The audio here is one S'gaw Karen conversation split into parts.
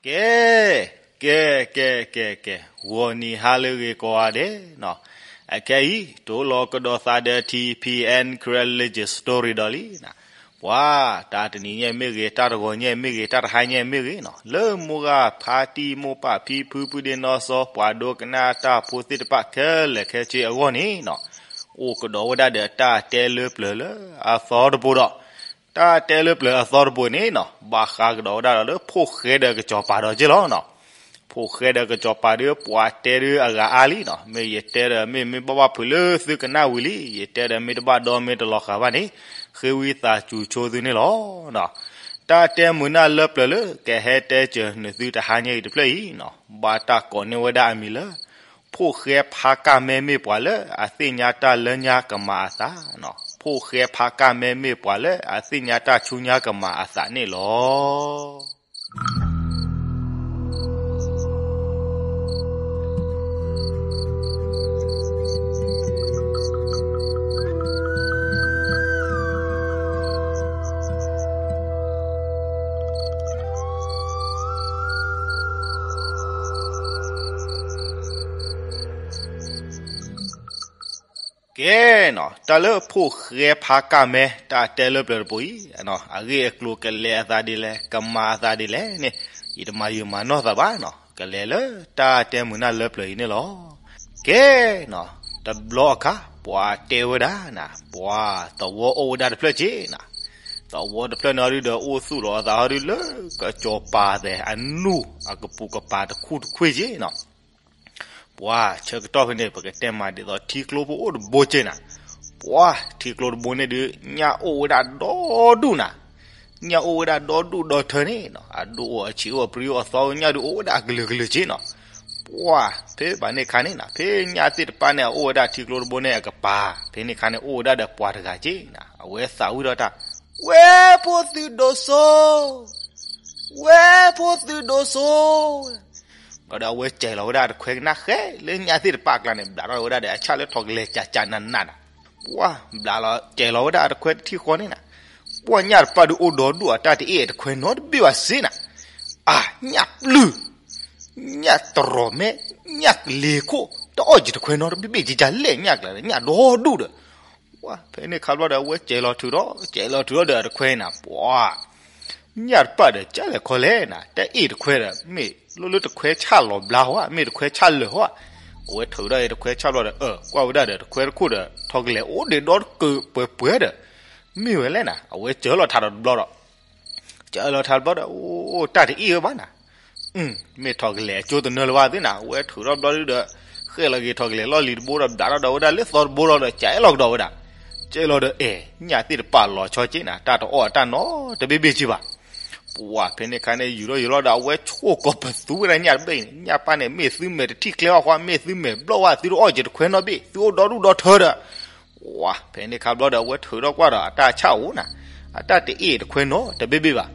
ကဲ, ကဲ, ကဲ, ကဲ, ကဲ, ဂီၤနံၤဟါလၢအဂ့ၤကိးဂၤဒဲးနီၤ, အခဲအံၤ တိၢ်လီၤကဒီးသးဒီး ထံဖံအဲၣ် Karen Legend Story ဒီးလံနီၤ, ပှၤ, တၢ်တနံၤညါမ့ၢ်ဂ့ၤ, တၢ်တဂီၤညါမ့ၢ်ဂ့ၤ, တၢ်တဟါညါမ့ၢ်ဂ့ၤနီၤ, လၢမိၢ်ဂၤဖါတံၢ်မိၢ်ပၢ်ဖံဖု ပုၢ်ဒ့နီၢ်စီၤ ပှၤဒိကနၣ်တၢ်ဖိသ့ၣ်တဖၣ်ခဲလၢာ်ခဲဆ့အဂီၢ်န့ၣ်နီၤ, အိၣ်ကဒီးဝဲဒၣ်ဒီးတၢ်တဲလၢပျၢၤလၢအသီတဘိဒီး တၢ်တဲလၢပျၢၤအသီတဘိန့ၣ်နီၤ, ဘၣ်ဃးကဒီးဝဲဒၣ်ဒီးလၢဖိၣ်ဃဲဒီးကစီၤပၤဒီးက့လီၤနီၤ. ဖိၣ်ဃဲဒီးကစီၤပၤဒီး ပှၤတဲဒီးအဂၤအါလံနီၤ, မ့ၢ်ယတဲဒီးမ့ၢ်မ့ၢ်ဘၣ်ဘၣ်ဖုးလၢသုကနၣ်ဝံၤလံ, ယတဲဒီးမ့ၢ်တဘၣ်ဒီမ့ၢ်တလီၤဃာ်ဘၣ်န့ၣ်, ဃ့ဝံသးစူၤဆိသုန့ၣ်လီၤ. တၢ်တဲမုာ်နၢ်လၢပျၢၤလၢကဟဲတဲစၢၤနသုတဟါညါအံၤတဖျၢၣ်အံၤနီၤ, ဘၣ်တၢ်ကိးန့ၢ်ဝဲဒၣ်အမံၤလၢ ဖိၣ်ဃဲဖါကၢ်မဲမ့ၢ်ပှၤလၢအသ့ၣ်ညါတၢ်လၢညါကမၤအသးနီၤ, ဖိၣ်ဃဲဖါကၢ်မဲမ့ၢ်ပှၤလၢအသ့ၣ်ညါတၢ်ဆူညါကမၤအသးန့ၣ်လီၤ. ကဲနီၤ, တၢ်လၢဖိၣ်ဃဲဖါကၢ်မဲ တၢ်တဲလၢပျၢၤတဘိအံၤ, အဂ့ၢ်အကျိၤကလဲၤအသးဒ်လဲၣ် ကမၤအသးဒ်လဲၣ်န့ၣ်, ယတမၤယံာ်မၤနီၢ်သးဘၣ်နီၤ, ကလဲၤလၢတၢ်တဲမုာ်နၢ်လၢပျၢၤအံၤန့ၣ်လီၤ. ကဲနီၤ, တဘျီအခါ ပှၤတဲဝဲဒၣ်နၤ, ပှၤသဝီအိၣ်ဝဲဒၣ်တဖျၢၣ်က့နီၤ, သဝီတဖျၢၣ်န့ၣ်ဒုဒီးအိၣ်သူၣ်လီၤအသးဟီဒုလၢကစီၤပၤသဲးအနူၢ်အကပူၤကပၤတခူၣ်တခူၣ်က့နီၤ. ပှၤဆၢကတီၢ်ဖဲန့ၣ် ပကတဲမးဒ်သိးထံကျိဖိအိၣ်တဘိက့နၤ, ပှၤထံကျိတဘိန့ၣ်ဒုး ညၣ်အိၣ်ဝဲဒၣ်ဒီဒူၣ်နၤ, ညၣ်အိၣ်ဝဲဒၣ်ဒီဒူၣ်ဒီထၢန့ၣ်နီၤ, အဒိၣ်အိၣ်အဆံးအိၣ်အပြံအိၣ်အသီညၣ်ဒုးအိၣ်ဝဲဒၣ်အကလုာ်ကလုာ်က့နီၤ. ပှၤဖဲဘၣ်န့ၣ်ခါန့ၣ်နၤ, ဖဲညၣ်သ့ၣ်တဖၣ်န့ၣ် အအိၣ်ဝဲဒၣ်ထံကျိတဘိန့ၣ်အကပၤ, ဖဲန့ၣ်ခါန့ၣ်အိၣ်ဝဲဒၣ်ဒီးပှၤတဂၤက့နၤ, အဝဲသးဝံၣ်ဒီးတၢ်, ဝဲၢ်ဖိသုးဒိၣ်စိ, ဝဲၢ်ဖိသုးဒိၣ်စိ ဘျီဒီးအဝဲစဲးလီၤဝဲဒၣ်အတခွဲကနၣ်ဃဲလၢညၣ်သ့ၣ်တဖၣ်အကျါန့ၣ် ဘျးထီၣ်ဝဲဒၣ်ဒီးအဆၣ်လၢထိးကလဲၤကၠးကၠးနးနးနၤ, ပှၤဘျးလီၤစဲးလီၤဝဲဒၣ်အတခွဲတထံၣ်ဃီန့ၣ်နၤ, ပှၤညၣ်တဖၣ်ဒုးအိၣ်ဒီဒူၣ်အတၢ်တအ့ၣ်အတခွဲနီတဘ့ၣ်ဘၣ်စ့နၤ, အါ ညၣ်ပျုၢ် ညၣ်တရီးမဲ ညၣ်ကလ့ၤခိၣ် တအီၣ်က့ၤတခွဲနီတဘ့ၣ်ဘ့ၣ်ကကလဲၣ်ညၣ်ကျါဒီး ညၣ်ဒီဒူၣ်ဒီး ပှၤဖဲန့ၣ်ခါဘျီဒီး အဝဲစဲးလီၤထုးဒီး စဲးလီၤထုးဒီးဒီးတခွဲနၤ ပှၤ ညၣ်တဖၣ်ဒီး ကလဲၤခီလဲၣ်နၤ တအ့ၣ်တခွဲဒီး မ့ၢ်လိၣ်လၢတခွဲဆၣ်လီၤဘျါဟီဧါ မ့ၢ်တခွဲဆၣ်လၢာ်ဟီဧါ, အဝဲထုးဒီးတခွဲဆၣ်ဘျီဒီး အၢ ကွၢ်ဝဲဒၣ်ဒီး တခွဲတခိၣ်ဒီး ထီၣ်ကလဲၤအိၣ်ဒံးဒီတကၢးပှဲၤပှဲၤဒီး မ့ၢ်ဝဲလဲၣ်နၤ အဝဲစၢလီၤထးဒီးတဘျီဒီး စၢလီၤထးတဘျီဒီး အိၣ် တၢ်တအ့ၣ်ဝဲဘၣ်နၤ, မ့ၢ်ထီၣ်ကလဲၤအကၠိတနၢလၢၤဘၣ်သ့နၤ အဝဲထုးထီၣ်ဘျီဒုဒီး ဃဲၣ်လီၤက့ၤထီၣ်ကလဲၤလီၢ်လံၤတဘိဒီး ဘျးထီၣ်ဒီးဝဲဒၣ်လၢသီတဘိလီၤဒီး ကအဲၣ်လီၤကဒီးဝဲဒၣ်, ကအဲၣ်လီၤဒီး အဲၣ် ညၣ်သ့ၣ်တဖၣ်လီၤဆီက့နၤ တၢ်တအီၣ်အတၢ်နီတဘ့ၣ်ဘ့ၣ်က့ဘၣ် ပှၤဖဲန့ၣ်ခါန့ၣ် ယူၤထီၣ်ယူၤလီၤဒီး အဝဲဆိၣ်ကိးပသူဝဲဒၣ်ညၣ်တဘ့ၣ်န့ၣ် ညၣ်ပၢ်န့ၣ် မ့ၢ်သုမဲာ်တထံၣ်ကျဲအီၤဃီ မ့ၢ်သုမဲာ်ဘျီၣ်ဝဲ သုတအီၣ်က့ၤတခွဲနီတဘ့ၣ် သုအိၣ်ဒီဒူၣ်ဒီထၢဒီး ပှၤဖဲန့ၣ်ခါဘျီဒီး အဝဲထုးထီၣ်ကွၢ်ဒီး အတၢ်ဆၣ်အိၣ်နၤ, အတၢ်တအ့ၣ်တခွဲနီတဘ့ၣ်ဘ့ၣ်ဘၣ်,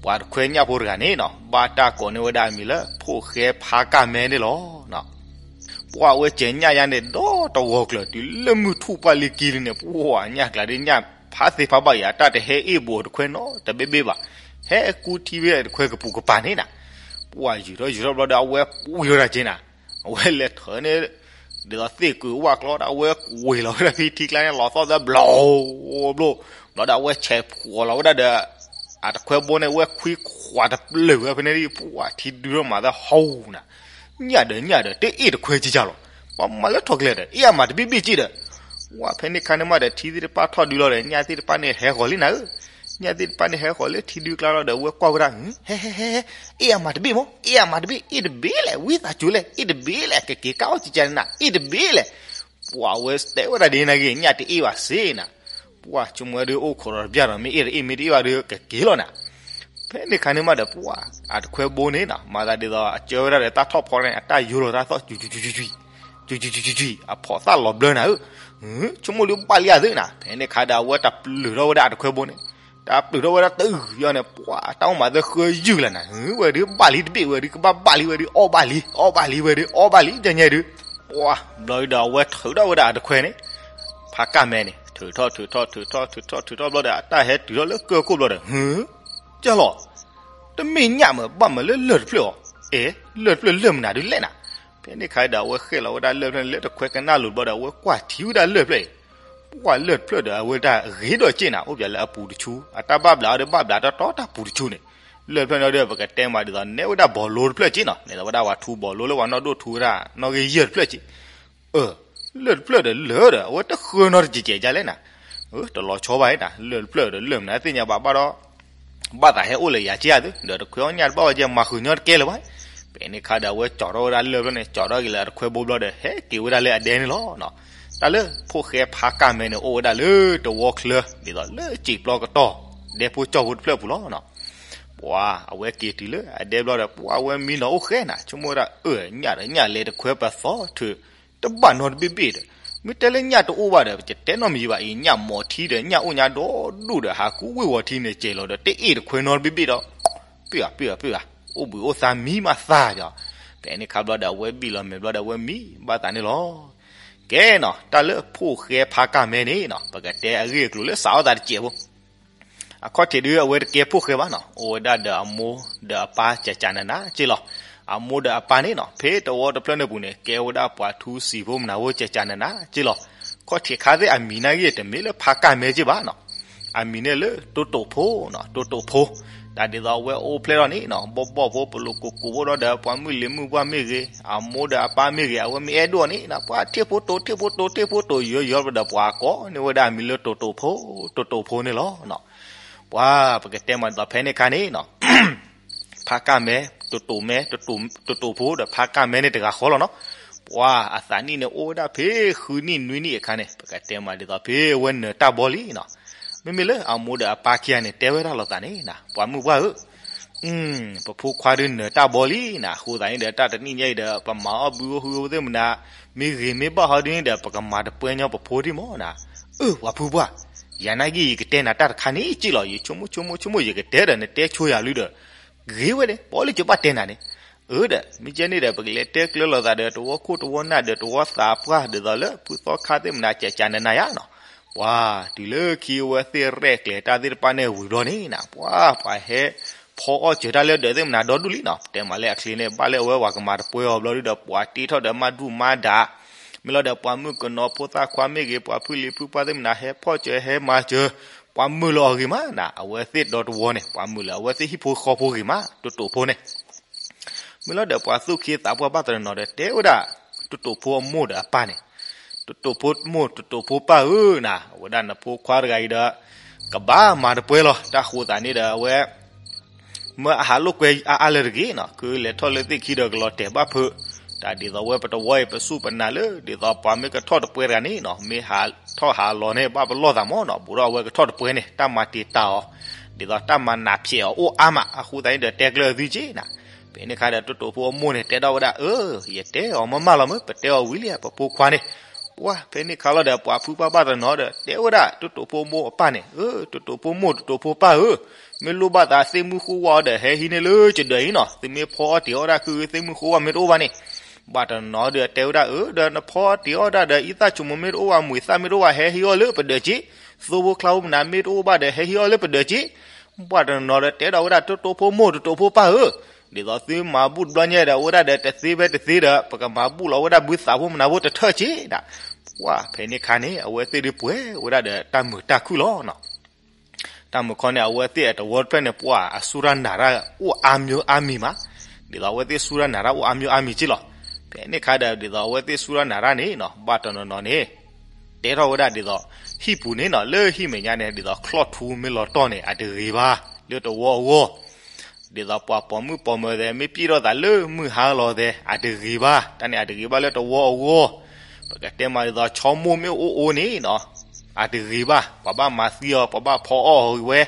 ပှၤတခွဲညၣ်ဖိတဂၤန့ၣ်နီၤ ဘၣ်တၢ်ကိးန့ၢ်ဝဲဒၣ်အမံၤလၢ ဖိၣ်ဃဲဖါကၢ်မဲန့ၣ်လီၤ. ပှၤအဝဲစဲးညၣ်ယါန့ၣ် ဒီတဂီၤကျၢၤ တုၤလၢမုၢ်ထူၣ်ပှၢ်လံကံလံန့ၣ် ပှၤညၣ်ကျါဒ် ညၣ်ဖးသ့ဖးဘၣ်အံၤ အတၢ်တဟဲအ့ၣ်ဘူးတခွဲနီတဘ့ၣ်ဘ့ၣ်ဘၣ်, ဟဲကူထံဝဲတခွဲကပူၤကပၤန့ၣ်နၤ, ပှၤယူၤထီၣ်ယူၤထီၣ်ဘျီဒီး အဝဲဝံၤဝဲဒၣ်က့နၤ, အဝဲလဲၤထၢန့ၣ် ဒ်သိးသ့ၣ်ကုၤဝၣ်ကျီဒီး အဝဲဝ့ၤလီၤဝဲဒၣ်ဖဲထံကျါန့ၣ် လီၤသီၣ်သၢဘျီဘျီ, ဘျီဒီး အဝဲဆဲးဖှီၣ်လီၤဝဲဒၣ်ဒီး အတခွဲဘိန့ၣ် အဝဲခွံခွးတပျၢၢ်ဝဲဖဲန့ၣ် ပှၤထံဒုထီၣ်မၤသးဟီနၤ, ညၣ်ဒီးညၣ်ဒီး တအ့ၣ်တခွဲကကလီၤ, ပှၤမၤလၢထီၣ်ကလဲၤဒီး အ့ၣ်အမးတဘ့ၣ်ဘ့ၣ်က့ဒီး, ပှၤဖဲန့ၣ်ခါန့ၣ်မးဒီး ထံသ့ၣ်တဖၣ်ထီၣ်ဒုလီၤဒီး ညၣ်သ့ၣ်တဖၣ်န့ၣ်ဟဲဃီၤလံနၤဧၢ, ညၣ်သ့ၣ်တဖၣ်န့ၣ်ဟဲဃီၤလၢထံဒုကျါလီၤဒီး အဝဲကွၢ်ဝဲဒၣ် ဟဲ ဟဲ ဟဲ ဟဲ အ့ၣ်အမးတဘ့ၣ်မး အ့ၣ်အမးတဘ့ၣ် အ့ၣ်တဘ့ၣ်လဲၣ် ဝံသးစူၤလဲၣ် အ့ၣ်တဘ့ၣ်လဲၣ် ကက့ၤကၣ်အီၣ်ကကနၤ အ့ၣ်တဘ့ၣ်လဲၣ်, ပှၤဝဲတဲဝဲဒၣ်ဒ်န့ၣ်ဂ့ၤ ညၣ်တအ့ၣ်ဘၣ်စ့နၤ, ပှၤဆိကမိၣ်ဝဲဒၣ်အိၣ်ခိးဒီးတပျၢ်ဒီး မ့ၢ်အ့ၣ်တအ့ၣ် မ့ၢ်တအ့ၣ်ဘၣ်ဒီး ကက့ၤလီၤနၤ, ဖဲန့ၣ်ခါန့ၣ်မးဒီး ပှၤအတခွဲဘိန့ၣ်နီၤ မၤသးဒ်သိး အကၢဝဲဒၣ်ဒီးတၢ်ထီၣ်ဖီန့ၣ် အတၢ်ယိၤလီၤတၢ်သီၣ် ကွံာ်ကွံာ်ကွံာ်ကွံာ် အဖီၣ်သၣ်လီၤဘျၢနၤဧၢ, ဆိကမိၣ်လၢဘၣ်လံဧါသ့နၤ, ဖဲန့ၣ်ခါဒီး အဝဲတၢ်ပျုၢ်ထီၣ်ဝဲဒၣ်အတခွဲဘိန့ၣ်, တၢ်ပျုၢ်ထီၣ်ဝဲဒၣ်တယီၤန့ၣ် ပှၤတၢ်အိၣ်မးသၢဃၢယုၢ်လၢနၤ, ဝဲဒုးဘၣ်လံတဘ့ၣ် ဝဲဒုးကဘၣ်ဘၣ်လံ ဝဲဒုးအီၣ်ဘၣ်လံ အီၣ်ဘၣ်လံ ဝဲဒုးအီၣ်ဘၣ်လံ ကညဲဒုး, ပှၤဘျီဒီး အဝဲထုးထီၣ်ဝဲဒၣ်အတခွဲန့ၣ်, ဖါကၢ်မဲန့ၣ် ထုးထီၣ်ထုးထီၣ်ထုးထီၣ်ထုးထီၣ်ထုးထီၣ်ဘျီဒီး အတၢ်ဟဲတုၤထီၣ်လၢကၢၢ်ခိၣ်ဘျီဒီး ဟု ကၢ်လီၤ တမ့ၢ်ညၣ်မး ဘၣ်မးလၢလၢၢ်တဖျၢၣ်အီၤ. အဲ, လၢၢ်တဖျၢၣ်လၢၢ်မနုၤဒုးလဲၣ်နၤ. ဖဲန့ၣ်ခါဒီး အဝဲဃဲလီၤဝဲဒၣ်လၢၢ်တဖျၢၣ်န့ၣ် လၢတခွဲကနၣ်လိၤတဘျီဒီး အဝဲကွၢ်ထံဝဲဒၣ်လၢၢ်တဖျၢၣ်အံၤ, ပှၢ်လၢၢ်တဖျၢၣ်ဒီး အဝဲဒၣ်ဂ့ၤဒီးက့ၢ်နၤ, အိၣ်ပၠးလၢအပူၤတဆူ, အတၢ်ဘၣ်ဘျးအီၤဒီး ဘၣ်ဘျးတီတီတၢ်ပူၤတဆူန့ၣ်, လၢၢ်တဖျၢၣ်န့ၣ်ဒီး ပကတဲမးဒ်သိး နဲၣ်ဝဲဒၣ်ဘီလိတဖျၢၣ်က့ၢ်နီၤ, န့ၣ်ဒီးဝဲဒၣ်ပှၤထူဘီလိလၢပှၤနီၢ်ဒိၣ်ထူဝဲဒၣ် နီၣ်ဂံၢ်ယဲၢ်တဖျၢၣ်က့ၢ် အၢ, လၢၢ်တဖျၢၣ်ဒီးလၢၢ်ဒီး အဝဲတဃၢနီတစဲးစဲးဒ်လဲၣ်နၤ. အၢ, တလီၤဆီဘၣ်အံၤနၤ, လၢၢ်တဖျၢၣ်ဒီးလၢၢ်မနုၤသ့ၣ်ညါဘၣ်ဘၣ်ဒီး, ဘၣ်သးဟဲအိၣ်လၢယၤက့ၢ်ဧါသု, ဒီးတခွဲအီၣ်ညၣ်တဘၣ်ဝဲကဲ မၤဃုာ်ညီတကဲလၢၤဘၣ်. ဖဲန့ၣ်ခါဒီး အဝဲကၠီထီၣ်ဝဲဒၣ်လၢၢ်တဖျၢၣ်န့ၣ် ကၠီထီၣ်က့ၤလၢအတခွဲဘိဘျီဒီး ဟဲက့ၤဝဲဒၣ်လၢအဒဲန့ၣ်လီၤ. တၢ်လၢဖိၣ်ဃဲဖါကၢ်မဲန့ၣ် အိၣ်ဝဲဒၣ်လၢတဝီချၢ ဒ်သိးလၢစံာ်ပျီကတီၢ် ဒဲဖိကၠီဖိတဖျၢၣ်ပူၤလီၤ. ပှၤအဝဲက့ၤတုၤလၢအဒဲဘျီဒီး ပှၤအဝဲမံနီၤအိၣ်ဃဲနၤ, ဆိကမိၣ်ဝဲဒၣ် အၢ ညၣ်ဒီးညၣ်လဲၤတခွဲပသီထုး တဘၣ်နီတဘ့ၣ်ဘ့ၣ်ဒီး, မ့ၢ်တဲလၢညၣ်တအိၣ်ဘၣ်ဒီး ပတဲနီတမံၤဘၣ်အံၤ, ညၣ်မီၤထံဒီး ညၣ်အိၣ်ညါဒီဒူၣ်ဒီး ဟးကူဝ့ၢ်ဝီၤထံန့ၣ် စဲးလီၤဒီး တအ့ၣ်တခွဲနီတဘ့ၣ်ဘ့ၣ်ဒီး, ပ့ၢ်ဧါ ပ့ၢ်ဧါ ပ့ၢ်ဧါ, အိၣ်ဘှံးအိၣ်သါမံမးသးဒီး, ဖဲန့ၣ်ခါဘျီဒီး အဝဲဘံၣ်လီၤမဲာ်ဘျီဒီး အဝဲမံဘၣ်သးန့ၣ်လီၤ. ကဲနီၤ, တၢ်လၢဖိၣ်ဃဲဖါကၢ်မဲန့ၣ်နီၤ ပကတဲအဂ့ၢ်အကျိၤလၢစးထီၣ်သးတစဲးဖိ အခီၣ်ထံးဒုး အဝဲတကဲဖိၣ်ဃဲဘၣ်နီၤ, အိၣ်ဝဲဒၣ်ဒီးအမိၢ်ဒီးအပၢ် ကကနနက့ၢ်လီၤ. အမိၢ်ဒီးအပၢ်န့ၣ်နီၤ ဖဲတဝီတဖျၢၣ်န့ၣ်ပူၤန့ၣ် ကဲဝဲဒၣ်ပှၤထူစံာ်ဖိမနုၤဖိ ကကနနက့ၢ်လီၤ. ခီၣ်ထံးခါသ့ၣ်အမံၤနာ်က့ တမ့ၢ်လၢဖါကၢ်မဲက့ၢ်ဘၣ်နီၤ, အမံၤန့ၣ်လၢတိတိာ်ဖိနီၤ, တိတိာ်ဖိ, တၢ်ဒ်သိးအဝဲအိၣ်ဖျဲၣ်ထီၣ်န့ၣ်နီၤ ဘီၣ်ဘီၣ်ဖိ ပလိာ်ကိၢ်ကိၢ်ဖိဒီး ပှၤမုၣ်လံၤမုၣ်ပှၢ်မ့ၢ်ဂ့ၤ, အမိၢ်ဒီးအပၢ်မ့ၢ်ဂ့ၤ အဝဲမ့ၢ်အဲၣ်ဒိၣ်အီၤန့ၣ်နီၤ ပှၤထံၣ်ဖိတိာ် ထံၣ်ဖိတိာ် ထံၣ်ဖိတိာ် ယီၤယီၤဘျီဒီး ပှၤကိးန့ၢ်ဝဲဒၣ်အမံၤလၢတိတိာ်ဖိ, တိတိာ်ဖိန့ၣ်လီၤ. ပှၤပကတဲမးဒ်သိးဖဲန့ၣ်ခါန့ၣ်နီၤ ဖါကၢ်မဲ, တိတိာ်မဲ, တိတိာ်ဖိဒီးဖါကၢ်မဲန့ၣ်တဂၤဃီလီၤနီၤ. ပှၤအသးနံၣ်န့ၣ်အိၣ်ဝဲဒၣ်ဖဲဃုနံၣ်နွံနံၣ်အခါန့ၣ် ပကတဲမးဒ်သိးဖဲအဝဲနၢၤတၢ်ဘီလံနီၤ. မ့မ့ၢ်လၢအမိၢ်ဒီးအပၢ်ခံဂၤန့ၣ် တဲဝဲဒၣ်လိာ်သးန့ၣ်နီၤ ပှၤမုၣ်ပှၢ်ဧၢ, ပဖိခွါဒုးနၢၤတၢ်ဘီလံနီၤ, အဃိသတးန့ၣ်ဒီး တၢ်တနံၣ်ညါအံၤဒီး ပမၤအီၣ်ဘုအိၣ်ဟုအိၣ်သ့ၣ်မနၤ, မ့ၢ်ဂ့ၤမ့ၢ်ဘၣ်ဟီဒ်န့ၣ်ဒီး ပကမၤတပှဲၤညီပဖိဒံးမးနီၤ. အၢ ပှၤဖုပှၢ်, ယၤနာ်က့ ယကတဲနၤတၢ်တခါန့ၣ်က့ၢ်လီၤ, ယဆိကမိၣ်ဆိကမိၣ်ဆိကမိၣ် ယကတဲဒီးနတဲဆိယၤလံဒီး ဂ့ၤဝဲန့ၣ် ပှၤလၢယဘၣ်တဲနၤန့ၣ်, အၢဒီး မ့ၢ်ကဲန့ၣ်ဒီး ပကလဲၤတဲကျၢၤလိာ်သးဒီး တဝီခိၣ်တဝီနၢ်ဒီး တဝီသးပှၢ် ဒ်သိးလၢဖုသီခါသ့ၣ်မနၤ ကကနနယါနီၤ. ပှၤတုၤလၢခံအဝဲသ့ၣ်ရဲၣ်ကျဲၤတၢ်သ့ၣ်တဖၣ်န့ၣ်ဝံၤဘျီန့ၣ်နီၤ ပှၤ ပှၤဟဲဖီအီၣ်စၢၤတၢ်လၢဒၢးသ့ၣ်မနၤဒီဒူၣ်လံနီၤ. ပတဲမးလၢအချ့န့ၣ် ဘၣ်လၢအဝဲပှၤကမၤတပှဲၤအီၤဘျီဒုဒီး ပှၤတ့ထီၣ်ဒီးမၤဒူၣ်မၤဒၣ်, မ့ၢ်လီၤဒီးပှၤမုၣ်ကနီၤဖိသၣ်ခွါမ့ၢ်ဂ့ၤ ပှၤဖုလံၤဖုပှၢ်သ့ၣ်မနၤဟဲဖီၣ်စၢၤဟဲမၤစၢၤ, ပှၤမုာ်လီၤအီၤဂ့ၤမးနီၤ. အဝဲသ့ၣ်ဒီတဝီန့ၣ် ပှၤမုာ်လၢအဝဲသ့ၣ်ဟံၣ်ဖိဃီဖိဂ့ၤမး တိတိာ်ဖိန့ၣ် မ့ၢ်လီၤဒီးပှၤသူၣ်က့သးပှၢ်ဘၣ်တနီၤနီၤဒီး တဲဝဲဒၣ် တိတိာ်ဖိအမိၢ်ဒီးအပၢ်န့ၣ်, တိတိာ်ဖိမိၢ် တိတိာ်ဖိပၢ်ဧၢနီၤ, အဝဲဒၣ်နဖိခွါတဂၤအံၤဒီး ကဘၣ်မၤတပှဲၤလီၤ. တၢ်ဃိသးန့ၣ်ဒီး အဝဲ မၢအဟးလိာ်ကွဲအါအါလၢတဂ့ၤနီၤ, ကလဲၤထီၣ်လၢသ့ၣ်ခံဒီးကလီၤတဲာ်ဘၣ်ဖုး, တၢ်ဒ်သိးဝဲပတဝီအံၤ ပစူၢ်ပနာ်လၢ ဒ်သိးပှၤမ့ၢ်ကထီၣ်တပှဲၤတဂၤန့ၣ်နီၤ မ့ၢ်ဟးထီၣ်ဟးလီၤန့ၣ် ဘၣ်ပလီၢ်သးမးနီၤ, ဘူးဒီးအဝဲကထီၣ်တပှဲၤန့ၣ် တၢ်မၤတံာ်တာ်အီၤ ဒ်သိးတၢ်မၤနးဖျဲးအီၤအိၣ်အါမး, အဃိသတးန့ၣ်ဒီး တဲကျၢၤအသုက့ၢ်နၤ. ဖဲန့ၣ်ခါဒီး တိတိာ်ဖိအမိၢ်န့ၣ် တဲထီၣ်ဝဲဒၣ် အၢ ယတဲအီၤမးမးလီၤမး, ပတဲအီၤဝံၤလံ ပဖိခွါန့ၣ်. ပှၤဖဲန့ၣ်ခါလီၤဒီး ပှၤဖုပှၢ်ဘၣ်တနီၤဒီး တဲဝဲဒၣ် တိတိာ်ဖိအမိၢ်အပၢ်န့ၣ်, အၢ တိတိာ်ဖိမိၢ် တိတိာ်ဖိပၢ်ဧၢ, မ့ၢ်လိၣ်ဘၣ်သးသ့ၣ်မုၢ်ဃိဝါအီၤဒီး ဟဲဟံးန့ၢ်လၢယဒၢးအံၤနီၤ, သုမ့ၢ်ဖီအီၣ်တ့ၤအီၣ်ဒၣ်ခု သ့ၣ်မုၢ်ဃိဝါမ့ၢ်တအိၣ်ဘၣ်န့ၣ်. ဘၣ်တနီၤဒီးတဲဝဲဒၣ် အၢ ဒီးနဖီအီၣ်တ့ၤအီၣ်ဒၣ်ဒီး အံသၣ်ဆိမိၣ်မ့ၢ်တအိၣ်ဘၣ် မူၤသၣ်မ့ၢ်တအိၣ်ဘၣ် ဟဲဟံးအီၣ်လၢပဒၢးက့ၢ်, သိဖိချါဖိမနုၤမ့ၢ်တအိၣ်ဘၣ်ဒီး ဟဲဟံးအီၣ်လၢပဒၢးက့ၢ်. ဘၣ်တနီၤဒီးတဲဒီးဝဲဒၣ် တိတိာ်ဖိမိၢ် တိတိာ်ဖိပၢ်ဧၢ, ဒ်သိးသုမၤဘူၣ်တဘျီညါဒီး အဝဲဒၣ်ဒီးတသ့ဖဲတသ့ဒီး ပကမၤဘူၣ်လီၤဝဲဒၣ်ဘုသးဖိမနုၤဖိတထၢၣ်က့ၢ်ဒၣ်. ပှၤဖဲန့ၣ်ခါန့ၣ် အဝဲသ့ၣ်ဒုးပှဲၤဝဲဒၣ်ဒီးတၢ်မုာ်တၢ်ခုၣ်လီၤနီၤ. တၢ်မုာ်ခီန့ၣ် အဝဲသ့ၣ်အတဝီတဖျၢၣ်န့ၣ် ပှၤအစူၢ်တၢ်နာ်တၢ်အိၣ်အါမံၤအါမံၤမး, ဒ်သိးအဝဲသ့ၣ်စူၢ်တၢ်နာ်တၢ်အိၣ်အါမံၤအါမံၤက့ၢ်လီၤ. ဖဲန့ၣ်ခါဒီး ဒ်သိးအဝဲသ့ၣ်စူၢ်တၢ်နာ်တၢ်န့ၣ်နီၤ ဘၣ်တနီၤနီၤန့ၣ် တဲထီၣ်ဝဲဒၣ်ဒ်သိး ဟံၣ်ပူၤန့ၣ်နီၤ လၢဟံၣ်မဲာ်ညါန့ၣ် ဒ်သိးချီၣ်ထူမ့ၢ်လီၤတီၢ်န့ၣ် အတဂ့ၤဘၣ် လၢတဝီအဂီၢ် ဒ်သိးပှၤပိာ်မုၣ်ပိာ်မၢၤသဲး မ့ၢ်ပျံၢ်ထီၣ်သးလၢမုၢ်ဟါလီၤသဲး အတဂ့ၤဘၣ်, တၢ်န့ၣ်အတဂ့ၤဘၣ်လၢတဝီအဂီၢ်, ပကတဲမးဒ်သိး ဆီမိၢ်မ့ၢ်အိၣ်အိၣ်န့ၣ်နီၤ အတဂ့ၤဘၣ်, ပှၤဘၣ်မၤသံအီၤ ပှၤဘၣ်ဖီအီၣ်အီၤဂ့ၤဝဲ,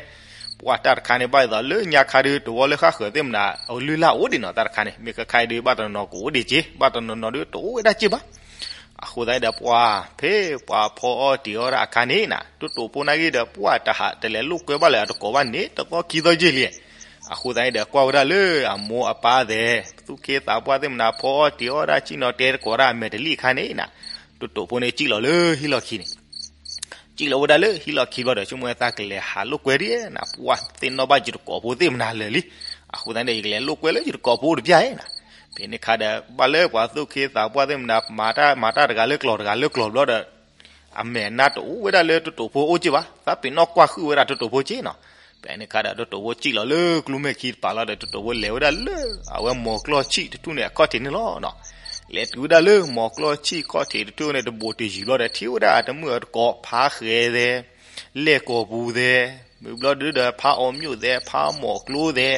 ပှၤတၢ်တခါန့ၣ် ဘၣ်ဒ်သိးလၢညါခါဒုး တဝီလၢဃၣ်ဃၢၤသ့ၣ်မနၤ အလုၢ်လၢ်အိၣ်ဒံးနီၤ တၢ်တခါန့ၣ် မ့ၢ်ခါခါအံၤဒုး ဘၣ်တနီၤနီၤကအိၣ်ဒံးက့ၢ်, ဘၣ်တနီၤနီၤဒုးတအိၣ်ဝဲဒၣ်က့ၢ်ဘၣ်. အဃိသတးန့ၣ်ဒီး ပှၤဖဲပှၤဖီအီၣ်တ့ၤအီၣ်ဒၣ်အခါန့ၣ်နီၤ တိတိာ်ဖိနာ်က့ဒီး ပှၤတဟးတလဲၤလိာ်ကွဲဘၣ်လၢအတကိးဘၣ်န့ၣ် တသီခံသီယ့ၢ်လံ. အဃိသတးန့ၣ်ဒီး ကွၢ်ဝဲဒၣ်လၢအမိၢ်အပၢ်သဲး သူၣ်က့သးပှၢ်သ့ၣ်မနၤ ဖီအီၣ်တ့ၤအီၣ်ဒၣ် စံၣ်နီၤတဲသကိးဒၣ်အမဲာ်တလံၣ်အခါန့ၣ်နီၤ တိတိာ်ဖိန့ၣ် စံၣ်လီၤလၢဟံၣ်လီၢ်ခံန့ၣ် စံၣ်လီၤဝဲဒၣ်လၢဟံၣ်လီၢ်ခံဘျီဒီး ဆိကမိၣ်ဝဲသးကလဲၤဟးလိာ်ကွဲဒံးနီၤ ပှၤသ့ၣ်နီၣ်ဘၣ်ယတကိးဖိသ့ၣ်မနၤလၢာ်လံ. အဃိသတးန့ၣ် ယကလဲၤလိာ်ကွဲလၢယတကိးဖိတပျၢ်အံၤနၤ. ဖဲန့ၣ်ခါဒီး ဘၣ်လၢပှၤသူၣ်က့သးပှၢ်သ့ၣ်မနၤ မၤတၢ် မၤတၢ်တဂၤလၢကျိာ်တဂၤလၢကျိာ်ဘျီဒီး အမဲာ်နါတအိၣ်ဝဲဒၣ်လၢတတိာ်ဖိအအိၣ်က့ဘၣ်, သးပ့ၤနီၣ်ကွၢ်ဃုာ်ဝဲဒၣ်တတိာ်ဖိက့နီၤ. ဖဲန့ၣ်ခါဒီး တတိာ်ဖိစံၣ်လီၤလၢကျူမဲာ်ခံတပၤလီၤဒီး တတိာ်ဖိလဲၤဝဲဒၣ်လၢ အဝဲမိၤကျီၢ်ဆံၣ်တထူၣ်န့ၣ်အခီၣ်ထံးန့ၣ်လီၤနီၤ. လဲၤတုၤဝဲဒၣ်လၢမိၤကျီၢ်ဆံၣ်ခီၣ်ထံးတထူၣ်န့ၣ် တဘိးတယံၤဘျီဒီး ထံၣ်ဝဲဒၣ်အတမုၣ်အတကိး ဖါဃဲၤသဲး လဲၢ်ကီာ်ပူၤသဲး, မ့ၢ်ဘျီဒုဒီး ဖါအီၤမျိးသဲး, ဖါမိၤကျိသဲး,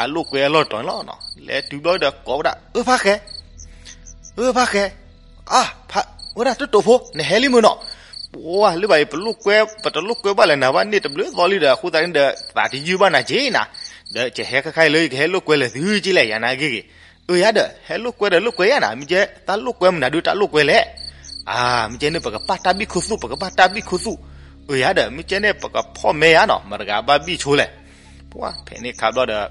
အလိာ်ကွဲအလီၢ်တတီၤန့ၣ်လီၤနီၤ. လဲၤတုၤဘျီဒီးကိးဝဲဒၣ် အၢ ဖါဃဲၤ, အၢ ဖါဃဲၤ, အါ ဖါ, ဝဲဒၣ်တတိာ်ဖိ နဟဲလံမုၢ်နီၤ. ပှၤလၢဘၣ်အံၤ ပလိာ်ကွဲ ပတလိာ်ကွဲဘၣ်လၢနၤဘၣ်န့ၣ်တဘျုးသီလံဒီး အဃိသတးန့ၣ်ဒီး သးတယုၢ်ဘၣ်နၤက့နၤ. ဒီးကဟဲခါခါအံၤလၢယကဟဲလိာ်ကွဲလၢာ်သုက့လဲၣ် ယၤနာ်က့ဂ့ၤ. အၢ ယၤဒီး ဟဲလိာ်ကွဲဒီးလိာ်ကွဲယၤနၤ, မ့ၢ်ကဲသးလိာ်ကွဲမနုၤဒုးတၢ်လိာ်ကွဲလဲၣ်. အါ မ့ၢ်ကဲန့ၣ် ပကဘၣ်တၢ်ဘံၣ်ခူသူၣ် ပကဘၣ်တၢ်ဘံၣ်ခူသူၣ်. အၢ ယၤဒီး မ့ၢ်ကဲန့ၣ် ပကဖီၣ်မဲယၤနီၤ မတၤတဂၤဘၣ်ဘံၣ်ဆိလဲၣ်. ပှၤဖဲန့ၣ်ခါဘျီဒီး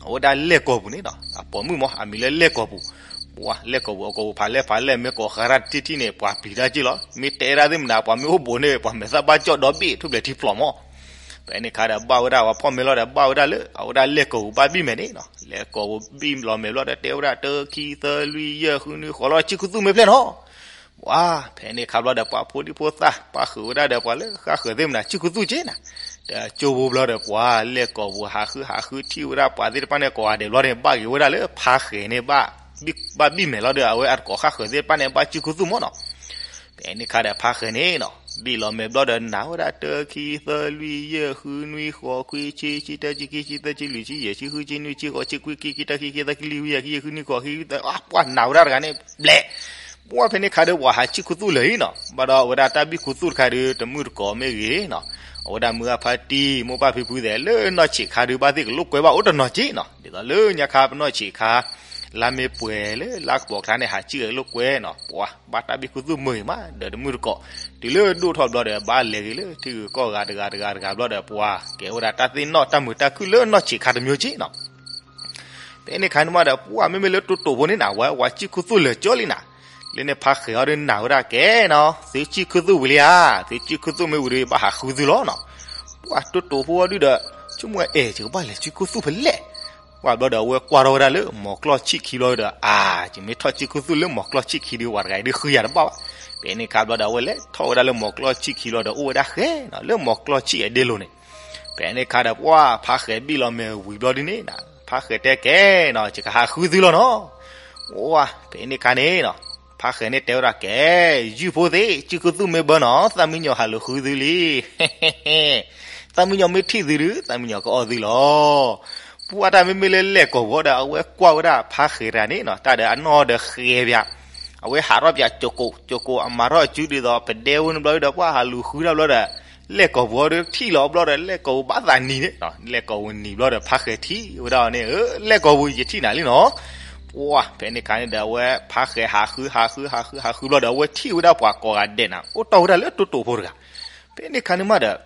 အဝဲဒၣ်လဲၢ်ကီာ်ပူၤန့ၣ်နီၤ အပိာ်မုၣ်မး အမံၤလၢလဲၢ်ကီာ်ပူၤ. ပှၤလဲၢ်ကီာ်ပူၤ အကိာ်ပူၤဖးလဲၢ်ဖးလဲၢ် မ့ၢ်ကိးဃါတၢ်တထံၣ်ထံၣ်န့ၣ် ပှၤပျံၤတၢ်က့လီၤ. မ့ၢ်တဲဒၣ်သ့ၣ်မနၤ ပှၤမ့ၢ်အိၣ်ဘူးန့ၣ် ပှၤမဲာ်သၣ်ဘၣ်ကၠီၣ်ဒီဘ့ၣ် ထူၣ်ဖျဲးထံဖျိးမး. ဖဲန့ၣ်ခါဒီး ဘၣ်ဝဲဒၣ်ပှၤဖီၣ်မဲလီၤဒီး ဘၣ်ဝဲဒၣ်လၢ အဝဲဒၣ်လဲၢ်ကီာ်ပူၤဘၣ်ဘံၣ်မဲာ်န့ၣ်နီၤ. လဲၢ်ကီာ်ပူၤဘံၣ်လီၤမဲာ်ဘျီဒီး တဲဝဲဒၣ် တၢ ခံ သၢ လွံၢ် ယဲၢ် ဃု နွံ ဃိးလီၤ ဆံၣ်ခူသူၣ်မ့ၢ်ဖျဲၣ်နီၤ. ပှၤဖဲန့ၣ်ခါဘျီဒီး ပှၤဖိဒံဖိသၣ် ပၣ်ဃုာ်ဝဲဒၣ်ဒီး ပှၤလၢဃါဃၢၤသ့ၣ်မနၤ ဆံၣ်ခူသူၣ်က့နၤ. ဒီးကၠိဖိဘျီဒီး ပှၤလဲၢ်ကီာ်ပူၤ ဟးဃုဟးဃု ထံၣ်ဝဲဒၣ်ပှၤသ့ၣ်တဖၣ်န့ၣ် ကိးဂၤဒဲးဘျီန့ၣ် ဘၣ်ဂ့ၤဝဲဒၣ်လၢဖါဃဲၤန့ၣ် ဘၣ်ဘံၣ်မဲာ်လီၤဒီး အဝဲအတကိးဃါဃၢၤသ့ၣ်တဖၣ်န့ၣ် ဘၣ်ဆံၣ်ခူသူၣ်မးနီၤ. ဖဲန့ၣ်ခါဒီး ဖါဃဲၤန့ၣ်နီၤ ဘံၣ်လီၤမဲာ်ဘျီဒီး နၢ်ဝဲဒၣ် တၢ ခံ သၢ လွံၢ် ယဲၢ် ဃု နွံ ဃိး ခွံ ဆံ ဆံတၢ ဆံခံ ဆံသၢ ဆံလွံၢ် ဆံယဲၢ် ဆံဃု ဆံနွံ ဆံဃိး ဆံခွံ ခံ ခံတၢ ခံ ခံသၢ ခံလွံၢ် ခံ ခံ ခံ ခံ ခံနွံ ခံဃိး ခံသၢ အါ ပှၤနၢ်ဝဲဒၣ်တဂၤန့ၣ် ဘျဲၣ် ပှၤဖဲန့ၣ်ခါဒီး ပှၤဟးဆံၣ်ခူသူၣ်လၢာ်အံၤနီၤ. ဘၣ်ဒီးအဝဲဒၣ်တၢ်ဘံၣ်ခူသူၣ်တခါဒီး တမုၢ်တကိးမ့ၢ်ဂ့ၤနီၤ, အဝဲဒၣ်မုၢ်အဖါတံၢ် မိၢ်ပၢ်ဖံဖုသဲး လၢနီၢ်ဆံးခါဒီး ဘၣ်သ့ၣ်ကလိာ်ကွဲဘၣ်အိၣ်တနီၤက့နီၤ. ဒ်သိးလၢညါခါပနီၢ်ဆံးခါ လါမ့ၢ်ပှဲၤလၢလါကပီၤကျါန့ၣ် ဟးဆံၣ်ဂဲၤလိာ်ကွဲနီၤ, ပှၤဘၣ်တၢ်ဘံၣ်ခူသူၣ်မုၢ်ဂ့ၤမး ဒီးတမုၢ်တကိး တုၤလၢဒိၣ်ထီၣ်ဘျီဒီး ဘၣ်လဲၤဂ့ၤလၢထံဂုၤကီၢ်ဂၤတဂၤတဂၤတဂၤဘျီဒီး ပှၤကဲဝဲဒၣ်တၢ်သ့ၣ်နီၣ်တၢ်မုာ်တၢ်ခုၣ်လၢနီၢ်ဆံးခါတမံၤက့နီၤ. ဖဲန့ၣ်ခါန့ၣ်မးဒီး ပှၤမ့မ့ၢ်လၢတိတိာ်ဖိန့ၣ်နၤ ဝဲဝဲဆံၣ်ခူသူၣ်လၢာ်ကၠီလံနၤ. လၢန့ၣ်ဖါဃဲၤအီၤဒုးနၢ်ဝဲဒၣ်ကဲနီၤ, သုဆံၣ်ခူသူၣ်ဝံၤလံဧါ, သုဆံၣ်ခူသူၣ်မ့ၢ်ဝံၤဒီး ယဘၣ်ဟးဃုသုလီၤနီၤ. ပှၤတိတိာ်ဖိအီၤဒုးဒီး ဆိကမိၣ်ဝဲအဲၣ် ယကဘၣ်လဲၤဆံၣ်ခူသူၣ်ဖဲလဲၣ်. ပှၤဘျီဒီး အဝဲကွၢ်ထီၣ်ဝဲဒၣ်လၢမိၤကျီၢ်ဆံၣ်ခံဘျီဒီး အါ ယမ့ၢ်ထီၣ်ဆံၣ်ခူသူၣ်လၢမိၤကျီၢ်ဆံၣ်ခံဒီး ပှၤတဂၤအံၤဒုးဃုယၤတဘၣ်ဘၣ်. ဖဲန့ၣ်ခါဘျီဒီး အဝဲလဲၤထီၣ်ဝဲဒၣ်လၢမိၤကျီၢ်ဆံၣ်ခံဘျီဒီး အိၣ်ဝဲဒၣ်ဃဲနီၤ လၢမိၤကျီၢ်ဆံၣ်အဒ့လိၤန့ၣ်. ဖဲန့ၣ်ခါဒီး ပှၤဖါဃဲၤဘံၣ်လီၤမဲာ်ဝံၤဘျီဒုးန့ၣ် ဖါဃဲၤတဲကဲနီၤ ယကဟးဃုသုလီၤနီၤ. ပှၤဖဲန့ၣ်ခါန့ၣ်နီၤ ဖါဃဲၤန့ၣ်တဲဝဲဒၣ်ကဲ, ယုၢ်ဖိသ့ၣ် ဆံၣ်ခူသူၣ်မ့ၢ်ဘၢနီၤ သၣ်မံယီၤဟးလိာ်ဃုသုလံ. သၣ်မံယီၤမ့ၢ်ထံၣ်သုဒုး သၣ်မံယီၤကအီၣ်သုလီၤ. ပှၤတၢ်မ့မ့ၢ်လၢလဲၢ်ကီာ်ပူၤဒီး အဝဲကွၢ်ဝဲဒၣ်ဖါဃဲၤတဂၤန့ၣ်နီၤ တၢ်ဒီးအနီၢ်ဒီးဃဲၤပၠး အဝဲဟးထီၣ်ပၠး ကၠိကိး ကၠိကိး အမၤထီၣ်အစုဒ်သိး ပဒဲဝဲန့ၣ်ဘျီဒီး ပှၤဟးလူၤဃုတၢ်ဘျီဒီး လဲၢ်ကီာ်ပူၤအီၤဒီးထံၣ်လီၤဘျီဒီး လဲၢ်ကီာ်ပူၤဘၣ်သးနံၤန့ၣ် လဲၢ်ကီာ်ပူၤနံၤဘျီဒီး ဖါဃဲၤထံၣ်ဝဲဒၣ်အီၤန့ၣ် လဲၢ်ကီာ်ပူၤယထံၣ်နၤလံနီၤ. ပှၤဖဲန့ၣ်ခါန့ၣ်ဒီး အဝဲဖါဃဲၤဟးဃု ဟးဃု ဟးဃု ဟးဃုဘျီဒီး အဝဲထံၣ်ဝဲဒၣ်ပှၤကိးဂၤဒဲးနၤ အိၣ်တီၢ်ဝဲဒၣ်လၢတိတိာ်ဖိတဂၤ. ဖဲန့ၣ်ခါန့ၣ်မးဒီး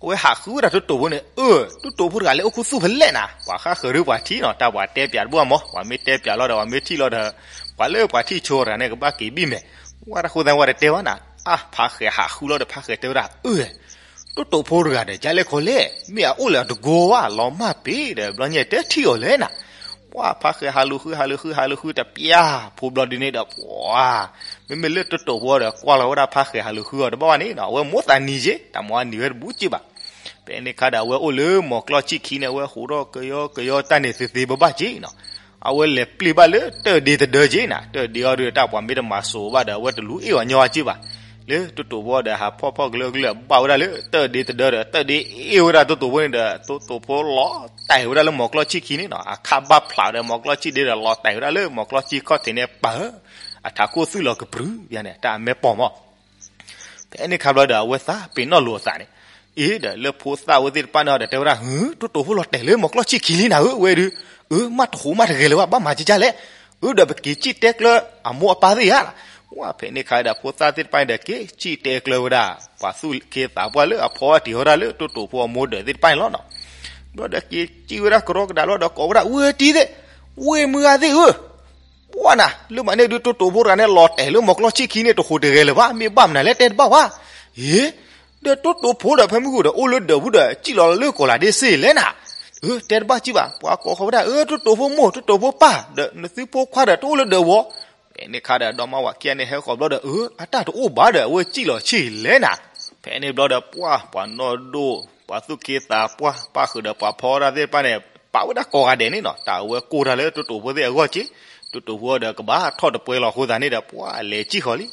အဝဲဟးဃုဝဲဒၣ်တိတိာ်ဖိန့ၣ် အၢ တိတိာ်ဖိတဂၤလၢအိၣ်ခူသူၣ်ဖဲလဲၣ်နၤ ပှၤဃါဃၢၤဒုးပှၤထံၣ်နီၤ တၢ်ပှၤတဲပၠးတဘၣ်မး ပှၤမ့ၢ်တဲပၠးလီၤဒီး ပှၤမ့ၢ်ထံၣ်လီၤဒီး ပှၤလၢပှၤထံၣ်ဆိတဂၤန့ၣ် ကဘၣ်က့ၤဘံၣ်မဲာ်. ပှၤတၢ်ဃိသတးပှၤတတဲဘၣ်နၤ အါ ဖါဃဲၤဟးဃုလီၤဒီး ဖါဃဲၤတဲဝဲဒၣ် အၢ တိတိာ်ဖိတဂၤဒီး ကလဲၣ်ခီလဲၣ် မ့ၢ်အအိၣ်လၢအတဂီၤဘၣ် လီၤမၢ်ပ့ၤဒီး ဘျီညါတဲထံၣ်အီၤလဲၣ်နၤ. ပှၤဖါဃဲၤဟးလူၤဃု ဟးလူၤဃု ဟးလူၤဃု တပျၢ်ဖိဘျီဒုးန့ၣ်ဒီး ပှၤ မ့မ့ၢ်လၢတိတိာ်ဖိဒီး ကွၢ်လီၤဝဲဒၣ်ဖါဃဲၤဟးလူၤဃုအီၤတဘၣ်ဘၣ်န့ၣ်နီၤ အဝဲမိၢ်သးနံၤက့ တၢ်မိၢ်အနံၤဝဲတဘူးက့ဘၣ်. ဖဲန့ၣ်ခါဒီး အဝဲအိၣ်လၢမိၤကျီၢ်ဆံၣ်ခံန့ၣ် အဝဲဟူးထီၣ်ကယီကယီတၢ်န့ၣ်သ့သ့ဘၣ်ဘၣ်က့နီၤ. အဝဲလဲၤပျံၤဘၣ်လၢတၢၢ်ဒ့တဒၢက့နၤ တၢၢ်ဒ့အီၤဒုးတၢ်ပှၤမ့ၢ်တမၤစိၤဘၣ်ဒီး အဝဲတလူၤအ့ၣ်အီၤညီအီၤက့ဘၣ်. လၢတိတိာ်ဖိဒီးဟးဖီၣ်ဖီၣ်ကလၢကလၢဘၣ်ဝဲဒၣ်လၢတၢၢ်ဒ့တဒၢဒီး တၢၢ်ဒ့အ့ၣ်ဝဲဒၣ်တိတိာ်ဖိန့ၣ်ဒီး တိတိာ်ဖိလီၤတဲာ်ဝဲဒၣ်လၢမိၤကျီၢ်ဆံၣ်ခံန့ၣ်နီၤ အခါဘၣ်ဖျးဒီးမိၤကျီၢ်ဆံၣ်ဒ့ဒီး လီၤတဲာ်ဝဲဒၣ်လၢမိၤကျီၢ်ဆံၣ်ခီၣ်ထံးန့ၣ်ပၢ် အထးခိၣ်သွံၣ်လီၤကပြုၤယါန့ၣ် တၢ်အမဲပီၢ်မး. ဖဲန့ၣ်ခါဘျီဒီး အဝဲသးပ့ၤနီၣ်လိာ်အသးန့ၣ် အ့ဒီးလၢဖိသၣ်ဝဲသ့ၣ်တဖၣ်န့ၣ်ဒီးတဲဝဲဒၣ် ဟု တိတိာ်ဖိလီၤတဲာ်လၢမိၤကျီၢ်ဆံၣ်ခံလံနၤဧၢ ဝဲဒုး အၢ မ့ၢ်တဟူးမ့ၢ်တဂဲၤလၢၤဘၣ် ဘၣ်မၤကကလဲၣ် အၢ ဒီးပက့ၤစံၣ်တဲကျၢအမိၢ်အပၢ်သ့ၣ်ဧါ. ဝဲဖဲန့ၣ်ခါဒီး ဖိသၣ်သ့ၣ်တဖၣ်န့ၣ်ဒီး က့ၤစံၣ်တဲကျၢဝဲဒၣ် ပှၤသူၣ်က့သးပှၢ်လၢအဖီအတံၢ်ဝဲဒၣ်လၢတိတိာ်ဖိအမိၢ်ဒၢးသ့ၣ်တဖၣ်န့ၣ်လီၤနီၤ. ဘျီဒီးက့ၤစံၣ်ဝဲဒၣ်ကရီကဒးလီၤဒီးကိးဝဲဒၣ် ဝ့ၢ်တံၢ်သ့ၣ် ဝ့ၢ်မုၢ်ဂၤသ့ၣ်ဧၢ ပှၢ်နၤ လၢမၤန့ၢ်ဒုးတိတိာ်ဖိတဂၤန့ၣ် လီၤတဲာ်လၢမိၤကျီၢ်ဆံၣ်ခံန့ၣ် တဟူးတဂဲၤလၢၤဘၣ် မ့ၢ်ဘၣ်မနုၤလဲၣ်တဲတဘၣ်ဝဲ. အ့ ဒီးတိတိာ်ဖိဒီးဖဲမုၢ်ဂီၤဒီး အိၣ်လၢဒၢးပူၤဒီး စံၣ်လီၤလၢကီးလးဒ့စ့ၢ်လဲၣ်နၤ. အၢ တဲတဘၣ်စံးဘၣ်, ပှၤကိးဃီၤဝဲဒၣ်, အၢ တိၣ်တိၣ်ဖိမိၢ်, တိၣ်တိၣ်ဖိပၢ်, ဒီးနသုဖိခွါဒီးတအိၣ်လၢဒၢးဝီ. ဖဲန့ၣ်အခါဒီး ဒီမါဝၤခံဂၤန့ၣ်ဟဲဃီၤဘျီဒီး အၢ အတၢ်တအိၣ်ဘၣ်ဒီး အဝဲစံၣ်လီၤဆံၣ်လဲၣ်နၤ. ဖဲန့ၣ်ဘျီဒီး ပှၢ်ပှၤနီၢ်ဒိၣ် ပှၤသူၣ်က့သးပှၢ် ပၣ်ဃုာ်ဒီးပှၤဖီတၢ်သ့ၣ်တဖၣ်န့ၣ် ပာ်ဝဲဒၣ်ကိးဂၤဒဲးန့ၣ်နီၤ, တၢ်အဝဲကိၢ်တၢ်လၢတိၣ်တိၣ်ဖိသ့ၣ်အဂီၢ်က့, တိၣ်တိၣ်ဖိဒီးကဘၣ်ထီၣ်တပှဲၤလီၤအဃိသတးန့ၣ်ဒီး ပှၢ်လဲၤစံၣ်ဃီၤလံ.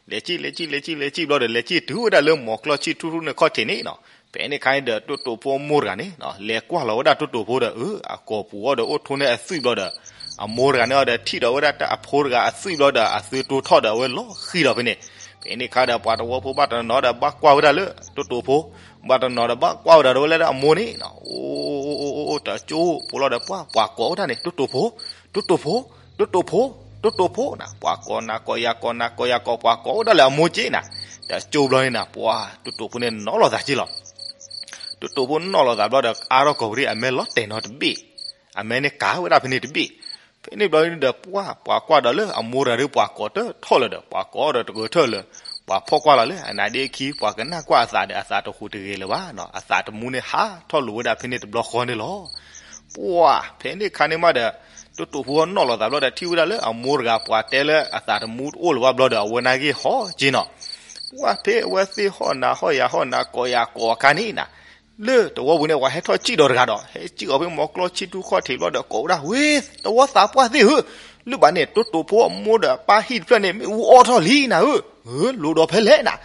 လဲၤစံၣ် လဲၤစံၣ် လဲၤစံၣ် လဲၤစံၣ်ဘျီဒီး လဲၤစံၣ်တုၤဝဲဒၣ်လၢမိၤကျီၢ်ဆံၣ်ထူၣ်ထူၣ်န့ၣ်ခီၣ်ထံးန့ၣ်နီၤ. ဖဲန့ၣ်အခါန့ၣ်ဒီး တိၣ်တိၣ်ဖိအမိၢ်တဂၤန့ၣ်နီၤ လဲၤကွၢ်လီၤဝဲဒၣ်တိၣ်တိၣ်ဖိဒီး အၢ အကိာ်ပူၤအီၤဒီးအိၣ်ထိၣ်န့ၢ်အသွံၣ်ဘျီဒီး အမိၢ်တဂၤန့ၣ်အီၤဒီးထံၣ်ဒီးဝဲဒၣ်အဖိတဂၤအသွံၣ်ဘျီဒီး အသုတိထီၣ်ဒီးအဝဲလီၤဃံၤဒီးဖဲန့ၣ်. ဖဲန့ၣ်အခါဒီး ပှၤတဝီဖိဘၣ်တနီၤဒီးဘၣ်ကွၢ်ဝဲဒၣ်လၢတိၣ်တိၣ်ဖိ, ဘၣ်တနီၤဒီးဘၣ်ကွၢ်ဝဲဒၣ်ဒီးဝဲလၢအမိၢ်န့ၣ်နီၤ. အိၣ် အိၣ် အိၣ် အိၣ် တကၠိဖိလီၤဒီး ပှၢ်ပှၤကိးဝဲဒၣ်န့ၣ် တိၣ်တိၣ်ဖိ, တိၣ်တိၣ်ဖိ, တိၣ်တိၣ်ဖိ, တိၣ်တိၣ်ဖိနၤ. ပှၤကိးနၤကိးယၤ ကိးနၤကိးယၤ ကိးပှၤကိးဝဲဒၣ်လၢအမိၢ်က့နၤ. တကၠိဘျီန့ၣ်နၤ ပှၢ်တိၣ်တိၣ်ဖိန့ၣ်နီၣ်လီၤသးက့လီၤ. တိၣ်တိၣ်ဖိနီၣ်လီၤသးဘျီဒီး အါထီၣ်ကိာ်ပူၤဒံး အမဲလီၤတဲာ်နီၤတဘ့ၣ်, အမဲန့ၣ်ကၤဝဲဒၣ်ဖဲန့ၣ်တဘ့ၣ်. ဖဲန့ၣ်ဘျီန့ၣ်ဒီး ပှၢ်ပှၤကွၢ်ဒီးလၢအမိၢ်တဂၤဒီး ပှၤကိးတထီၣ်လၢၤဒီး ပှၤကိးဒီးတဂၢၢ်ထၢၣ်လၢၤ, ပှၤဖီၣ်ကွၢ်လီၤလၢအနါဒ့ခံ ပှၤကနၣ်ကွၢ်အသးဒီး အသးတဟူးတဂ့ၤလၢၤဘၣ်နီၤ. အသးတမူန့ၣ်ဟးထီၣ်လိာ်ဝဲဒၣ်ဖဲန့ၣ်တဘျီဃီန့ၣ်လီၤ. ပှၢ်ဖဲန့ၣ်အခါန့ၣ်မးဒီး တိၣ်တိၣ်ဖိနီၣ်လီၤသးဘျီဒီး ထံၣ်ဝဲဒၣ်လၢအမိၢ်တဂၤ ပှၤတဲလၢအသးတမူတအိၣ်လၢၤဘၣ်ဘျီဒီး အဝဲနာ်က့ဟီၣ်က့နီၤ. ပှၢ်ဖဲအဝဲသ့ၣ်ဟီၣ်နၤဟီၣ်ယၤ ဟီၣ်နၤကိးယၤကိးအခါန့ၣ်နၤ လၢတဝီပူၤန့ၣ် ပှၤဟဲထီၣ်စံၣ်ဒီးတဂၤဒီး ဟဲစံၣ်အီၤဖဲမိၤကျီၢ်ဆံၣ်ထူၣ်ခီၣ်ထံးဘျီဒီး ကိးဝဲဒၣ် ဝ့ တဝီသးပှၢ်သ့ၣ်ဧၢ, လၢဘၣ်န့ၣ် တိၣ်တိၣ်ဖိအမိၢ်ဒီးအပၢ်ဟံၣ်တဖျၢၣ်န့ၣ် မ့ၣ်အူအီၣ်ထီၣ်လံနၤဧၢ, လိၤဒီးဖဲလဲၣ်နၤ.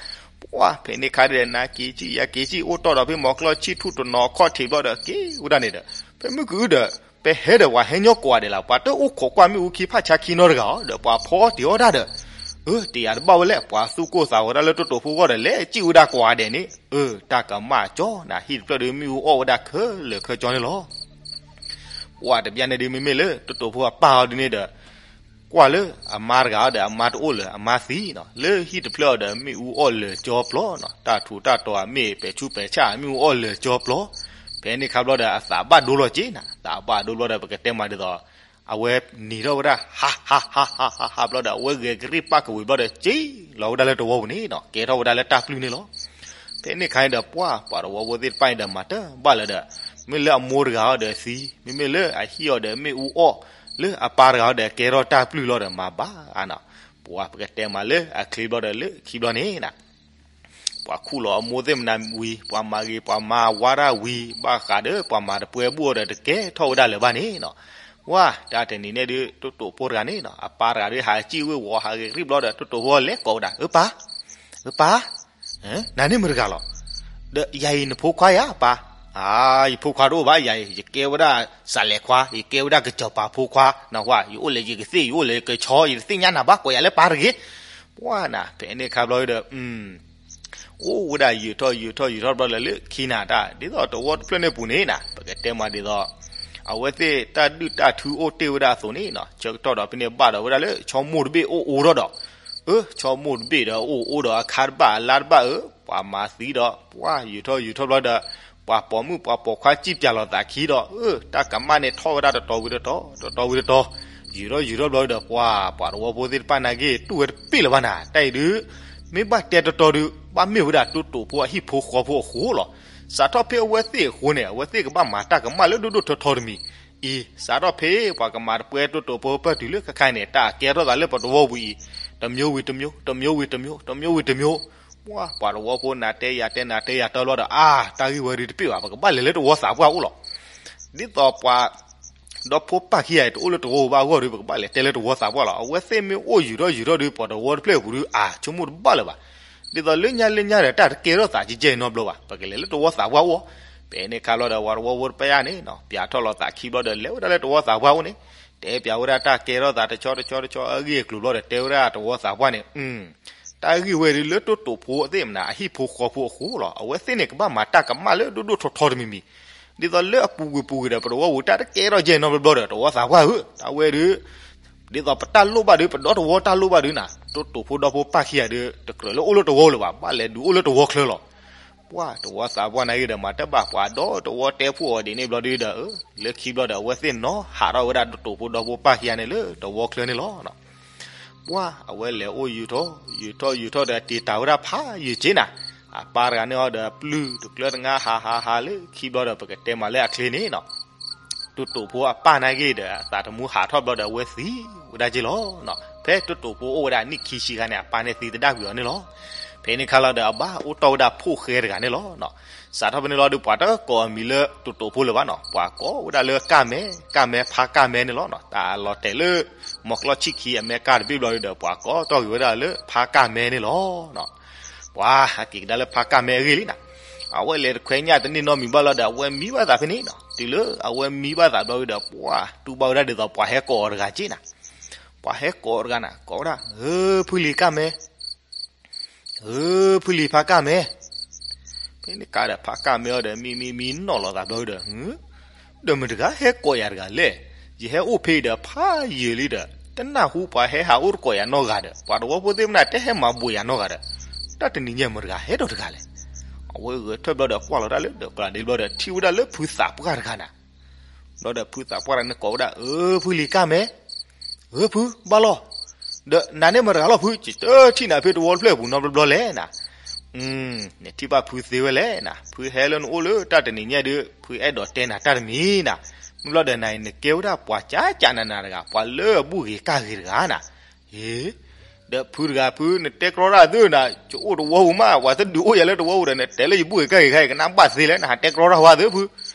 ပှၢ်ဖဲန့ၣ်အခါဒီး နၤက့ၤစံၣ်ယၤက့ၤစံၣ် အိၣ်တီၢ်ဒီးဖဲမိၤကျီၢ်ဆံၣ်ထူၣ်တနီၤခီၣ်ထံးဘျီဒီး က့ၤဝဲဒၣ်န့ၣ်ဒီး ဖဲမုၢ်ကအုဒီး ပဟဲဒီးပှၤဟဲညီကိးဂၤဒဲးလီၤ. ပှၤတအိၣ်ခိးကွၢ်မ့ၣ်အူခံဖးဆါခံနီတဂၤဧိၤဒီး ပှၤဖီတ့ၢ်အီၣ်တၢ်ဒီး အၢ တယာ်တဘၣ်ဝဲလဲၣ်, ပှၤသူၣ်ကိၢ်သးဂီၤဒၣ်လၢတိၣ်တိၣ်ဖိအဂီၢ်ဒီး လဲၤစံၣ်ဝဲဒၣ်ကိးဂၤဒဲးန့ၣ် အၢ တၢ်ကမၣ်ကၠီနၤ, ဟံၣ်တဖျၢၣ်ဒီးမ့ၣ်အူအီၣ်ဝဲဒၣ်ခဲလၢာ်ခဲဆ့န့ၣ်လီၤ. ပှၢ်တဘျီန့ၣ်ဒုး မ့မ့ၢ်လၢတိၣ်တိၣ်ဖိအပၢ်အီၤဒုးန့ၣ်ဒီး ကွၢ်လၢအမါတဂၤအီၤဒီး အမါတအိၣ်လၢၤ အမါသံနီၤ, လၢဟံၣ်တဖျၢၣ်အီၤဒီး မ့ၣ်အူအီၣ်လၢာ်ကၠီပျီနီၤ, တၢ်ထူးတၢ်တီၤအမ့ၣ် ပဲာ်ဆူးပဲာ်ဆၣ် မ့ၣ်အူအီၣ်လၢာ်ကၠီပျီ. ဖဲန့ၣ်အခါဘျီဒီး အသးဘၣ်ဒိလီၤက့နၤ, သးဘၣ်ဒိဘျီဒီး ပကတဲမးဒ်သိး အဝဲနံၤထီၣ်ဝဲဒၣ် ဟးဟးဟးဟးဟးဟးဘျီဒီး အဝဲဂဲၤကရံၣ်ပၢ်ကဝံၤဘျီဒီး စံၣ်လီၤဝဲဒၣ်လၢတဝီပူၤန့ၣ်နီၤ, ကဲထီၣ်ဝဲဒၣ်လၢတၢ်ပျုၢ်န့ၣ်လီၤ. ဖဲန့ၣ်အခါန့ၣ်ဒီး ပှၢ်ပှၤတဝီဖိသ့ၣ်တဖၣ်န့ၣ်ဒီး မၤတဘၣ်လၢၤဒီး မ့ၢ်လၢအမိၢ်တဂၤအီၤဒီးသံ, မ့မ့ၢ်လၢအဟံၣ်အီၤဒီးမ့ၣ်အူအီၣ်, လၢအပၢ်တဂၤအီၤဒီးကဲထီၣ်တၢ်ပျုၢ်လီၤဒီး မၤဘၣ်အါနီၤ. ပှၢ်ပကတဲမးလၢအချ့ဘျီဒီး လၢခံဘျီန့ၣ်နၤ ပှၤခူၣ်လီၤအမိၢ်သ့ၣ်မနၤဝံၤ, ပှၤမၤဂ့ၤပှၤမၤဝါတၢ်ဝံၤ, ဘၣ်ဃးဒီးပှၤမၤတပှဲၤဘူၣ်အီၤဒီး တကဲထီၣ်ဝဲဒၣ်လၢၤဘၣ်န့ၣ်နီၤ. ဝါ တၢ်တနံၤန့ၣ်ဒုး တိၣ်တိၣ်ဖိတဂၤန့ၣ်နီၤ အပၢ်တဂၤဒုး ဟးစံၣ်ဝ့ၢ်ဝီၤ ဟးဂဲၤကရံၣ်ဘျီဒီး တိၣ်တိၣ်ဖိလဲၤကိးဝဲဒၣ် အၢပၢ်, အၢပၢ် နၤန့ၣ်မတၤတဂၤလီၤ. ဒီးယၤအံၤနဖိခွါယၤပၢ်. အါ ယဖိခွါတအိၣ်ဘၣ် ယၤအံၤ ယကဲဝဲဒၣ်စးလဲၤခွါ, ယကဲဝဲဒၣ်ကစီၤပၤဖိခွါ, နၢ်ဟူဧါ, ယအိၣ်လၢယကသ့ၣ် ယအိၣ်လၢယကဆီ, ယတသ့ၣ်ညါနၤဘၣ် ကိးယၤလၢပၢ်တဂ့ၤ. ပှၢ်နၤ ဖဲန့ၣ်အခါဘျီဒီး အိၣ်ဝဲဒၣ်ယံာ်ထီၣ်ယံာ်ထီၣ်ယံာ်ထီၣ်ဘျီဒီး လၢခံနၤတၢ် ဒ်သိးတဝီတဖျၢၣ်န့ၣ်ပူၤန့ၣ်နၤ ပကတဲမးဒ်သိး အဝဲသ့ၣ်တၢ်ဒုၣ်တၢ်ထုအိၣ်တ့ၢ်ဝဲဒၣ်အသိးန့ၣ်နီၤ ဆၢကတီၢ်ဒီးဖဲန့ၣ်ဘၣ်ဒီးဝဲဒၣ်လၢ ဆီမိၢ်တဘ့ၣ်အိၣ်အိၣ်ထီၣ်ဒီး အၢ ဆီမိၢ်တဘ့ၣ်ဒီးအိၣ်အိၣ်ဒီးအခါတဘၣ်အလါတဘၣ်အၢ ပှၤမၤသံဒီး ပှၢ်ယံာ်ထီၣ်ယံာ်ထီၣ်ဘျီဒီး ပှၤပိာ်မုၣ်ပှၤပိာ်ခွါစံၣ်ပၠးလိာ်သးခံဒီး အၢ တၢ်ကမၣ်န့ၣ်ထီၣ်ဝဲဒၣ်တတီၤဝံၤတတီၤ တတီၤဝံၤတတီၤ ယံာ်ထီၣ်ယံာ်ထီၣ်ဘျီဒီး ပှၤပှၤတဝီဖိသ့ၣ်တဖၣ်နာ်က့ တူၢ်ဝဲတပ့ၢ်လၢၤဘၣ်နၤ တၢ်အံၤဒုး မ့ၢ်ဘၣ်တဲတတီၤဒုး ဘၣ်မ့ၢ်ဝဲဒၣ်တိၣ်တိၣ်ဖိအဟံၣ်ဖိဃီဖိအဃိလီၤ. စးထီၣ်ဖဲအဝဲသ့ၣ်အဃိန့ၣ် အဝဲသ့ၣ်ကဘၣ်မၤတၢ်ကမၣ်လၢဒိၣ်ဒိၣ်ထီထီတမံၤအံၤ စးထီၣ်ဖဲပှၤကမၤတပှဲၤတိၣ်တိၣ်ဖိပၢၢ်တုၤလၢခဲခါန့ၣ် တၢ်ကဲထီၣ်သးလၢပတဝီပူၤအံၤ တစ်မျိုးဝံၤတစ်မျိုး တစ်မျိုးဝံၤတစ်မျိုး တစ်မျိုးဝံၤတစ်မျိုး ပှၤတဝီဖိနၤတဲယၤတဲနၤတဲယၤတဘျီဒီး အါ တၢ်ဂ့ၢ်ဝဲဒုးတပ့ၢ်ဘၣ် ပကဘၣ်လဲၤလၢတဝီသးပှၢ်အိၣ်လီၤ. ဒ်သိးပှၤ ဒီဖိပၢ်ခံဂၤအံၤ တအိၣ်လၢတဝီပူၤဘၣ်အဂီၢ်ဒီး ပကဘၣ်လဲၤတဲလၢတဝီသးပှၢ်လီၤ. အဝဲသ့ၣ်မ့ၢ်အိၣ်ယံာ်ထီၣ်ယံာ်ထီၣ်ဒီး ပှၤတဝီတဖျၢၣ်အပူၤဒီး အါ ဆိကမိၣ်တဘၣ်လၢၤဘၣ်. ဒ်သိးလၢညါလၢညါဒီး တၢ်တကဲထီၣ်သးကဲကဲနီတဘျီဘၣ် ပကလဲၤလၢတဝီသးပှၢ်အိၣ်. ဖဲန့ၣ်အခါဘျီဒီး ပှၤတဝီဖိတဖၣ်အံၤန့ၣ် ပၠးထီၣ်လိာ်သးခံဘျီဒီး လဲၤဝဲဒၣ်လၢတဝီသးပှၢ်အိၣ်န့ၣ် တဲပၠးဝဲဒၣ်တၢ်ကဲထီၣ်သးတဆီတဆီတဆီအဂ့ၢ်အကျိၤဘျီဒီး တဲဝဲဒၣ်တဝီသးပှၢ်န့ၣ် တၢ်ဂ့ၢ်ဝဲဒုးလၢတိၣ်တိၣ်ဖိသ့ၣ်မနၤ အဟံၣ်ဖိဃီဖိအဃိလီၤ. အဝဲသ့ၣ်န့ၣ် ကဘၣ်မၤတၢ်ကမၣ်လၢဒိၣ်ဒိၣ်ထီထီတမံၤမံၤ ဒ်သိးလၢအပူၤကွံာ်ပူၤကွံာ်ဒီး ပတဝီပူၤတၢ်တကဲထီၣ်ကဲနီတဘျီဘျီဒီး တဝီသးပှၢ်ဧၢ တၢ်ဝဲဒုး ဒ်သိးပတၢ်လိၣ်ဘၣ်ဒုး ပဒီတဝီတၢ်လိၣ်ဘၣ်ဒုးနၤ တိၣ်တိၣ်ဖိဒီဖိပၢ်ခံဂၤဒုး တကြၢးလၢအိၣ်လၢတဝီလၢၤဘၣ် ဘၣ်လဲၤဒုးအိၣ်လၢတဝီချၢလီၤ. ပှၤတဝီသးပှၢ်နာ်ဂ့ၤဒီး မၤတဘၣ်ပှၤဒီတဝီတဲဖှိၣ်အီၤဒ်န့ၣ်ဘျီဒုးဒီး လၢခံဘျီဒီး အဝဲသ့ၣ်နီၤဟးထီၣ်ဝဲဒၣ်တိၣ်တိၣ်ဖိဒီဖိပၢ်ခံဂၤန့ၣ်လၢတဝီချၢန့ၣ်လီၤ. ပှၤအဝဲလဲၤအိၣ်ယံာ်ထီၣ် ယံာ်ထီၣ်ယံာ်ထီၣ်ဒီး တ့ၢ်တၢ်ဝဲဒၣ်ဖးယံာ်က့နၤ အပၢ်တဂၤန့ၣ်အီၤဒီး ပျုၢ်တကျၢတငါဟးဟးဟးလၢခံဘျီဒီး ပကတဲမးလၢအချ့န့ၣ်နီၤ တိၢ်တိၢ်ဖိအပၢ်န့ၣ်က့ၤဒီး အသးသမူဟးထီၣ်ဘျီဒီး အဝဲသံဝဲဒၣ်က့ၤလီၤ. ဖဲတိၢ်တိၢ်ဖိအိၣ်ဝဲဒၣ်နံၣ်ခံဆံခါန့ၣ် အပၢ်န့ၣ်သံသဒၣ်ကွံာ်အီၤန့ၣ်လီၤ. ဖဲန့ၣ်ခါလီၤဒီး အဘၣ်အိၣ်တီၢ်ဝဲဒၣ်ဖိၣ်ဃဲတဂၤန့ၣ်လီၤ. စးထီၣ်ဖဲန့ၣ်လီၤဒီး ပှၤတကိးအမံၤလၢတိၢ်တိၢ်ဖိလၢၤဘၣ်နီၤ, ပှၤကိးဝဲဒၣ်လၢကၢ်မဲ, ကၢ်မဲဖါကၢ်မဲန့ၣ်လီၤ. တၢ်လီၤတဲာ်လၢ မီၤကျီၢ်ဆံၣ်ခံအမဲကၢ်တဘ့ၣ်ဘျီဒီး ပှၤကိးတီၢ်က့ၤဝဲဒၣ်လၢဖါကၢ်မဲန့ၣ်လီၤ. ပှၤဟဲက့ၤကဒါလၢဖါကၢ်မဲအဂ့ၢ်လံနီၤ. အဝဲလဲၤတခွဲညၣ်တန့ၢ်နီတမံၤဘၣ်လီၤဒီး အဝဲမံဘၣ်သးဖဲန့ၣ်နီၤ. တုၤလၢအဝဲမံဘၣ်သးဘျီဒီး ပှၤတူၢ်ဘၣ်ဝဲဒၣ်ဒ်သိးပှၤဟဲကိးအီၤတဂၤက့ၤနီၤ. ပှၤဟဲကိးအီၤတဂၤနီၤ, ကိးဝဲဒၣ်, ဧၢ ဖုလံၤကၢ်မဲ, ဧၢ ဖုလံၤဖါကၢ်မဲ. ဖဲန့ၣ်ကါဒီး ဖါကၢ်မဲအီၤဒီး မံမံမံနီၣ်လီၤသးဘျီဒီး ဒီးမတၤတဂၤဟဲကိးယၤတဂၤလဲၣ်. ယဟဲအိၣ်ဖဲအံၤဒီးဖးယံာ်လံဒီး တနၢ်ဟူပှၤဟဲဟးအိၣ်တကိးယၤနီတဂၤဒီး ပှၤသဝီဖိသ့ၣ်မနုၤတဲဟဲမၤဘှံးယၤနီတဂၤဒီး တၢ်တနံၤညါမတၤတဂၤဟဲဒီးတဂၤလဲၣ်. အဝဲဂဲၤထၢၣ်ဘျီဒီးကွၢ်လီၤတၢ်လၢဒီးပျၢၤဒ့ဘျီဒီး ထံၣ်ဝဲဒၣ်လၢဖုသးပှၢ်တဂၤနီၤ. ဘျီဒီးဖုသးပှၢ်တဂၤန့ၣ်ကိးဝဲဒၣ် ဧၢ ဖုလံၤကၢ်မဲ, ဧၢ ဖု ဘၣ်လီၤ. ဒီးနၤန့ၣ်မတၤတဂၤလီၤဖု, ယတထံၣ်နၤဖဲသဝီတဖျၢၣ်အပူၤနီတဘျီဘျီလဲၣ်နီၤ. နထံၣ်ဘၣ်ဖုသ့ဝဲလဲၣ်နီၤ, ဖုဟဲလၢနအိၣ်လၢတၢ်တနံၤညါဒီး ဖုအဲၣ်ဒိးတဲနၤတၢ်တမံၤနီၤ. မ့ၢ်ဘျီဒီးနၤအံၤ နကဲဝဲဒၣ်ပှၤကၠးကၠးနးနးတဂၤ, ပှၤလၢအဘူၣ်ဂ့ၤကၢ်ဂ့ၤတဂၤနီၤ. ဟ့, ဒီးဖုတဂၤဖု နတဲကြီတၢ်သုနီၤ, ယအိၣ်သဝီပူၤမး ပှၤတဒုးအိၣ်ယၤလၢသဝီပူၤဒီး နတဲလၢယဘူၣ်ဂ့ၤကၢ်ဂ့ၤခါအံၤ ကနၣ်ဘၣ်သ့လဲၣ်နီၤ, ဟးတဲကြီတၢ်ဝဲသုဖု.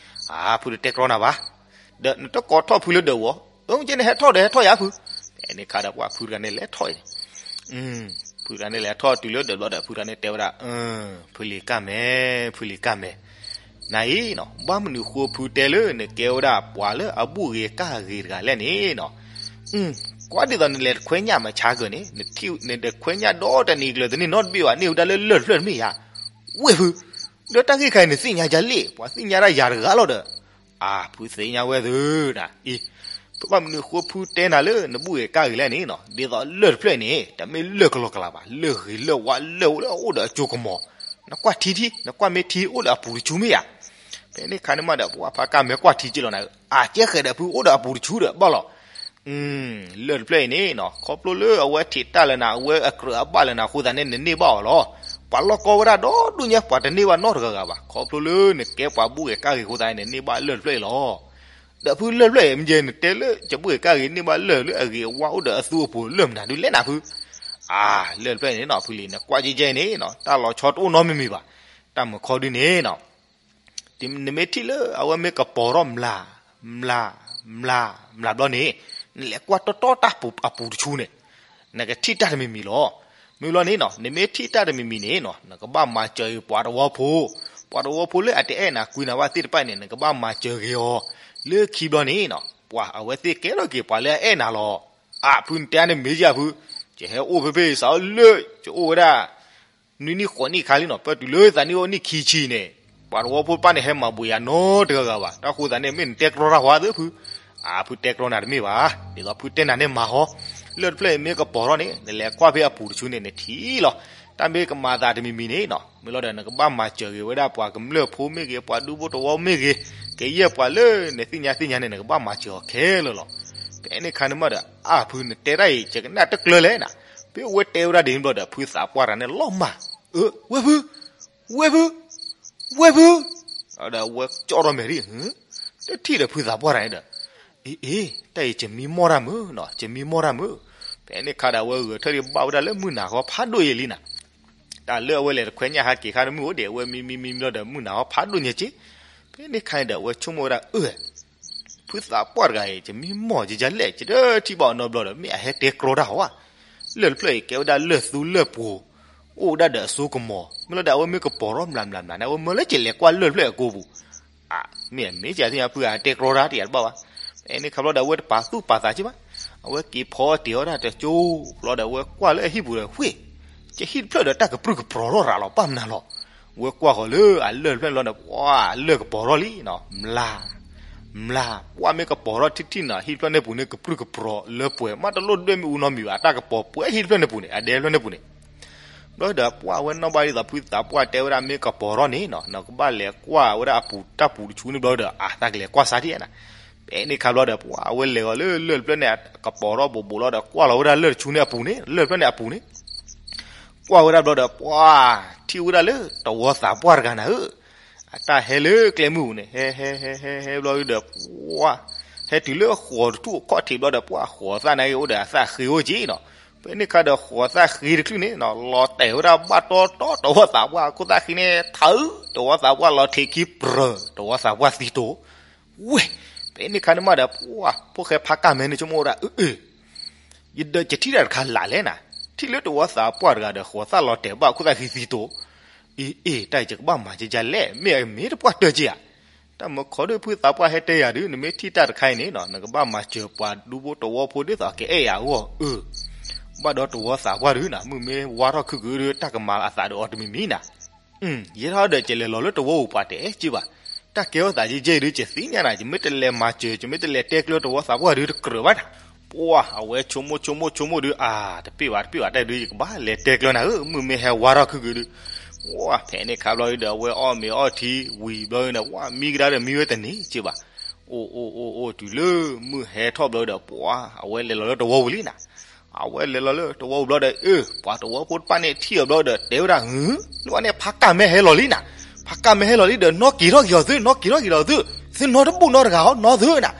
အါ ဖုတတဲကြီနၤဘၣ်. ဒီးနတကိးထီၣ်ဖုလၢဒၢးဝီၤ, အၢ မ့ၢ်ကဲန့ၣ်ဟဲထီၣ်ဒီးဟဲထီၣ်ယၤဖု. ဖဲန့ၣ်ခါဒီးပှၤဖုတဂၤန့ၣ်လဲၤထီၣ်အံၤန့ၣ် ဖုတဂၤန့ၣ်လဲၤထီၣ်တုၤလၢဒၢးဘျီဒီး ဖုတဂၤန့ၣ်တဲဝဲဒၣ်, ဖုလံၤကၢ်မဲ, ဖုလံၤကၢ်မဲ, နၤအံၤနီၤ ဘၣ်မနုၤဃိဖုတဲလၢနကဲဝဲဒၣ်ပှၤလၢအဘူၣ်ဂ့ၤကၢ်ဂ့ၤတဂၤလဲၣ်န့ၣ်နီၤ. ကွၢ်ဒ်သိးနလဲၤတခွဲညၣ်မၤဆါကၢၢ်န့ၣ်, နတခွဲညၣ်ဒီတနံၤကျၢၤတန့ၢ်နီတဘ့ၣ်ဘၣ်, န့ၢ်ဝဲဒၣ်လၢလၢၢ်တဖျၢၣ်တမ့ၢ်ဧါ. ဝ့ၢ်ဖု, ဒီးတၢ်ဂ့ၢ်ခါအံၤနသ့ၣ်ညါယၤလဲၣ်, ပှၤသ့ၣ်ညါဒၣ်ယၤတဂၤလီၤဒီး အါ ဖုသ့ၣ်ညါဝဲသုနီၤ, အံၤ, ပဘၣ်မနုၤဃိဖုတဲနၤလၢနဘူၣ်ဂ့ၤကၢ်ဂ့ၤလဲၣ်န့ၣ်နီၤ, ဒ်သိးလၢၢ်တဖျၢၣ်အံၤန့ၣ် တမ့ၢ်လၢၢ်ကလီကလးဘၣ်, လၢၢ်ဂ့ၤလၢၢ်ဝါလၢၢ်အိၣ်လၢအအိၣ်ဒီးအစိကမီၤ, နကွၢ်ထံထံ, နကွၢ်မ့ၢ်ထံအိၣ်လၢအပူၤတဆူမ့ၢ်ဧါ. ဖဲန့ၣ်ခါန့ၣ်မးဒီး ပှၤဖါကၢ်မဲကွၢ်ထံက့လီၤနၤ, အါ ကဲဃဲးဒီးဖုအိၣ်ဒီးအပူၤတဆူဒီးဘၣ်လီၤ. လၢၢ်တဖျၢၣ်အံၤန့ၣ်နီၤ, ခီဖျိလၢအဝဲထံးတၢ်လၢနၤ, အဝဲအကြၢးအဘၣ်လၢနၤအဃိသတးန့ၣ် နန့ၢ်ဘၣ်အီၤလီၤ. ပှၤလီၢ်ကီဝဲဒၣ်ဒီဒူၣ်ညါ ပှၤတန့ၢ်ဘၣ်နီတဂၤဂၤဘၣ်. ခီဖျိလၢနကဲပှၤဘူၣ်ဂ့ၤကၢ်ဂ့ၤအဃိသတးန့ၣ် နန့ၢ်ဘၣ်လၢၢ်တဖျၢၣ်အံၤလီၤ. ဒီးဖုလၢၢ်တဖျၢၣ်အံၤ မ့ၢ်ယဲနတဲလၢ ယဘူၣ်ဂ့ၤကၢ်ဂ့ၤန့ၢ်ဘၣ်လၢၢ်လၢအဂ့ၤအဝါအိၣ်ဒီးအသူအပူၤလၢၢ်မနုၤဒုးလဲၣ်နၤဖု. အါ လၢၢ်တဖျၢၣ်အံၤန့ၣ်နီၤ ဖုလံၤ နကွၢ်ကဲကဲအံၤန့ၣ်နီၤ တၢ်လီၤဆီတအိၣ်နီတမံၤမံၤဘၣ်. တၢ်မုာ်ခီဒုန့ၣ်နီၤ နမ့ၢ်ထံၣ်လၢအဝဲမ့ၢ်ကပီၤထီၣ်မျး, မျး, မျး, မျးဘျီန့ၣ်, နလဲၤကွၢ်တီတီတၢ်အပူၤတဆူန့ၣ်, နကထံၣ်တၢ်တမံၤမံၤလီၤ. မ့ၢ်ဘျီန့ၣ်နီၤ နမ့ၢ်ထံၣ်တၢ်တမံၤမံၤန့ၣ်နီၤ နကဘၣ်မၤစၢၤဂ့ၤပှၤသဝီဖိ, ပှၤသဝီဖိလၢအတအဲၣ်နၤကွံနၤဘၣ်သ့ၣ်တဖၣ်န့ၣ် နကဘၣ်မၤစၢၤဂ့ၤအီၤ, လၢခံဘျီန့ၣ်နီၤ ပှၤအဝဲသ့ၣ်ကဲထီၣ်က့ၤပှၤလၢအအဲၣ်နၤလီၤ. အါဖု နတဲန့ၣ်မ့ၢ်ယၤဖု, ယဟဲအိၣ်ဖဲဖဲအံၤစးလၢ ယအိၣ်ဝဲဒၣ် နွံနံၣ်ဃိးနံၣ်ခါလံနီၤ ပၢၢ်တုၤလၢသးနံၣ်အိၣ်နံၣ်ခံဆံန့ၣ်, ပှၤသဝီဖိတဖၣ်န့ၣ် ဟဲမၤဘှံးယၤနီတဂၤဂၤဘၣ်. တၢ်ဃိသးန့ၣ် မ့ၢ်နတဲကြီတၢ်ဝဲသုဖု, အါဖုတဲကြီနၤတမ့ၢ်ဘၣ်, ဒ်သိးဖုတဲနၤန့ၣ်မၤဟီ, လၢၢ်တဖျၢၣ်အံၤမ့ၢ်ကပီၤထီၣ်န့ၣ် နလဲၤကွၢ်ဖဲအပူၤတဆူန့ၣ် နထံၣ်လီၤ. တၢ်မ့ၢ်ကမၤသးတမံၤမံၤန့ၣ်နီၤ မ့ၢ်လီၤဒီး နကဘၣ်မၤစၢၤဂ့ၤဝဲဒၣ်ပှၤကမျၢၢ်ဖိမ့ၢ်ဂ့ၤ ပှၤဒူဖိသဝီမ့ၢ်ဂ့ၤ, ကယဲၢ်ပှၤလၢနသ့ၣ်ညါသ့ၣ်ညါန့ၣ် နကဘၣ်မၤစၢၤအီၤခဲလၢာ်လီၤ. ဖဲန့ၣ်ခါန့ၣ်မးဒီး အါဖု နတဲတၢ်အံၤ ယကနၣ်တကျၢၤလဲၣ်နီၤ. ဖဲအဝဲတဲဝဲဒၣ်ဒ်န့ၣ်ဘျီဒီး ဖုသးပှၢ်တဂၤန့ၣ်လီၤမၢ်, အၢ ဝ့ၢ်ဖု, ဝ့ၢ်ဖု, ဝ့ၢ်ဖု, ဒီးအဝဲကၠီထီၣ်မဲာ်ဒ်, တထံၣ်ဒီးဖုသးပှၢ်တဂၤန့ၣ်ဒီး, အ့ အ့ တၢ်အံၤယမံမီၢ်တၢ်မုာ်နီၤ ယမံမီၢ်တၢ်မုာ်. ဖဲန့ၣ်ခါဒီး အဝဲဂဲၤထၢၣ်ဒံးဘၣ်ဝဲဒၣ်လၢမုၢ်နၤဃီဖးဒိၣ်ယဲလံနီၤ. တၢ်လၢအဝဲလဲၤတခွဲညၣ်ဟးက့ၤခါန့ၣ်မုၢ်အိၣ်ဒံး အဝဲမံမံမံမံလီၤဒီး မုၢ်နၤဃီဖးဒိၣ်ညဲက့. ဖဲန့ၣ်ခါန့ၣ်ဒီး အဝဲဆိကမိၣ်ဝဲဒၣ် အၢ ဖုသးပှၢ်တဂၤအံၤ ယမံမီၢ်ယယၤလဲၣ် ယတထံၣ်ဘၣ်အီၤနီတဘျီဒီး မ့ၢ်အဟဲတဲကြီတၢ်ဧါ. လၢၢ်တဖျၢၣ်အံၤ ကဲဝဲဒၣ်လၢၢ်သူလၢၢ်ပှိၤ, အိၣ်ဝဲဒၣ်ဒီးအစိကမီၤ, မ့ၢ်လီၤဒီး အဝဲမ့ၢ်ကပီၤထီၣ်မျးမျးမျးန့ၣ် အဝဲမၢလၢကလဲၤကွၢ်လၢၢ်တဖျၢၣ်အကိာ်ပူၤ, အါ မ့ၢ်အမ့ၢ်ကသ့ၣ်ညါဖုဂၤတဲကြီတၢ်တယၤတဘၣ်ဘၣ်. ဖဲန့ၣ်ခါဘျီဒီး အဝဲတပာ်သူၣ်ပာ်သးက့ဘၣ်, အဝဲက့ၤဖီတ့ၤအီၣ်တၢ်တကၠိဘျီဒီး အဝဲကွၢ်လၢအဟံၣ်ပူၤဒီး ဝ့ၢ် ကဟံၣ်တဖျၢၣ်ဒီးတၢ်ကပြုၢ်ကပြီၤထီၣ်ရၤလီၤ ဘၣ်မနုၤလီၤ. ဝဲကွၢ်ဃီၤလၢအလၢၢ်တဖျၢၣ်န့ၣ်ဘျီဒီး ပှၤလၢၢ်ကပီၤထီၣ်လံနီၤ, မျး, မျး, ပှၢ်မ့ၢ်ကပီၤထီၣ်ထံၣ်ထံၣ်နီၤ ဟံၣ်တဖျၢၣ်န့ၣ်ပူၤန့ၣ် ကပြုၢ်ကပြီၤလၢပှဲၤ မးတလိၣ်ဒွဲၣ်မ့ၣ်အူနီတမံၤဘၣ် တၢ်ကပီၤပှဲၤဟံၣ်တဖျၢၣ်န့ၣ်ပူၤန့ၣ် အဒဲတဖျၢၣ်န့ၣ်ပူၤန့ၣ် ဘျီဒီးပှၢ်ဝဲနီၣ်ဘၣ်ဒ်သိး ဖုသးပှၢ်တဲဝဲဒၣ်မ့ၢ်ကပီၤထီၣ်န့ၣ်နီၤ နကဘၣ်လဲၤကွၢ်ဝဲဒၣ်အပူၤတၢ်ပူၤတဆူန့ၣ်ဘျီဒီး အသးကလဲၤကွၢ်စါထံၣ်နၤ. ဖဲန့ၣ်ခါဘျီဒီး ပှၢ်ဝဲလဲၤဂီၤလၢလၢၢ်တဖျၢၣ်န့ၣ် ကပီၤထီၣ်ဘိးဘိးလီၤဒီး ကွၢ်လီၤဝဲဒၣ်လၢၢ်တဆူန့ၣ်အပူၤန့ၣ် လၢၢ်တဖျၢၣ်န့ၣ်အပူၤန့ၣ် ကွၢ်ဝဲဒၣ်ဘျီဒီး ပှၢ်ထံၣ်ဝဲဒၣ်လၢသဝီသးပှၢ်တဂၤနၤဧၢ, အတၢ်ဟဲလၢကျဲမုၢ်ပူၤန့ၣ် ဟဲဟဲဟဲဟဲဟဲဘျီဒီး ပှၤ ဟဲတုၤလၢဃိးတထူၣ်အခီၣ်ထံးဘျီဒီး ပှၤဃိးသၣ်န့ၣ်က့ၤအိၣ်ဒီးအသၣ်ဃ့အိၣ်က့ၤနီၤ. ဖဲန့ၣ်ခါဒီး ဃိးသၣ်ဃ့တချုးန့ၣ်နီၤ လီၤတဲာ်ဝဲဒၣ်ဘၣ်တီတီ တဝီသးပှၢ်အခိၣ်သၣ်ဃံန့ၣ် ထးအုး တဝီသးပှၢ်လီၤထံးခံပြၢၤ တဝီသးပှၢ်သံတိၤ ဝ့ၢ် ဖဲန့ၣ်ခါန့ၣ်မးဒီး ပှၤ ဖိၣ်ဃဲဖးကၢ်မဲန့ၣ် ဆိကမိၣ်ဝဲဒၣ် အၢ အၢ ယဒီးယထံၣ်တၢ်တခါလၢ်လဲၣ်နၤ, ထံၣ်လၢတဝီသးပှၢ်တဂၤဒီး ဃိးသၣ်လီၤတဲာ်ဘၣ်အခိၣ်သၣ်ဃံသံတိၤ, အ့ အ့ တၢ်အံၤယကဘၣ်မၤကကလဲၣ်, မ့ၢ်အမ့ၢ်တပှၢ်တၢၢ်က့ဧါ. တၢ်မၢခီဒုၣ်ဖုသးပှၢ်ဟဲတဲယၤဒုး နမ့ၢ်ထံၣ်တၢ်တခါအံၤန့ၣ်နီၤ နကဘၣ်မၤစၢၤပှၤဒူဖိတဝီဖိဒ်သိးကအဲၣ်ယၤအဂီၢ်, အၢ ဘၣ်ဒီးတဝီသးပှၢ်ဒုးနၤ မုၢ်မ့ၢ်ဝါထီၣ်ခုၣ်ကုာ်ဒုး တၢ်ကမၤအသးဒီးအီၤတမံၤမံၤနၤ ယဲထီၣ်ဒီး ယလဲၤလီၤလၢတဝီပူၤပှၤတဲက့ဘၣ်, တၢ်ကဲထီၣ်သးကဲကဲအံၤဒုး ယသ့ၣ်ညါနၤ, ယမ့ၢ်တလဲၤမၤစၢၤ ယမ့ၢ်တလဲၤတဲကျၢၤတဝီသးပှၢ်ဒုး တကြၢးဘၣ်နၤ. ပှၤ အဝဲဆိကမိၣ်ဆိကမိၣ်ဆိကမိၣ်ဒုး အါ တပ့ၢ်ဘၣ်တပ့ၢ်ဘၣ် တၢ်ဒုး ယကဘၣ်လဲၤတဲကျၢၤနၤဧၢ, မုၢ်မ့ၢ်ဟဲဝါထီၣ်ခုၣ်ကုာ်ဒုး, ပှၤ ဖဲန့ၣ်ခါဘျီဒုးဒီး အဝဲအီၣ်မ့ၤအီထံဝံၤဘျီဒုးန့ၣ် ပှၤ မံကဒါဒီးမံဝဲတန့ၢ်က့ဘၣ်, အိၣ်အိၣ်အိၣ်အိၣ် တုၤလၢမုၢ်ဟဲထီၣ်ဘျီဒီး ပှၤ အဝဲလဲၤလီၤလၢတဝီပူၤလံနၤ. အဝဲလဲၤလီၤလၢတဝီပူၤဘျီဒီး အၢ ပှၤတဝီဖိတဖၣ်န့ၣ်ထံၣ်အီၤဘျီဒီး တဲဝဲဒၣ် ဟု လၢန့ၣ် ဖးကၢ်မဲဟဲလီၤလံနၤ, ဖးကၢ်မဲဟဲလီၤလံဒီး နီၣ်က့ၤထီၣ်က့ၤအီၤသု, နီၣ်က့ၤထီၣ်က့ၤဒီးသု, သုနီတဘူၣ်နီတဂၤအီၤ နီသုနၤ.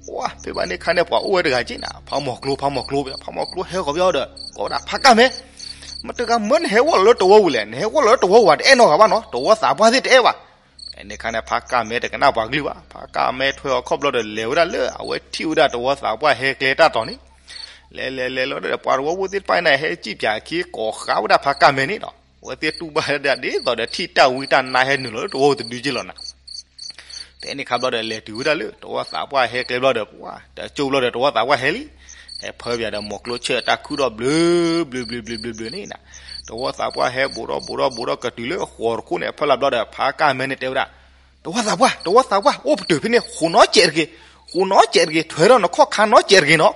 ပှၤ ဖဲဘၣ်န့ၣ်ခါန့ၣ် ပှၤအိၣ်ဝဲတဂၤက့နၤ ဖးမီၤကျိ ဖးမီၤကျိ ဖးမီၤကျိဟဲဃီၤဘျီဒီး ကိးဝဲဒၣ် ဖးကၢ်မဲ, မတဂၤမၢနဟဲဝီၣ်လီၤလၢတဝီပူၤလဲၣ်, နဟဲဝီၣ်လီၤလၢတဝီပူၤဘၣ် တအဲၣ်နီတဂၤဘၣ်နီၤ, တဝီသးပှၢ်သ့ၣ်တအဲၣ်ဘၣ်. ဖဲန့ၣ်ခါန့ၣ် ဖးကၢ်မဲတကနၣ်ပှၤကလုၢ်ဘၣ်, ဖးကၢ်မဲထွဲအီၤခီၣ်ဘျီဒီး လဲၤဝဲဒၣ်လၢအဝဲထံၣ်ဝဲဒၣ်တဝီသးပှၢ်ဟဲကျဲတၢ်တီၤန့ၣ်, လဲၤလဲၤလဲၤလီၤဒီး ပှၤတဝီဖိသ့ၣ်တဖၣ်န့ၣ် ဟဲစံၣ်ပၠးခံကိးဃာ်ဝဲဒၣ်ဖးကၢ်မဲန့ၣ်နီၤ, အဝဲသ့ၣ်တူၢ်ဘၣ်ဒၣ်ဒ်သိးဒီးထံၣ်တၢ်ဝံတၢ်နါဟဲနုာ်လီၤလၢတဝီပူၤတဒုက့လီၤနၤ. ဖဲန့ၣ်ခါဘျီဒီး လဲၤတုၤဝဲဒၣ်လၢတဝီသးပှၢ်ဟဲကျဲဘျီဒီး ပှၤ တကၠိဘျီဒီး တဝီသးပှၢ်ဟဲလံ, ဟဲဖၢပၠးဒီး မီၤကျိဆၢၣ်တၢ်ခုၣ်ထီၣ်ဘျုးဘျုးဘျုးဘျုးဘျုးဘျုးန့ၣ်နၤ, တဝီသးပှၢ်ဟဲဘူးထီၣ်ဘူးထီၣ်ဘူးထီၣ်ကတုၤလၢဃိးတခိၣ်န့ၣ် အဖၢလာ်ဘျီဒီး ဖးကၢ်မဲန့ၣ်တဲဝဲဒၣ်, တဝီသးပှၢ် တဝီသးပှၢ် အိၣ်ပတုာ်ဖဲန့ၣ် ဃိးနီကဲးတဂ့ၤ, ဃိးနီကဲးတဂ့ၤ ထွဲထီၣ်နခီၣ်ခါနီကဲးတဂ့ၤနီၤ.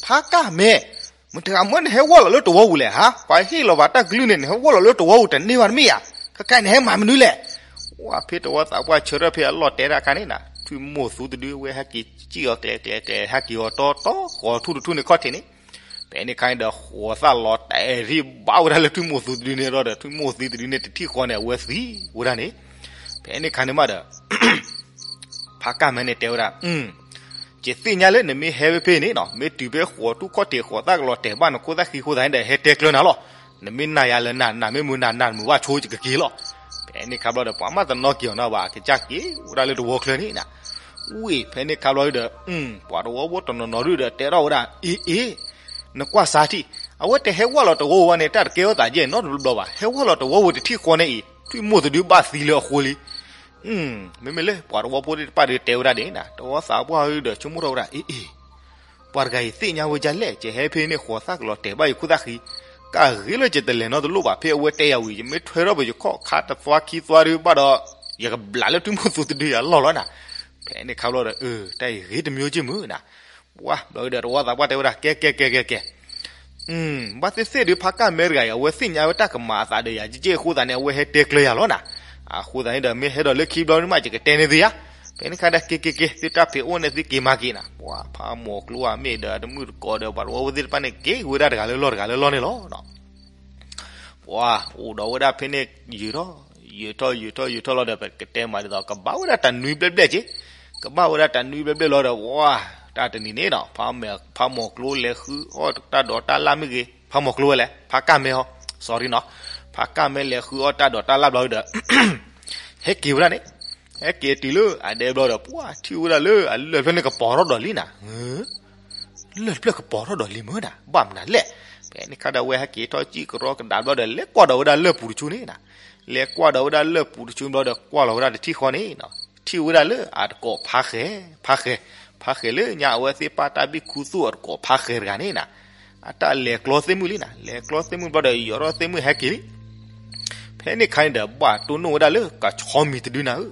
ဖးကၢ်မဲ, မတဂၤမၢနဟဲဝီၣ်လီၤလၢတဝီပူၤလဲၣ်ဟါ, ပှၤဟ့ၣ်လီၤဘၣ်တၢ်ကလုၢ်န့ၣ် နဟဲဝီၣ်လီၤလၢတဝီပူၤတန့ၢ်ဘၣ်တမ့ၢ်ဧါ, ခဲခါန့ၣ်ဟဲမၤမနုၤလဲၣ်. ဝဲဖဲတဝီသးပှၢ်ဆၢထၢၣ်ဖဲအလီၢ်တဲတၢ်ခါန့ၣ်နၤ ထွံၣ်မိၢ်သူတဒု အဝဲဟဲက့ၤစံၣ်အီၤကျဲၤကျဲၤကျဲၤ ဟဲက့ၤအီၤတီတီ ဃိးထူၣ်တထူၣ်န့ၣ်ခီၣ်ထံးန့ၣ်, ဖဲန့ၣ်ခါန့ၣ်ဒီး ဃိးသၣ်လီၤတဲာ်ထံၣ်ဘၣ်ဝဲဒၣ်လၢထွံၣ်မိၢ်သူတဒုန့ၣ်ဒီး ထွံၣ်မိၢ်သူတဒုန့ၣ် တထံၣ်ဃီန့ၣ် အဝဲသံဝဲဒၣ်န့ၣ်, ဖဲန့ၣ်ခါန့ၣ်မးဒီး ဖးကၢ်မဲန့ၣ်တဲဝဲဒၣ်, ယသ့ၣ်ညါလၢနမ့ၢ်ဟဲဖဲဖဲန့ၣ်နီၤ မ့ၢ်တုၤဖဲဃိးထူၣ်ခီၣ်ထံး ဃိးသၣ်ကလီၤတဲာ်ဘၣ်နခိၣ်သၣ်ဃံဃိသးန့ၣ်ဒီး ဟဲတဲကျၢၤနၤလီၤ. နမ့ၢ်နာ်ယၤလၢနၤ နမ့ၢ်မုာ်နၤ နမုာ်ဘၣ်ဆိကက့ၤလီၤ. ဖဲန့ၣ်ခါဘျီဒီး ပှၤမ့ၢ်တနီၣ်က့ၤအီၤနီၤဘၣ် ကစၢ်က့ၤဝဲဒၣ်လၢတဝီချၢန့ၣ်နၤ, ဝ့ၢ် ဖဲန့ၣ်ခါဘျီဒီး ပှၤတဝီဖိတနီၤနီၤဒုဒီး တဲထီၣ်ဝဲဒၣ် အ့ အ့ နကွၢ်စါထံၣ်, အဝဲတဟဲဝီၣ်လီၤတဝီပူၤဘၣ်န့ၣ် တၢ်တကဲထီၣ်သးယဲၢ်နီတဘျီဘၣ်, ဟဲဝီၣ်လီၤတဝီပူၤတထံၣ်ဃီန့ၣ်အံၤ ထွံၣ်မိၢ်တဒုဘၣ်သံလၢအဃိလံ. မ့မ့ၢ်လၢပှၤတဝီဖိသ့ၣ်တဖၣ်ဒီးတဲဝဲဒၣ်ဒ်န့ၣ်နၤ တဝီသးပှၢ်ဒီးဆိကမိၣ်ထီၣ်ဝဲဒၣ် အ့ အ့ ပှၤတဂၤအံၤသ့ၣ်ညါဝဲဒ်လဲၣ်, ယဟဲဖဲန့ၣ် ဃိးသၣ်ကလီၤတဲာ်ဘၣ်ယခိၣ်သၣ်ဃံ, ကးဂ့ၤလၢယတလဲၤနီတလိၣ်ဘၣ် ဖဲအဝဲတဲယၤဝံၤ ယမ့ၢ်ထွဲထီၣ်ပယခီၣ်ခါတသွါခံသွါဒုးဘၣ်ဒီး ယကဘျးလၢထွံၣ်မိၢ်သူတဒုယၤလီၢ်လီၤနၤ. ဖဲန့ၣ်ခါဘျီဒီး အၢ တၢ်အံၤဂ့ၤတမံၤက့မုၢ်နၤ, ပှၤဘျီဒီးတဝီသးပှၢ်တဲဝဲဒၣ် ကဲ ကဲ ကဲ ကဲ ကဲ ဘၣ်သ့ၣ်သ့ၣ်ဒုး ဖးကၢ်မဲတဂၤအံၤ အဝဲသ့ၣ်ညါဝဲတၢ်ကမၤအသးဒီးယၤကက့အဃိသတးန့ၣ် အဝဲဟဲတဲကျၢၤယၤလီၤနၤ. အဃိသတးန့ၣ်ဒီး မ့ၢ်ဟဲဒီးလၢခံဘျီန့ၣ်မး ယကတဲန့ၢ်သုဧါ. ဖဲန့ၣ်ခါဒီး က့ၤက့ၤက့ၤ သုတၢ်ဖံးအိၣ်န့ၣ် သုက့ၤမၤက့ၤနၤ. ပှၤဖးမိၢ်ကျိအမ့ၢ်ဒီး တမုၣ်တကိးဒီး ပှၤတဝီဖိသ့ၣ်တဖၣ်န့ၣ် က့ၤဝဲဒၣ်တဂၤလၢလီၢ်တဂၤလၢလီၢ်န့ၣ်လီၤ. ပှၤအိၣ်ဒီးဝဲဒၣ်ဖဲန့ၣ် ယုာ်ထီၣ် ယုာ်ထီၣ် ယုာ်ထီၣ် ယုာ်ထီၣ်လီၤဒီး ပကတဲမးဒ်သိး ကဘၣ်ဝဲဒၣ်တနွံဘျဲၣ်ဘျဲၣ်က့ၤ, ကဘၣ်ဝဲဒၣ်တနွံဘျဲၣ်ဘျဲၣ်လီၤဒီး ပှၤ တၢ်တနံၤန့ၣ်ဒီး ဖးမိၢ်ကျိလဲၤဃုအီၣ်တၢ်ဒိးတၢ်လၣ်မ့ၢ်ဂ့ၤ, ဖးမိၢ်ကျိဝဲလဲၣ် ဖးကၢ်မဲဟီ sorry နီၤ, ဖးကၢ်မဲလဲၤဃုအီၣ်တၢ်ဒိးတၢ်လၣ်ဘျီဒီး ဟဲက့ၤဝဲဒၣ်န့ၣ်, ဟဲက့ၤတုၤလၢအဒဲဘျီဒီး ပှၤထံၣ်ဝဲဒၣ်လၢအလၢၢ်တဖျၢၣ်န့ၣ်ကပီၤထီၣ်ဒီးလံနၤ. လၢၢ်တဖျၢၣ်ကပီၤထီၣ်ဒီးလံမ့ၢ်နၤ ဘၣ်မနုၤလဲၣ်. ဖဲန့ၣ်ခါဒီး အဝဲဟဲက့ၤထီၣ်စံၣ်ကရီကဒါဘျီဒီး လဲၤကွၢ်ဒီးဝဲဒၣ်လၢၢ်ပူၤတဆူန့ၣ်နၤ, လဲၤကွၢ်ဒီးဝဲဒၣ်လၢၢ်ပူၤတဆူဘျီဒီး ကွၢ်လီၤဝဲဒၣ်တထံၣ်ဃီန့ၣ်နီၤ, ထံၣ်ဝဲဒၣ်လၢအတကိးဖးဃဲၤ, ဖးဃဲၤ, ဖးဃဲၤလၢညါအဝဲသ့ၣ်ပၢ်တၢ်ဘံၣ်ခူသူၣ်အတကိးဖးဃဲၤတဂၤန့ၣ်နၤ, အတၢ်လဲၤကျီသ့ၣ်မုၣ်လံနၤ, လဲၤကျီသ့ၣ်မုၣ်ဘျီဒီး ယိးထီၣ်သ့ၣ်မုၣ်ဟဲက့ၤလံ. ဖဲန့ၣ်ခါန့ၣ်ဒီး ဘၣ်တိၢ်နီၣ်ဝဲဒၣ်လၢကဆီမံၤတဒုနၤဧ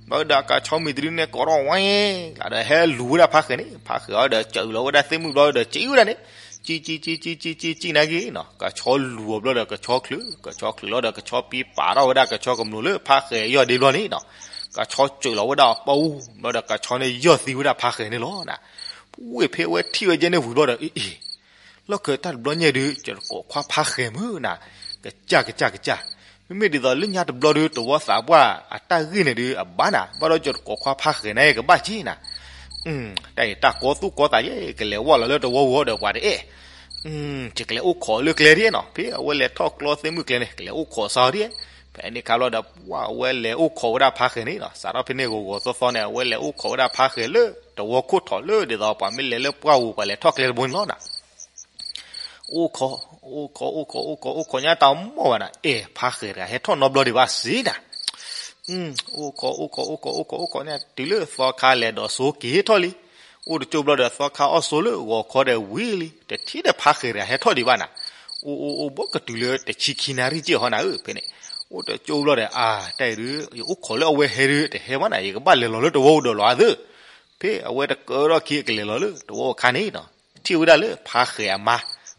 ၢ, ဘျီဒီးကဆီမံၤတဒုန့ၣ် ကိးထီၣ်ဝဲလီၤဒီး ဟဲလူၤဝဲဒၣ်ဖးဃဲၤန့ၣ်, ဖးဃဲၤအီၤဒီး စၢၤလီၤဝဲဒၣ်သ့ၣ်မုၣ်ဘျီဒီး စံၣ်ဝဲဒၣ်န့ၣ်, စံၣ် စံၣ် စံၣ် စံၣ် စံၣ် စံၣ်နာ်က့ၤနီၤ, ကဆီလူၤအီၤဘျီဒီး ကဆီချုး, ကဆီချုးလီၤဒီး ကဆီပံပာ်ထီၣ်ဝဲဒၣ် ကဆီကမျိာ်လၢဖးဃဲၤယီၢ်ဒ့ဘျီန့ၣ်နီၤ, ကဆီစၢၤလီၤဝဲဒၣ်အပူၤဘျီဒီး ကဆီန့ၣ် ယီၢ်သံဝဲဒၣ်ဖးဃဲၤန့ၣ်လီၤနၤ. ဝ့ၢ်ဖဲအဝဲထံၣ်ဝဲဒ်န့ၣ်ဝံၤဘျီဒီး အ့ အ့ လီၢ်ခၢၣ်တၢ်တဘျီညါဒုး ယတကိးခွါဖးဃဲၤမုၢ်နၤ, ကစၢ် ကစၢ် ကစၢ်, မ့မ့ၢ်ဒ်သိးလၢညါတဘျီဒီး တဝီသးပှၢ်အတၢ်ဂ့ၢ်န့ၣ်ဒီး အဘၣ်နၤ ဘၣ်ဒီးကၠီၤတကိးခွါဖါဃဲၤန့ၣ်ကဘၣ်က့ၤနၤ, တၢ်အံၤတၢ်ကီသူၣ်ကီသးယဲ ကလဲၤဝဲလီၤလၢတဝီဝီဒီးပှၤတအဲၣ်, ယကလဲၤအိၣ်ခိးလၢကျဲဒ်နီၤ, ဖဲအဝဲလဲၤထီၣ်ကျီသ့ၣ်မုၣ်ကျဲန့ၣ် ကလဲၤအိၣ်ခိးစ့ၢ်ဒ်, ဖဲန့ၣ်ခါဘျီဒီး ပှၤအဝဲလဲၤအိၣ်ခိးဝဲဒၣ်ဖါဃဲၤန့ၣ်နီၤ, စးထီၣ်ဖဲန့ၣ်ဂီၤဂီၤသီသီန့ၣ် အဝဲလဲၤအိၣ်ခိးဝဲဒၣ်ဖါဃဲၤလၢတဝီခိၣ်ထီၣ်လၢဒ်သိးပှၤမ့ၢ်လဲၤလၢပှၢ်ပူၤ ပှၤလဲၤထီၣ်ကျဲတဘိန့ၣ်လီၤနၤ. အိၣ်ခိး, အိၣ်ခိး အိၣ်ခိး အိၣ်ခိး အိၣ်ခိးညါတၢ်မီၢ်ဘၣ်နၤ, အဲၣ် ဖါဃဲၤတဂၤဟဲထီၣ်နီတဘျီဒံးဘၣ်စ့ၢ်နၤ. အိၣ်ခိး အိၣ်ခိး အိၣ်ခိး အိၣ်ခိး အိၣ်ခိးန့ၣ် တုၤလၢသီခါလဲၤဒိးစိက့ၤထီၣ်လံ. အိၣ်တကၠိဘျီဒီး သီခါအီၣ်ဆိလၢဂီၤခီဒီးဝံၤလံ, တထံၣ်ဒီးဖါဃဲၤတဂၤဟဲထီၣ်ဒံးဘၣ်နၤ. အိၣ် အိၣ် အိၣ် ဘၣ်ကတုၤလၢတဆံခံနၣ်ရံၣ်က့ၤဟီနၤဧၢ ဖဲန့ၣ်. အိၣ်တကၠိဘျီဒီး အါ တၢ်အံၤဒုး ယအိၣ်ခိးလၢအဝဲဟဲဒုးတဟဲဘၣ်နၤ, ယကဘၣ်လဲၤလီၤလၢတဝီအိၣ်ဒီးလီၤအသး. ဖဲအဝဲတကၢထီၣ်ခံအကလဲၤလီၤလၢတဝီအိၣ်အခါန့ၣ်နီၤ, ထံၣ်ဝဲဒၣ်လၢဖါဃဲၤအမါ,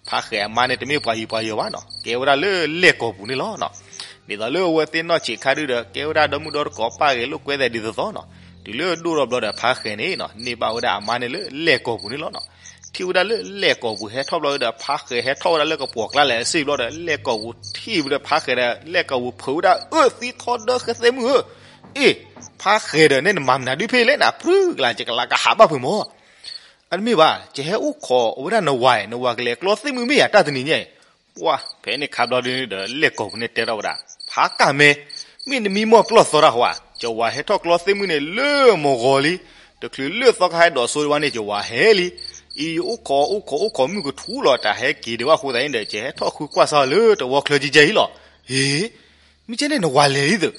ဖါဃဲၤအမါန့ၣ် တမ့ၢ်ပှၤယံၤပှၤယီၤဘၣ်နီၤ, ကဲဝဲဒၣ်လၢလဲၣ်ကီာ်ပူၤန့ၣ်လီၤ. ဒ်သိးလၢအဝဲသ့ၣ်နီၢ်ဆံးခါဒုဒီး ကဲဝဲဒၣ်ဒီမုၣ်ဒီတကိးပာ်ဂဲၤလိာ်ကွဲသဲးဒ်သိးသိးနီၤ, တုၤလၢဒိၣ်ထီၣ်ဘျီဒီးဖါဃဲၤန့ၣ်နီၤ န့ၢ်ဘၣ်ဝဲဒၣ်အမါန့ၣ်လၢလဲၣ်ကီာ်ပူၤန့ၣ်လီၤနီၤ. ထံၣ်ဝဲဒၣ်လၢလဲၣ်ကီာ်ပူၤဟဲထီၣ်ဘျီဒီး ဖါဃဲၤဟဲထီၣ်ဝဲဒၣ်လၢကပှီၤကျါလဲၣ်အစ့ၢ်ဘျီဒီး လဲၣ်ကီာ်ပူၤထံၣ်ဝဲဒီးဖါဃဲၤဒီး လဲၣ်ကီာ်ပူၤဖုးဝဲဒၣ် အၢ သံထီဒီးဃဲသဲမုၣ်ဧၢ, အ့ၣ် ဖါဃဲၤဒီး နဲနမၤမနုၤဒုးဖဲလဲၣ်နၤ ပြုကလၤ ယကလၤကဟးဘၣ်ဖုးမီၤ. အတမ့ၢ်ဘၣ်, ယဟဲအိၣ်ခိးဝဲဒၣ်နဝၤ, နဝၤကလဲၤကျီသ့ၣ်မုၣ်မ့ၢ်ယၤတၢ်တနံၤညါအံၤ. ပှၢ် ဖဲန့ၣ်ခါဘျီဒုဒီး လဲၣ်ကီာ်ပူၤန့ၣ်တဲထီၣ်ဝဲဒၣ်, ဖါကၢ်မဲ, မ့ၢ်နမံမီၢ်ပျီၢ်သီတၢ်ဟီဧါ, ယဝၤဟဲထီၣ်ကျီသ့ၣ်မုၣ်န့ၣ်လၢမုၢ်ဂီၤလံ, တချုးလၢသီခါဟဲဒိးစိဝဲန့ၣ် ယဝၤဟဲလံ. အံၤ ယအိၣ်ခိး အိၣ်ခိး အိၣ်ခိးမုၢ်ကထူလီၤ တၢ်ဟဲက့ၤဒံးဘၣ်အဃိသတးန့ၣ်ဒီး ယဟဲထီၣ်ဃုကွၢ်စၢ်လၢတဝီချၢကဲကဲအံၤလီၤ. ဟ့ၣ် မ့ၢ်ကဲန့ၣ်နဝၤလဲၤလံသၢ,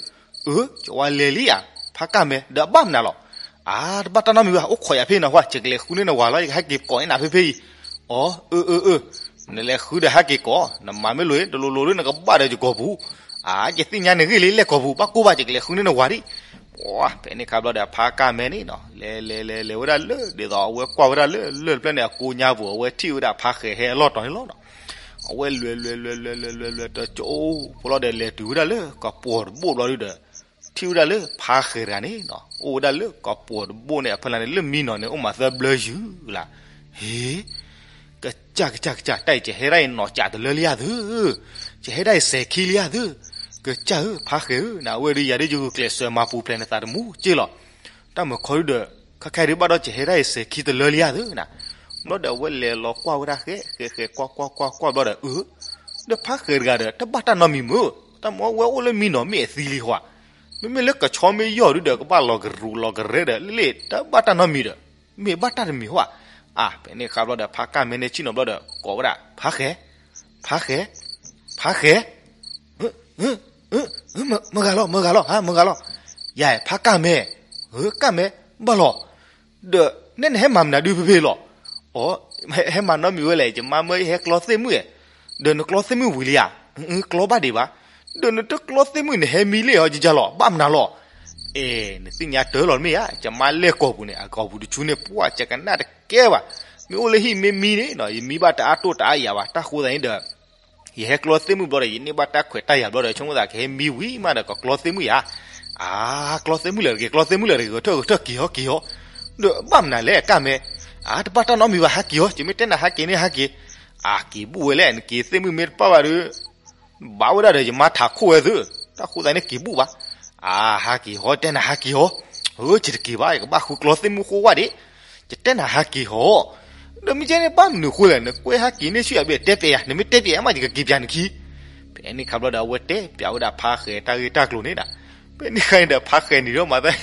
အၢ ယဝၤလဲၤလံဧါ, ဖါကၢ်မဲ ဒီးအဘၣ်မနုၤလီၤ. အါ တဘၣ်တၢ်နီတမံၤဘၣ်, အိၣ်ခိးယၤဖဲနၤဟီ, ယကလဲၤဃုန့ၢ်နဝၤလီၤ, ယကဟဲက့ၤကိးန့ၢ်နၤဖဲဖဲအံၤ. အီ အၢ အၢ အၢ, နလဲၤဃုဒီးဟဲက့ၤကိး, နမၤမ့ၢ်လိာ်အံၤ တလိၤလိၤလၢနကဘၣ်ဒီးယကိာ်ပူၤ. အါ ယသ့ၣ်ညါနဂ့ၢ်လံ လဲၣ်ကီာ်ပူၤ, ဘၣ်ကိၢ်ဘၣ် ယကလဲၤဃုန့ၢ်နဝၤဒံး. ပှၢ် ဖဲန့ၣ်ခါဘျီဒီး ဖါကၢ်မဲန့ၣ်နီၤ လဲၤလဲၤလဲၤလဲၤဝဲဒၣ်လၢ ဒ်သိးအဝဲကွၢ်ဝဲဒၣ်လၢလၢၢ်တဖျၢၣ်န့ၣ် အကိးညါပူၤ အဝဲထံၣ်ဝဲဒၣ်ဖါဃဲၤဟဲအလီၢ်တီၤန့ၣ်လီၤနီၤ. အဝဲလဲၤလဲၤလဲၤလဲၤလဲၤလဲၤလဲၤလဲၤတကၠိ ဖိလီၤဒီး လဲၤတုၤဝဲဒၣ်လၢကပှီၤတဘိၣ်ဘျီဒုဒီး ထံၣ်ဝဲဒၣ်လၢဖါဃဲၤတဂၤန့ၣ်နီၤ အိၣ်ဝဲဒၣ်လၢကပှီၤတဘိၣ်န့ၣ် အဖီလာ်န့ၣ် လၢမံနီၤန့ၣ် အိၣ်မးသၢဘျၢယုၢ်လၢ်. ဟ့ၣ် ကစၢ်ကစၢ်ကစၢ် တၢ်အံၤ ယဟဲဒၣ်အံၤနီၢ်ကးတလၢလံဧါသၢ, ယဟဲဒၣ်အံၤစဲးခံလံဧါသၢ, ကစၢ်ဧၢ ဖါဃဲၤဧၢ နဝဲဒုးယၤဒုးယဂုာ်ကျဲးစၢးမၤပူၤဖျဲးနသးတမူက့ၢ်လီၤ. တၢ်မုၢ်ခီဒုဒီး ခဲခါဒုးဘၣ်ဒီးယဟဲဒၣ်အံၤစဲးခံတလၢလံဧါသၢနၤ. ဘျီဒီးအဝဲလဲၤလီၤကွၢ်ဝဲဒၣ်ဃဲဃဲဃဲကွၢ်ကွၢ်ကွၢ်ကွၢ်ဘျီဒီး အၢ ဒီးဖါဃဲၤတဂၤဒီး တဘၣ်တၢ်နီတမံၤမုၢ်, တၢ်မ့ၢ်ဝဲအိၣ်လၢမံနီၤမ့ၢ်အသံလံဟီဧါ. မ့မ့ၢ်လၢကဆီမ့ၢ်ယီၢ်ဒုဒီး ကဘၣ်လီၤကရူးလီၤကရဲဒီး လ့ၣ်လ့ၣ် တဘၣ်တၢ်နီတမံၤဒီး မ့ၢ်ဘၣ်တၢ်တမံၤဟီဧါ. အါ ဖဲန့ၣ်ခါဘျီဒီး ဖါကၢ်မဲန့ၣ်ဆ့ၣ်နီၤဘျီဒီး ကိးဝဲဒၣ် ဖါဃဲၤ, ဖါဃဲၤ, ဖါဃဲၤ, မုၢ်ဂၤလီၤ မုၢ်ဂၤလီၤ ဟါ မုၢ်ဂၤလီၤ. ယၤ ဖါကၢ်မဲ, ကၢ်မဲ, ဘၣ်လီၤ. ဒီးနဲနဟဲမၤမနုၤဒုးဖဲဖဲလီၤ. အိ ဟဲမၤနီတမံၤဝဲလဲၣ်, ယမါမၢယဟဲကျီသ့ၣ်မုၣ်ဧါ. ဒီးနကျီသ့ၣ်မုၣ်ဝံၤလံဧါ. ကျီဘၣ်ဒံးဘၣ်. ဒီးနတကျီသ့ၣ်မုၣ်နဟဲမံလ့ၣ်ဟီ ယယၤလီၤ ဘၣ်မနုၤလီၤ. အဲ နသ့ၣ်ညါတၢ်လီၤမ့ၢ်ဧါ, ယမါလဲၣ်ကီာ်ပူၤန့ၣ် အကီာ်ပူၤတဆူန့ၣ် ပှၢ် ယကနၣ်တကဲဘၣ်. မ့ၢ်အိၣ်လၢဟံၣ်မ့ၢ်မံန့ၣ်နီၤ ယမံဘၣ်တအါတိၢ်တအါယၤဘၣ်. တၢ်ဃိသတးန့ၣ်ဒီး ယဟဲကျီသ့ၣ်မုၣ်ဘျီဒီး ယန့ၢ်ဘၣ်တၢ်ခွဲးတၢ်ယာ်ဘျီဒီး ဆိကမိၣ်သးကဟဲမံဝံၤမးဒီး ကကျီသ့ၣ်မုၣ်ယၤ. အါ ကျီသ့ၣ်မုၣ်လၢာ်တဂ့ၤ ကျီသ့ၣ်မုၣ်လၢာ်တဂ့ၤ ဂဲၤထၢၣ်ဂဲၤထၢၣ်က့ၤဟီက့ၤဟီ. ဒီးဘၣ်မနုၤလဲၣ် ကၢ်မဲ. အါ တဘၣ်တၢ်နီတမံၤဘၣ် ဟဲက့ၤဟီ ယမ့ၢ်တဲနၤဟဲက့ၤန့ၣ်ဟဲက့ၤ. အါ က့ၤဘူၣ်ဝဲလဲၣ် နက့ၤသ့ၣ်မုၣ်မ့ၢ်တပၣ်ဘၣ်ဒီး ဘၣ်ဝဲဒၣ်ဒီး ယမါထးခိၣ်ဝဲသု, တၢ်ဃိသတးန့ၣ်က့ၤဘူၣ်ဘၣ်. အါ ဟးက့ၤဟီ တဲနၤဟးက့ၤဟီ. အၢ ယတက့ၤဘၣ် ယကဘၣ်ဃုကျီသ့ၣ်မုၣ်ဃိဝဲဒၣ်. ယတဲနၤဟးက့ၤဟီ. ဒီးမ့ၢ်ကဲန့ၣ် ဘၣ်မနုၤဃိလဲၣ် နကွဲဟးက့ၤန့ၣ်ဆူၣ်ယၤဘ့ၣ် တဲပျဲယၤ နမ့ၢ်တဲပျဲယၤမး ယကက့ၤပျဲနခံ. ဖဲန့ၣ်ခါဘျီဒီး အဝဲတဲပျဲဝဲဒၣ်ဖါဃဲၤတၢ်ဂ့ၢ်တၢ်ကျိၤန့ၣ်ဒီး ဖဲန့ၣ်ခါန့ၣ်ဒီး ဖါဃဲၤနံၤဒီးမၤသး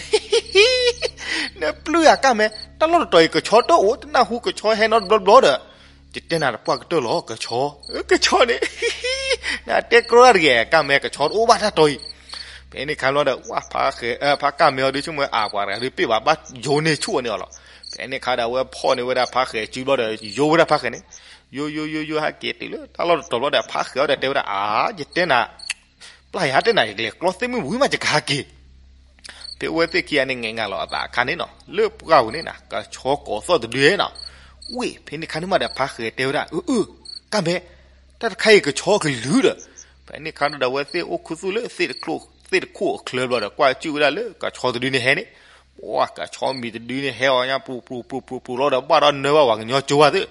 နပျုၢ်ယၤကၢ်မဲ, တၢ်လီၢ်တတီၤအံၤ ကဆီတအိၣ် တနၢ်ဟူကဆီဟဲနီတဘျီဘျီဒီး ယတဲနၤတပှၢ်ကတၢၢ်လီၤ ကဆီ, ကဆီန့ၣ် နတဲကြီတၢ်တဂ့ၤ ကၢ်မဲ ကဆီတအိၣ်ဘၣ်တၢ်တီၤအံၤ. ဖဲန့ၣ်ခါဘျီဒီး ဝဲ ဖါကၢ်မဲအီၤဒုးဆိကမိၣ် အါ ပှၤတဂၤဒုးပ့ၢ်ဘၣ် ဘၣ်ယိၤန့ၢ်ဆူၣ်အီၤန့ၣ်အီၤလီၤ. ဖဲန့ၣ်ခါဒီး အဝဲဖီၣ်န့ၢ်ဝဲဒၣ်ဖါဃဲၤစုဘျီဒီး ယိၤဝဲဒၣ်ဖါဃဲၤန့ၣ်, ယိၤယိၤယိၤယိၤ ဟဲက့ၤတုၤလၢတၢ်လီၢ်တတီၤဘျီဒီး ဖါဃဲၤအီၤဒီးတဲဝဲဒၣ် အါ ယတဲနၤ ပျၢ်ယၤတဲနၤ ယကလဲၤကျီသ့ၣ်မုၣ်ဝံၤမး ယကဟးက့ၤ. ဖဲအဝဲသ့ၣ်ခံဂၤန့ၣ် ငဲၤငါလီၤအသးအခါန့ၣ်နီၤ လၢပှၢ်ပူၤန့ၣ်နၤ ကဆီကိးသီၣ်တဒုနီၤ. ဝ့ၢ် ဖဲန့ၣ်ခါန့ၣ်မးဒီး ဖါဃဲၤတဲဝဲဒၣ် အၢ အၢ ကၢ်မဲ, တၢ်တခါအံၤကဆီကလုာ်ဒီး, ဖဲန့ၣ်ခါန့ၣ်ဒီး အဝဲသ့ၣ်အိၣ်ခူသူၣ်လၢ သ့ၣ်တခိၣ်အချၢဘျီဒီး ကွၢ်စုၣ်ဝဲဒၣ်လၢကဆီတဒုန့ၣ်ဟဲန့ၣ်, ပှၢ်ကဆီမံၤတဒုန့ၣ်ဟဲအီၤညါ ပူၤပူၤပူၤပူၤပူၤလီၤဒီး ဘၣ်ဒီးနၢဘၣ်ဝဲကညီကၠိဘၣ်သ့ၣ်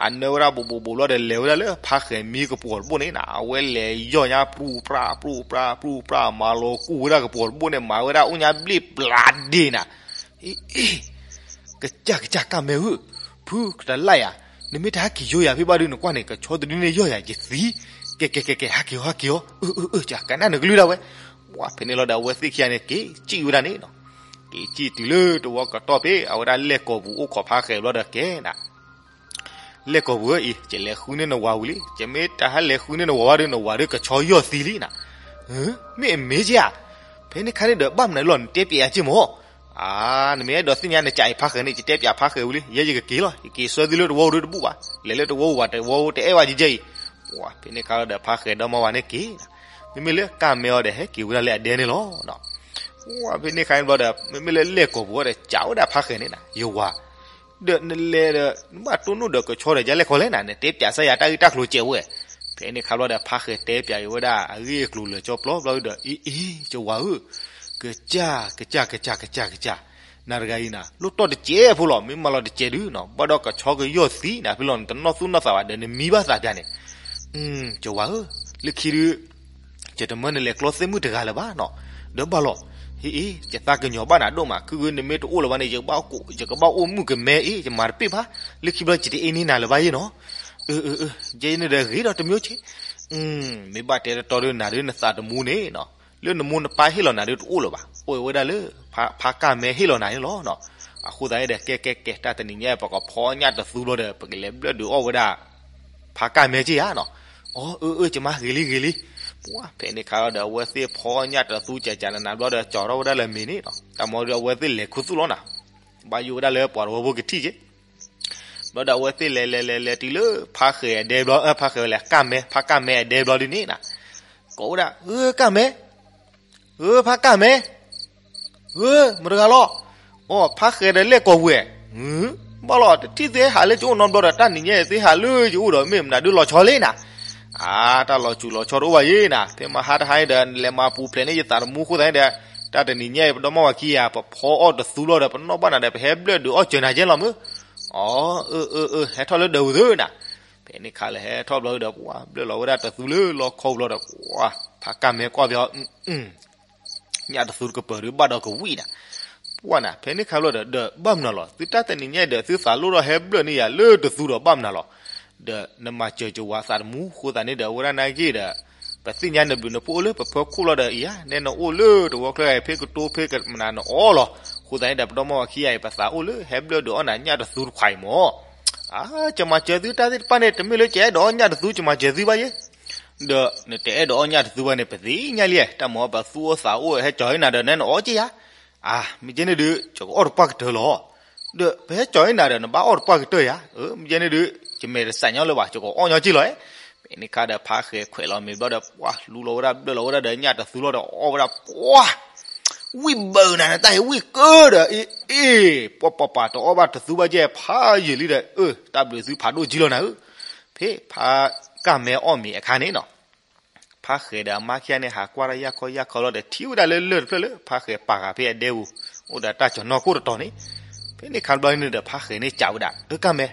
ဟးနၢဝဲဒၣ်ဘူးဘူးဘူးလီၤဒီး လဲၤဝဲဒၣ်လၢဖါဃဲၤမံကပီၤတဘိန့ၣ်နၤ, အဝဲလဲၤယီၢ်ညါ ပြူပြၢ ပြူပြၢ ပြူပြၢ မၤလီၤကူၣ်ဝဲဒၣ်ကပီၤတဘိန့ၣ် မၤဝဲဒၣ်အိၣ်ညါဘျ့ၣ်ဘျါဒ့နၤ. အ့ အ့ ကစၢ်ကစၢ်ကၢ်မဲဧၢ, ဖုကတလၢ်ယၤ, နမ့ၢ်တဟဲက့ၤယိယၤဖဲဘၣ်ဒုး နကွၢ်န့ၣ် ကဆီတဒုန့ၣ်ယီၢ်ယၤယသံ, ကဲကဲကဲကဲ ဟဲက့ၤအီၤ ဟဲက့ၤအီၤ, အၢ အၢ အၢ ကနၣ်နကလုၢ်ဒၣ်ဝဲ. ဝဲဖဲန့ၣ်လီၤဒီး အဝဲသ့ၣ်ခံဂၤန့ၣ် က့ၤစံၣ်ဝဲဒၣ်န့ၣ်နၤ, က့ၤစံၣ်တုၤလၢတဝီကတီၢ်ဖဲ အဝဲဒၣ်လဲၣ်ကီၤပူၤအိၣ်ခိးဖါဃဲၤဘျီဒီးကဲနၤ လဲၣ်ကီၤပူၤဧၢအံၤ, ယလဲၤဃုန့ၢ်နဝၤဝံၤလံ, ယမ့ၢ်တဟဲလဲၤဃုန့ၢ်နဝၤဘၣ်ဒီး နဝၤဒီးကဆီယီၢ်သံလံနၤ. မ့ၢ်အမ့ၢ်က့ဧါ, ဖဲန့ၣ်ခါန့ၣ်ဒီး ဘၣ်မနုၤလီၤ နတဲပျးယၤက့မၢ်. အါ နမ့ၢ်အဲၣ်ဒိးသ့ၣ်ညါနကးအံၤဖါဃဲၤန့ၣ် ယတဲပျးဖါဃဲၤဝံၤလံ, ယဲယကက့ၤလီၤ, ယက့ၤဆှၢသုလၢတဝီပူၤဒီးတဘူၣ်ဘၣ်, လဲၤလၢတဝီပူၤဘၣ် တဝီပူၤတအဲၣ်ဘၣ်ယဲယဲအံၤ. ဝဲဖဲန့ၣ်ခါလီၤဒီး ဖါဃဲၤဒီမါဝၤန့ၣ်က့ၤနၤ, မ့မ့ၢ်လၢကၢ်မဲအီၤဒီး ဟဲက့ၤဝဲဒၣ်လၢအဒဲန့ၣ်လီၤ. ဝဲဖဲန့ၣ်ခါန့ၣ်ဘျီဒီး မ့မ့ၢ်လၢလဲၣ်ကီၤပူၤအီၤဒီး ကးဝဲဒၣ်ဖါဃဲၤန့ၣ်နၤ, ယဝၤ ဒီးနလဲၤဒီး နဘၣ်တိၢ်နီၣ်ဒီးကဆီဒီးယၤလဲၣ်ခီလဲၣ်နၤ, နတဲပျးစၢ်ယၤတၢ်ဂ့ၢ်တၢ်ကျိၤကဲးဝဲ. ဖဲန့ၣ်ခါဘျီဒီး ဖါဃဲၤတဲပျးက့ၤဝဲဒၣ်အဂ့ၢ်အကျိၤလၢာ်ကၠီပျီဘျီဒီး အ့ အ့ ယဝၤဧၢ, ကစၢ် ကစၢ် ကစၢ် ကစၢ် ကစၢ်, နၤတဂၤအံၤနၤ လိၣ်တီၢ်တစဲးဖိလီၤ, မ့ၢ်မၤလီၤတစဲးဒုးနၤ ဘၣ်ဒီးကဆီကယီၢ်သံနၤဖဲလီၤ နတနီၣ်သူၣ်နီၣ်သးဘၣ်ဒီး နမံဘၣ်သးပျးန့ၣ် ယဝၤဧၢ, လၢခံဒုး ယတမၢနလဲၤကျီသ့ၣ်မုၣ်တဂၤလၢၤဘၣ်နၤ, ဒီးဘၣ်လီၤ, ဟ့ၣ်အ့ ယသးကညီၤဘၣ်နၤဒိၣ်မး, ခုဂုနမ့ၢ်တအိၣ်လၢၤဘၣ်န့ၣ် ယကဘၣ်အိၣ်မုၣ်ကမဲအ့ ယမၤတပ့ၢ်ဘၣ်, လၢခံဘျီယတအ့န့ၢ်နၤလၢၤဘၣ်ယဲနီၤ. အၢ အၢ အၢ ယဲန့ၣ်ဒီးဂ့ၤဒီးတမံၤက့, မ့ၢ်ဘၣ်တဲတတီဒီးနၤဒုးနသးတမူန့ၣ်နၤ, လၢနမိၢ်နပၢ်ဟ့ၣ်လီၤနၤဒုးတအိၣ်လၢၤဘၣ်, အိၣ်ဝဲဒၣ်လၢ ဖါကၢ်မဲဟ့ၣ်လီၤနၤန့ၣ်လီၤ. အဃိသတးန့ၣ်ဒီး ကဲကဲကဲ တၢ်တနံၤညါအံၤ ပကဖီညၣ်တသူဘျီဒီး ပကလဲၤဘျၢၣ်ဒုးအီၣ်ဝဲဒၣ် ဖါကၢ်မဲက့ဧါနီၤ. အီ အၢ အၢ ယမါဂ့ၤလံဂ့ၤလံ. ပှၤဖဲန့ၣ်ခါလီၤဒီး အဝဲသ့ၣ်ဖီညၣ်တသူကကနနၤဘျီဒီး ကၠီထီၣ်ဝဲဒၣ်လၢမ့ၤန့ၣ်နီၤ, တၢ်မၤဒီးအဝဲသ့ၣ်လဲၤခူသူၣ်လီၤနၤ, ဘၣ်ယိၣ်ဝဲဒၣ်လၢပှၤတဝီဖိကထံၣ်က့ ဘျီဒီးအဝဲသ့ၣ်လဲၤလဲၤလဲၤလဲၤတုၤလၢ ဖါဃဲၤအဒဲဘျီ ဖါဃဲၤဝဲလဲၣ် ကၢ်မဲ ဖါကၢ်မဲအဒဲဘျီဒ်န့ၣ်နၤ, ကိးဝဲဒၣ် ဧၢ ကၢ်မဲ, ဧၢ ဖါကၢ်မဲ, ဧၢ မတဂၤလီၤ. အိ ဖါဃဲၤဒီးလဲၣ်ကီၤဝဲၢ်, ဘၣ်လီၤ တထံၣ်သုဟဲဟးလၢယအိၣ်နီတဘျီဒီး တၢ်နံၤညါအံၤသုဟးလၢယအိၣ်ဒီး မ့ၢ်မနုၤဒုးလီၤဆီလံနၤ. အါ တၢ်လီၤစူၤလီၤဆီတအိၣ်ဘၣ်ယဲနၤ, ဖဲမဟါတဟါအံၤဒီး နလဲၤမၤပူၤဖျဲးန့ၢ်ယသးတမူအဃိသတးန့ၣ်ဒီး တၢ်တနံၤညါအံၤ ပဒီမါဝၤခံဂၤ ပဖီအီၣ်တသူလီၤဒီး ပနီၣ်ဘၣ်နၤဒီး ပဟဲဘျၢၣ်ဒုးအီၣ်စၢၤနၤကဲလီၤမုၢ်. အီ အၢ အၢ အၢ ဟဲထီၣ်လၢဒၢးဝံၤသုနၤ. ဖဲန့ၣ်ခါလၢဟဲထီၣ်ဘျီဒီး ပှၤဘျၢၣ်လီၤဝဲဒၣ်တသူလၢလီခီဘျီဒီး ပှၤ ဖါကၢ်မဲကွၢ်ဖဲအီၤ ညၣ်တသူတကပၤဒီး ဘၣ်ဒီးကဝံၣ်နၤ. ပှၤနၤ ဖဲန့ၣ်ခါဘျီဒီး ဒီးဘၣ်မနုၤလီၤ သုတၢ်တနံၤညါအံၤဒီး သုသးလိၣ်ထီၣ်ဟဲဘျၢၣ်န့ၢ်ယၤလၢတသူဒီးဘၣ်မနုၤလီၤ. ဒီးနမၤစၢၤကဝၤသးတမူအဃိသတးန့ၣ်ဒီး အဝဲဒၣ်နာ်က့ဒီး ပသ့ၣ်ညါနဘျုးနဖှိၣ်အိၣ်လၢပဖၢခိၣ်လီၤဒီး အံၤဧါ နဲနအိၣ်လၢတဝီချၢအံၤ ဖဲကတိၤဖဲကမနၤနအီလီၤ. အဃိသတးန့ၣ်ဒီး ပဒီမါဝၤခံဂၤအံၤ ပသးအိၣ်လၢဟဲဘျၢၣ်ဒုးအီၣ်နၤညၣ်တသူတခွးအံၤမၢ်. အါ ယမၤစၢၤသုတၢ်သ့ၣ်တဖၣ်န့ၣ် တမ့ၢ်လၢယအဲၣ်ဒိးအီၣ်ညၣ်တသူ ယမၤစၢၤသုဘၣ်ယဲ ဒီးနတအဲၣ်ဒိးအီၣ်ညၣ်တသူဘၣ်န့ၣ် ပသ့ၣ်ညါလံ, တၢ်မၤပသူၣ်အိၣ်သးအိၣ်ဟဲကၠီၤဟဲနၤဒီး နဲနအီက့ယါ. အါ မ့ၢ်ကဲန့ၣ်ဒုး ယကအီၣ်တပှၢ်ကတၢၢ်လီၤ. ဒီးပဟဲကၠီၤဟဲနၤဒီး နဘၣ်အီၣ်တပှၢ်ကတၢၢ်ယါ. မ့ၢ်ကဲန့ၣ်ဒုး ယမဲာ်တစးညီလၢၤဘၣ် ယကအီၣ်ညီက့လီၤ. ဖဲန့ၣ်ခါဒီး ဖါဃဲၤခွဲးလီၤမ့ၤဘျီဒီး ပှၤလူလီၤဝဲဒၣ်ဘျၢၣ်လီၤဝဲဒၣ်ဒီးညၣ်တသူလီၤဒီး အီၣ်ဝဲဒၣ်ပှၤ ဝံၣ်ဘၢနၤ နတၢ်အံၤဝံၣ်ကၢဒီး အ့ အ့ ပှၤပှၤပှၤတအီၣ်ဘၣ်တသူဘၣ်ကဲ ဖးယံာ်လံဒီး အၢ တၢ်ဘျုးသုဖးဒိၣ်ကံလီၤနၤဧၢ. ဖဲဖါကၢ်မဲအီၣ်မ့ၤအခါန့ၣ်နီၤ ဖါဃဲၤဒီးအမါခံဂၤန့ၣ် ဟးကွၢ်တၢ်ယၢ်ခီယၢ်ခီလီၤဒီး ထံၣ်ဝဲဒၣ်လၢလၢၢ်တဖျၢၣ်လၢ ဖါဃဲၤပာ်ဃာ်ဖဲအဒဲပူၤ အိၣ်ဒီးတၢ်ကၠီၤနီၢ်ခိၣ်တတီၤန့ၣ်. ဖဲန့ၣ်ခါဘျီန့ၣ်ဒီး ဖါဃဲၤန့ၣ်ကးဝဲဒၣ် အၢ ကၢ်မဲ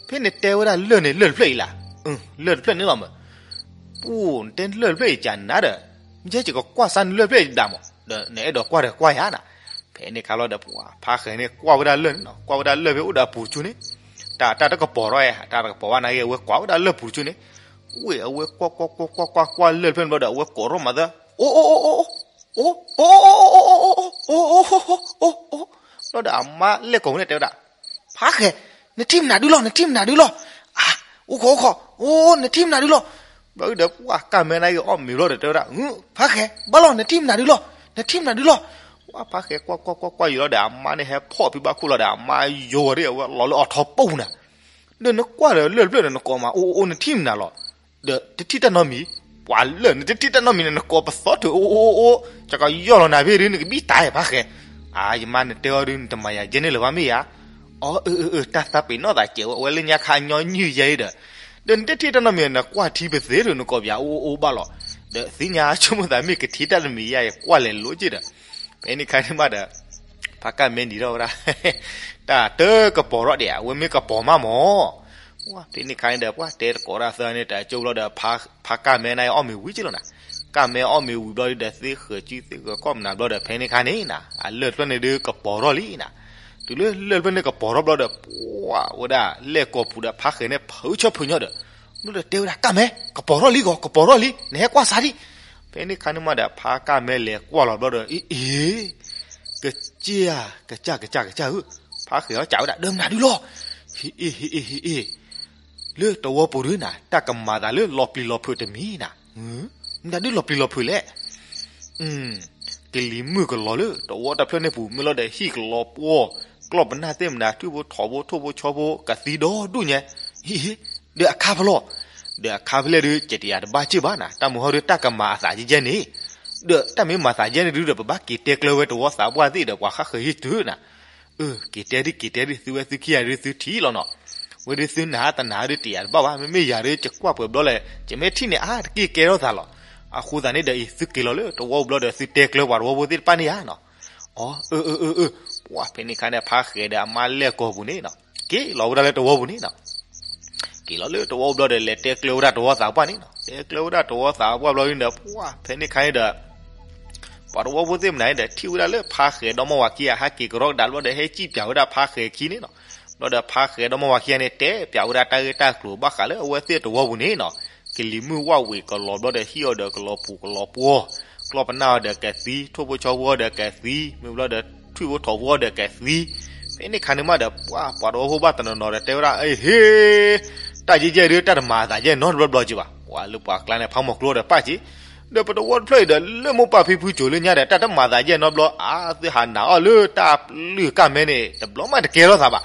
ဖဲနတဲဝဲဒၣ်လၢၢ်န့ၣ် လၢၢ်တဖျၢၣ်အံၤလၢ လၢၢ်တဖျၢၣ်န့ၣ်လီၤမၢ်. ပူ နတဲလၢၢ်တဖျၢၣ်အံၤကးနၤဒီး မ့ၢ်ကဲယကကွၢ်စၢ်နလၢၢ်တဖျၢၣ်အံၤဒၣ်မၢ် ဒီးနအဲၣ်ဒိးကွၢ်ဒီးကွၢ်ယၤနၤ. ဖဲန့ၣ်ခါလီၤဒီး ဖါဃဲၤန့ၣ်ကွၢ်ဝဲဒၣ်လၢၢ်န့ၣ်နီၤ ကွၢ်ဝဲဒၣ်လၢၢ်ဖဲအိၣ်ဒီးအပူၤဆူန့ၣ် တၢ် တၢ်တကပီၤထီၣ်ဧါ တၢ်တကပီၤဘၣ်နာ်က့ အဝဲကွၢ်ဝဲဒၣ်လၢၢ်ပူၤဆူန့ၣ် ဝ့ၢ် အဝဲကွၢ်ကွၢ်ကွၢ်ကွၢ်ကွၢ်ကွၢ်လၢၢ်တဖျၢၣ်န့ၣ်ဘျီဒီး အဝဲကိးထီၣ်မၤသၢ အိ အိ အိ အိ အိ ဘျီဒီးအမါလဲၣ်ကိာ်ဝဲန့ၣ်တဲဝဲဒၣ် ဖါဃဲၤ နထံၣ်မနုၤဒုလီၤ နထံၣ်မနုၤဒုလီၤ. အါ အိၣ်ခိးအိၣ်ခိး အိ နထံၣ်မနုၤဒုလီၤ. ဘျီဒီး ပှၤကၢ်မဲနာ်က့အီၣ်မ့ၤဘျီဒီးတဲဝဲဒၣ် ဖါဃဲၤ ဘၣ်လီၤ နထံၣ်မနုၤဒုလီၤ နထံၣ်မနုၤဒုလီၤ. ပှၤဖါဃဲၤကွၢ်ကွၢ်ကွၢ်ကွၢ်ယံာ်လီၤဒီး အမါန့ၣ်ဟဲဖီၣ်ဖံဘၣ်ခိၣ်လီၤဒီး အမါယိၤဝဲဒၣ်အဝဲလီၤလၢအီၤထီပူၤနၤ ဒီးနကွၢ်ဒီးလၢၢ်တဖျၢၣ်ဒီးနကိးမး အိ အိ အိ နထံၣ်မနုၤလီၤ. ဒီးတထံၣ်တၢ်နီတမံၤ ပှၤလၢၢ် နတထံၣ်တၢ်နီတမံၤန့ၣ် နကိးပသီထုး အိ အိ အိ အိ ကကယီၢ်လီၤနၤဖဲဒုး နကဘံၣ်တၢ်ဖါဃဲၤ. အါ ယမါနတဲအီၤဒုး နတမၤယၤကဲန့ၣ်လၢၤဘၣ်မ့ၢ်ဧါ. အီ အၢ အၢ အၢ တၢ်သးပ့ၤနီၣ်သးစဲးဝဲ အဝဲလၢညါခါညီနုၢ်ယဲအံၤဒီး ဒီးနတထံၣ်တၢ်နီတမံၤ နကွၢ်ထံပသ့ထုး နကိးပယၤ အိ အိ အိ ဘၣ်လီၤ. ဒီးသ့ၣ်ညါဆိကမိၣ်သးမ့ၢ်ကထံၣ်တၢ်တမံၤယါ ယကွၢ်လဲၤလိက့ၤဒီး ဖဲန့ၣ်ခါန့ၣ်မးဒီး ဖါကၢ်မဲနံၤထီၣ်ဝဲဒၣ် တၢ်တကပီၤထီၣ်ဒံးဧါ အဝဲမ့ၢ်ကပီၤမးမၢ်. ဖဲန့ၣ်ခါန့ၣ်ဒီး ပှၤတဲတကိးတၢ်သၢန့ၣ် တၢ်ကၠိဘျီဒီး ဖါကၢ်မဲန့ၣ်အီၣ်မ့ၤဝံၤက့လီၤနၤ. ကၢ်မဲအီၣ်မ့ၤဝံၤဘျီဒီး သ့ဃၢၤကံသ့ဃၢၤကီၢ်မနၤဘျီဒီး ဖဲန့ၣ်ခါန့ၣ်နၤ အလၢၢ်တဖျၢၣ်န့ၣ်ဒုးကပီၤထီၣ်လံနၤ. တုၤလၢလၢၢ်တဖျၢၣ်န့ၣ်ကပီၤထီၣ်ဘျီဒီး ပှၤဝဲဒၣ်လဲၣ်ကီၢ်ပူၤဒီးဖါဃဲၤန့ၣ် ဖုးဆၢဖုးညီဒီး ဘျီဒီးတဲဝဲဒၣ် ကၢ်မဲ ကပီၤထီၣ်လံဂီၤ ကပီၤထီၣ်လံ နဟဲကွၢ်စးဒံး. ဖဲန့ၣ်ခါန့ၣ်မးဒီး ဖါကၢ်မဲလဲၤကွၢ်လီၤဘျီဒီး အ့ အ့ ကစၢ် ကစၢ် ကစၢ် ကစၢ်ဧၢ, ဖါဃဲၤအီၤစံးဝဲဒၣ် ဒီးမနုၤဒုလီၤ. ဟ့ၣ်အ့ၣ် ဟ့ၣ်အ့ၣ် ဟ့ၣ်အ့ၣ်, လၢတဝီပူၤဒုနၤ တၢ်ကမၤသးလၢလီၤပျံၤလီၤဖုးတမံၤနၤ. မနုၤဒုလီၤပျံၤလီၤဖုးလဲၣ်. ကလံၤမုၢ်ကလီၤလၢတဝီတဖျၢၣ်န့ၣ်ပူၤ မ့ၢ်လီၤဒီးဟံၣ်ကလီၤပှီၢ်, ကျီၢ်ပနၢ်သ့ၣ်မနၤ ထွံၣ်ဖိထိးဖိထိၣ်ဖိဆီဖိကသံဒီဒူၣ်ညါ, ဟ့ၣ် ဒီးအခါဖဲလဲၣ်, ဒီးအခါဖဲလဲၣ်ဒုး ကတယၤတဘၣ်စ့ၢ်ဘၣ်နၤ, တၢ်မုၢ်ဟီဒုးတၢ်ကမၤအသးယဲၢ်န့ၣ်, ဒီးတၢ်မ့ၢ်မၤသးယဲၢ်န့ၣ်ဒုးဒီး ပဘၣ်က့ၤတဲကျၢၤဝဲတဝီသးပှၢ်သ့ၣ်ဒီးပှၤဃၣ်ဃၢၤဟံၣ်တုၤနၤ. အၢ က့ၤတဲဒ်က့ၤတဲဒ် သုဝဲသုခံဂၤဒုးသုထံၣ်လီၤနီၤ, ဝဲဒုးသုနၢ်တနၢ်ဒုးတယၤတဘၣ်ဘၣ်, မ့မ့ၢ်ယၤဒုး ယကွၢ်ပှဲၤဘျီလဲၣ် ယမ့ၢ်ထံၣ်န့ၣ်အါတက့ၢ်ကဲထီၣ်သးလီၤ. အဃိသတးန့ၣ်ဒီးအံၤ သုက့ၤလီၤလၢတဝီပူၤဘျီဒီး သုတဲကျၢၤပှၤတဝီဖိသ့ၣ်တဖၣ်န့ၣ်ဧါနီၤ. အၢ အၢ အၢ အၢ, ပှၤဖဲန့ၣ်ခါန့ၣ် ဖါဃဲၤဒီးအမါလဲၢ်ကီၢ်ပူၤန့ၣ်နီၤ, က့ၤလီၤဝဲဒၣ်လၢတဝီပူၤန့ၣ်နီၤ. က့ၤလီၤလၢတဝီပူၤဘျီဒီး လဲၤတဲကျၢၤဝဲဒၣ်တဝီသးပှၢ်န့ၣ်နီၤ, တဲကျၢၤဝဲဒၣ်တဝီသးပှၢ်ဘျီန့ၣ်ဒီး ပှၤဖဲန့ၣ်ခါန့ၣ်ဒီး ပှၤတဝီဖိသ့ၣ်မနုၤန့ၣ်ဒီး ထံၣ်ဝဲဒၣ်လၢဖါဃဲၤဒီမါဝၤခံဂၤ ဟဲက့ၤကရီကဒါဘျီဒီး ဟဲစံၣ်ပၠးဝဲဒၣ်ဖါဃဲၤခံန့ၣ်နီၤ. ဘျီဒီးဖါဃဲၤဒီမါဝၤခံဂၤန့ၣ် တဲပၠးဝဲဒၣ်တၢ်ဂ့ၢ်တၢ်ကျိၤဘၣ်ဃးလၢအဝဲသ့ၣ်တဝီပူၤန့ၣ်နီၤ. ကလံၤမုၢ်ဝၣ်ဝံၤကလီၤဘျီဒီး ဟံၣ်အီၤဒီးကလီၤပူၤကလီၤပှီၢ်, ကျီၢ်ပနၢ်အီၤဒီးကသံ, ထိၣ်ဖိဆီဖိအီၤဒီးကသံ, မ့ၢ်ဘျီဒီးထွံၣ်ဖိထိးဖိအီၤဒီးကသံ. ဖဲန့ၣ်ခါန့ၣ်မးဒီး ပှၤ ပှၤတဝီဖိဘၣ်တနီၤနီၤဒီးတဲဝဲဒၣ် အ့ဟ့, တၢ်ယဲၢ်ယဲၢ်ဒုး တၢ်တမၤအသးယဲၢ်နီတဘျီဘျီက့ဘၣ်. ပှၤလၢပှၤကျါန့ၣ် ဖးမီၢ်ကျိဒီးပၢ်က့, ဒီးပတဝီတဖျၢၣ်အံၤဒီး လၢမိၢ်ပၢ်ဖံဖုစိၤလၢညါဒီး တၢ်တမၤသးယဲၢ်နီတဘျီ, အါ သုဟးနာ်အီၣ်လၢတၢ်ပျုၢ်ကၢ်မဲန့ၣ် တဘျီမးတကဲထီၣ်သးဘၣ်.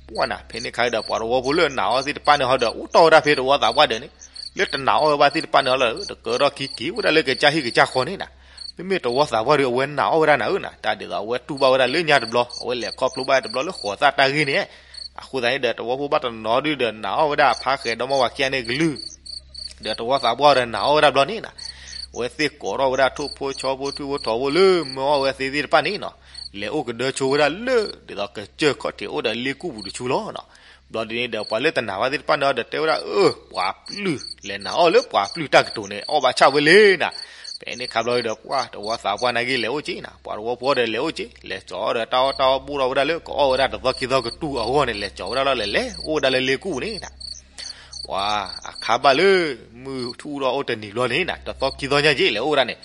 ပှၤနၤ ဖဲန့ၣ်ခါဒီး ပှၤတဝီဖိလၢနာ်အီၣ်သ့ၣ်တဖၣ်န့ၣ်ဟီဒီး အိၣ်တီၢ်ဝဲဒၣ်ဖဲတဝီသးပှၢ်ဒီးန့ၣ်, လၢတနာ်အီၣ်ဝဲဘၣ်သ့ၣ်တဖၣ်န့ၣ်ဟီလီၤ, တကၢထီၣ်ခံက့ၤဝဲဒၣ်လၢကစၢ်ဟံၣ်ကစၢ်ဃီန့ၣ်နၤ. မ့မ့ၢ်တဝီသးပှၢ်ဒီး အဝဲနာ်အီၣ်ဝဲဒၣ်နၤဧၢနၤ, တၢ်ဒ်သိးအဝဲတူၢ်ဘၣ်ဝဲဒၣ်လၢညါတဘျီ, အဝဲလဲၤခီဖျိဘၣ်တဘျီလၢဃိးသၣ်တၢ်ဂ့ၢ်န့ၣ်. အဃိသတးန့ၣ်ဒီး တဝီဖိဘၣ်တနီၤနီၤဒုးဒီး နာ်အီၣ်ဝဲဒၣ်ဖါဃဲၤဒီမါဝၤခံဂၤန့ၣ်ကလုၢ် ဒီးတဝီသးပှၢ်ဒီးနာ်အီၣ်ဝဲဒၣ်ဘျီန့ၣ်နၤ, အဝဲသ့ၣ်ကိးထီၣ်ဝဲဒၣ်ထိၣ်ဖိဆီဖိထွံၣ်ဖိထိးဖိလၢမၢအီၣ်ဝဲသ့ၣ်သ့ၣ်တဖၣ်န့ၣ်နီၤ, လဲၤအိၣ်ကဒၢဆိဝဲဒၣ်လၢ ဒ်သိးကစၢၢ်ခီၣ်ထံးအိၣ်ဒီးလ့ကူၣ်ပူၤတဆူလီၤနီၤ. ဘျီဒ်န့ၣ်ဒီး ပှၤလၢတနာ်ဘၣ်သ့ၣ်တဖၣ်န့ၣ်ဒီး တဲဝဲဒၣ် အၢ ပှၤပျုၢ် လဲၤနာ်အီၣ်လၢပှၤပျုၢ်တၢ်ကတိၤန့ၣ် အီၣ်ဘၣ်ဆၣ်ဝဲလံနၤ. ဖဲန့ၣ်ခါဘျီဒီး ပှၤတဝီသးပှၢ်နာ်က့လဲၤအိၣ်က့နၤ, ပှၤတဝီဖိဒီးလဲၤအိၣ်က့, လဲၤကၠီၤဒီးတၢ်အီၣ်တၢ်အီဘိၣ်ထီၣ်ဝဲဒၣ်လၢ ကအီၣ်ဝဲဒၣ်တသီခံသီကတူၢ်အဂီၢ်န့ၣ် လဲၤကၠီၤဝဲဒၣ်လီၤ လဲၤလဲၤအိၣ်ဝဲဒၣ်လၢလ့ကူၣ်ပူၤန့ၣ်နၤ. ပှၤအခါဘၣ်လၢ မုၢ်ထူၣ်ထီၣ်အိၣ်တနံၤဘျီန့ၣ်နၤ, တသီခံသီညါက့လဲၤအိၣ်ဝဲဒၣ်န့ၣ်,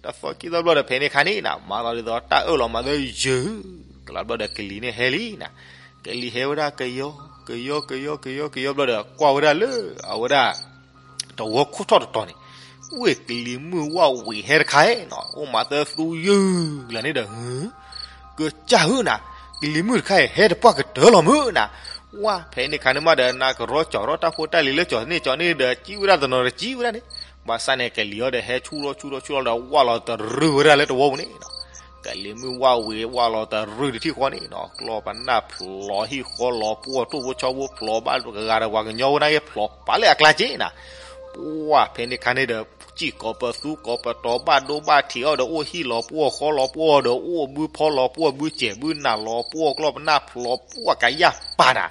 တသီခံသီဘျီဒီး ဖဲန့ၣ်ခါန့ၣ်နၤ မၤလီၤဒ်သိးတၢ်အၢၣ်လီၤမၤသၢယုၢ်, ကလးဘျီဒီးကလံၤန့ၣ်ဟဲလံနၤ. ကလံၤဟဲဝဲဒၣ်ကယီ ကယီ ကယီ ကယီ ကယီဘျီဒီး ကွၢ်ဝဲဒၣ်လၢ အဝဲဒၣ် တဝီခိၣ်ထီၣ်တတီၤန့ၣ်, ဝ့ၢ်ကလံၤမုၢ်ဝၣ်ဝံၤဟဲတခါနီၤ, အိၣ်မးသၢသူယုၢ်လၢန့ၣ်ဒီး ကစၢ်ဧၢနၤ, ကလံၤမုၢ်တခါအံၤ ဟဲတပှၢ်ကတၢၢ်လီၤမုၢ်နၤ. ဝါ ဖဲန့ၣ်ခါန့ၣ်မးဒီး နကရီကၠီၤထီၣ်တၢ်ဖိတၢ်လံၤလၢကၠီၤန့ၢ်ကၠီၤန့ၢ်ဒီး ကံဝဲဒၣ်တနီၤဒီးကံဝဲဒၣ်န့ၣ်, ဘၣ်ဆၣ်န့ၣ် ကလံၤအီၤဒီး ဟဲဆူၣ်ထီၣ်ဆူၣ်ထီၣ်ဆူၣ်ထီၣ်ဒီး ဝၣ်လီၤတရုၢ်ဝဲဒၣ်လၢတဝီပူၤန့ၣ်နီၤ. ကလံၤမုၢ်ဝၣ်ဝံၤ ဝၣ်လီၤတရုၢ်တထံၣ်ဃီန့ၣ်နီၤ, ကျီၢ်ပနၢ်ဖျိးဟံၣ်ဃီလီၤပှီၢ် ထိၣ်ဖိဆီဖိဖျိးဘၣ် ဂၤဒီးပှၤကညီဝဲဒၣ်က့ ဖျိးပာ်လၢအကျါက့နၤ. ပှၤ ဖဲန့ၣ်ခါန့ၣ်ဒီး စံၣ်ကိးပသူကိးပတီၤ ဘၣ်ဒိဘၣ်ထံးအီၤဒီး အိၣ်ဟံၣ်လီၤပှီၢ်ဃီလီၤပှီၢ်ဒီး အိၣ်ဘုဖီလီၤပှီၢ် ဘုစဲးဘုနၢ်လီၤပှီၢ် ကျီၢ်ပနၢ်ဖျိးပှီၢ်ကယၢ်ပာ်နၤ.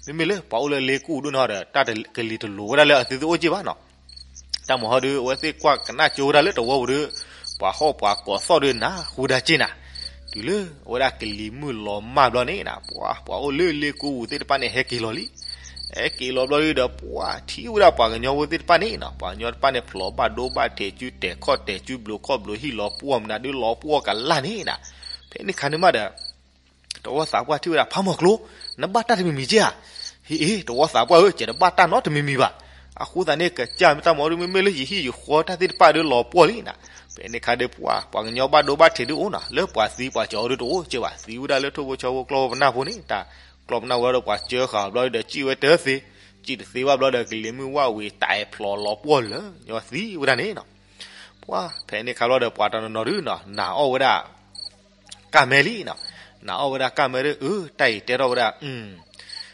မ့မ့ၢ်လၢပှၤအိၣ်လၢလ့ကူၣ်ဒိၣ်န့ၣ်ဒီး တၢ်ကလံၤတလိၤဝဲဒၣ်လၢအသုသုအိၣ်က့ဘၣ်နီၤ. တၢ်မၤဟီဒုး အဝဲသ့ၣ်ကွၢ်ကနၣ်ကၠိဝဲဒၣ်လၢတဝီပူၤဒီး ပှၤဟီၣ်ပှၤကိးသီၣ်ဒီးနၤဃူဒၣ်က့နၤ. တုၤလၢအဝဲဒၣ်ကလံၤမုၢ်လီၤမၢ်ဘျီန့ၣ်နၤ, ပှၤ ပှၤအိၣ်လၢလ့ကူၣ်ပူၤသ့ၣ်တဖၣ်န့ၣ် ဟဲက့ၤလီၤလံ. ဟဲက့ၤလီၤဘျီဒုးဒီး ပှၤထံၣ်ဝဲဒၣ်ပှၤကညီဖိသ့ၣ်တဖၣ်န့ၣ်နီၤ, ပှၤကညီတဖၣ်န့ၣ် ဖျိးဘၣ်ဒိဘၣ်ထံး စုတဲာ်ခီၣ်တဲာ် စုဘျုးခီၣ်ဘျုး ဟံၣ်လီၤပှီၢ်မနုၤဒုး လီၤပှီၢ်ကလၢ်န့ၣ်နၤ. ဖဲန့ၣ်ခါန့ၣ်မးဒီး တဝီသးပှၢ်ထံၣ်ဝဲဒၣ် ဖးမီၢ်ကျိ နဘၣ်တၢ်တမံၤမံၤက့ဧါ. ဟ့ၣ်အ့ တဝီသးပှၢ်ဧၢ ယတဘၣ်တၢ်နီတမံၤမံၤဘၣ်. အဃိသတးန့ၣ် ကစၢ်မ့ၢ်တၢ်မၤဒုး မ့မ့ၢ်လၢယဟံၣ်ယဃီတၢ်သ့ၣ်တဖၣ်ဒုးလီၤပှီၢ်လံနၤ. ဖဲန့ၣ်ခါဒုး ပှၤ ပှၤကညီဘၣ်ဒိဘၣ်ထံးဒုးအိၣ်နၤ, လၢပှၤသံပှၤကၠီၤဒုးတအိၣ်က့ဘၣ်. သံဝဲဒၣ်လၢထိၣ်ဖိဆီဖိကျီၢ်ဖိပနၢ်ဖိန့ၣ် တၢ်ကျီၢ်ပနၢ်ဝဲဒီးပှၤစၢဃာ်ဘျီဒီး စံၣ်ဝဲတသ့, စံၣ်တသ့ဘၣ်ဘျီဒီး ကလံၤမုၢ်ဝၣ်ဝံၤ တၢ်အဲၣ်ဖျိးလီၤပှီၢ်လၢာ်ညီသံဝဲဒၣ်န့ၣ်နီၤ. ပှၤ ဖဲန့ၣ်ခါဘျီဒီး ပှၤတနီၤနီၤဒုးနီၤ နာ်အီၣ်ဝဲဒၣ် ကၢ်မဲလံနီၤ. နာ်အီၣ်ဝဲဒၣ်ကၢ်မဲဒီး အၢ တၢ်အံၤတဲထီၣ်ဝဲဒၣ်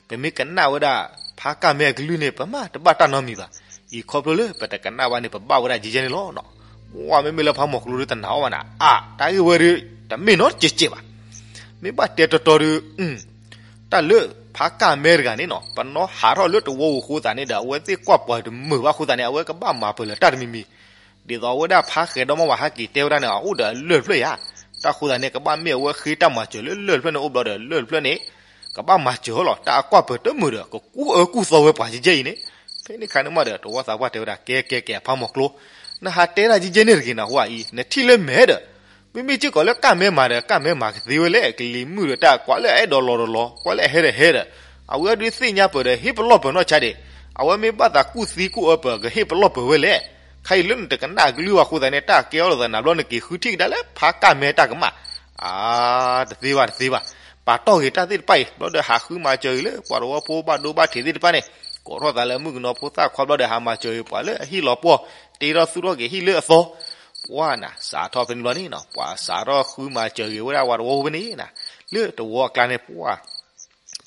ပမ့ၢ်ကနၣ်ဝဲဒၣ် ဖးကၢ်မဲအကလုၢ်န့ၣ် ပမ့ၢ်တဘၣ်တၢ်နီတမံၤဘၣ်. အံၤခီဖျိလၢပတကနၣ်ဘၣ်န့ၣ် ပဘၣ်ဝဲဒၣ်ယဲယဲန့ၣ်လီၤနီၤ. ပှၤမ့မ့ၢ်လၢဖးမီၢ်ကျိဒီးတနာ်အီၣ်ဘၣ်နၤ, အါ တၢ်ဂ့ၢ်ဝဲဒီး တမ့ၢ်နီတစဲးစဲးဘၣ်. မ့ၢ်ဘၣ်တဲတီတီဒီး တၢ်လၢ ဖါကၢ်မဲတဂၤန့ၣ်နီၤ ပနီၣ်ဟးထီၣ်လၢတဝီပူၤအဃိသတးန့ၣ်ဒီး အဝဲသ့ၣ်ကွၢ်ပှၤတမုာ်ဘၣ်အဃိသတးန့ၣ် အဝဲကဘၣ်မၤပၢၤလၢၤတၢ်တမံၤမံၤ, ဒ်သိးအဝဲဒၣ်ဖါဃဲၤဒီမါဝၤဟဲက့ၤတဲဝဲဒၣ်န့ၣ် အအိၣ်ဒီးအလၢၢ်တဖျၢၣ်ယါ, တၢ်ဃိသတးန့ၣ် ကဘၣ်မ့ၢ်အဝဲဃ့တၢ်မၤစၢၤလၢလၢၢ်တဖျၢၣ်န့ၣ်အိၣ်ဘျီဒီး လၢၢ်တဖျၢၣ်န့ၣ် ကဘၣ်မၤစၢၤလီၤ. တၢ်အကွၢ်ပၢၤတမုာ်ဒီး ကကူၣ်အၢကူၣ်သီဝဲပှၤကဲကဲအံၤန့ၣ်, ဖဲန့ၣ်ခါန့ၣ်မးဒီး တဝီသးပှၢ်တဲဝဲဒၣ် ကဲကဲကဲ အဖါမီၤကျိ နဟးတဲဒၣ်ကဲကဲန့ၣ်တဂ့ၤနဟါအံၤ နထံၣ်လၢမဲာ်ဒီး မ့မ့ၢ်စ့ၢ်ကီးလၢကၢ်မဲမၤဒီး ကၢ်မဲမၤကသ့ဝဲလဲၣ်, ကလံၤမုၢ်ဒီးတၢ်ကွၢ်လၢအအဲၣ်ဒိးလီၤဒီးလီၤ, ကွၢ်လၢအဟဲဒီးဟဲဒီး, အဝဲဒုးသ့ၣ်ညါပၢၤဒီး ဟ့ၣ်ပလီၢ်ပၢၤနီၢ်ဆါဒံး, အဝဲမ့ၢ်ဘၣ်သးကူၣ်သံကူၣ်အၢပၢၤ ကဟ့ၣ်ပလီၢ်ပၢၤဝဲလဲၣ်. ခဲအံၤလၢနတကနၣ်အကလုၢ်ဘၣ်အဃိသတးန့ၣ် တၢ်ကဲအီၤလိာ်သးနၤဘျီ နက့ၤဃုထံၣ်ကဒါလၢဖါကၢ်မဲတၢ်ကမၣ်, အါ, တသ့ဘၣ်တသ့ဘၣ်, ပာ်တီၢ်ဂ့ၤတၢ်သ့ၣ်တဖၣ်အံၤ ဘျီဒီးဟးဃုမၤစၢၤဂ့ၤလၢ ပှၤတဝီဖိဘၣ်ဒိဘၣ်ထံးသ့ၣ်တဖၣ်န့ၣ်, ကိးထီၣ်သးလၢမုၣ်ကနီၤဖိသၣ်ခွါဘျီဒီး ဟးမၤစၢၤဂ့ၤပှၤလၢအဟံၣ်လီၤပှီၢ်, တ့ထီၣ်သူၣ်ထီၣ်က့ၤဟံၣ်လၢအသီ, ပှၤနၤ စးထီၣ်ဖဲန့ၣ်ဘျီန့ၣ်နီၤ ပှၤစးထီၣ်ဃုမၤစၢၤဂ့ၤဝဲဒၣ်ပှၤတဝီဖိဖဲန့ၣ်နၤ, လၢတဝီအကျါန့ၣ် ပှၤ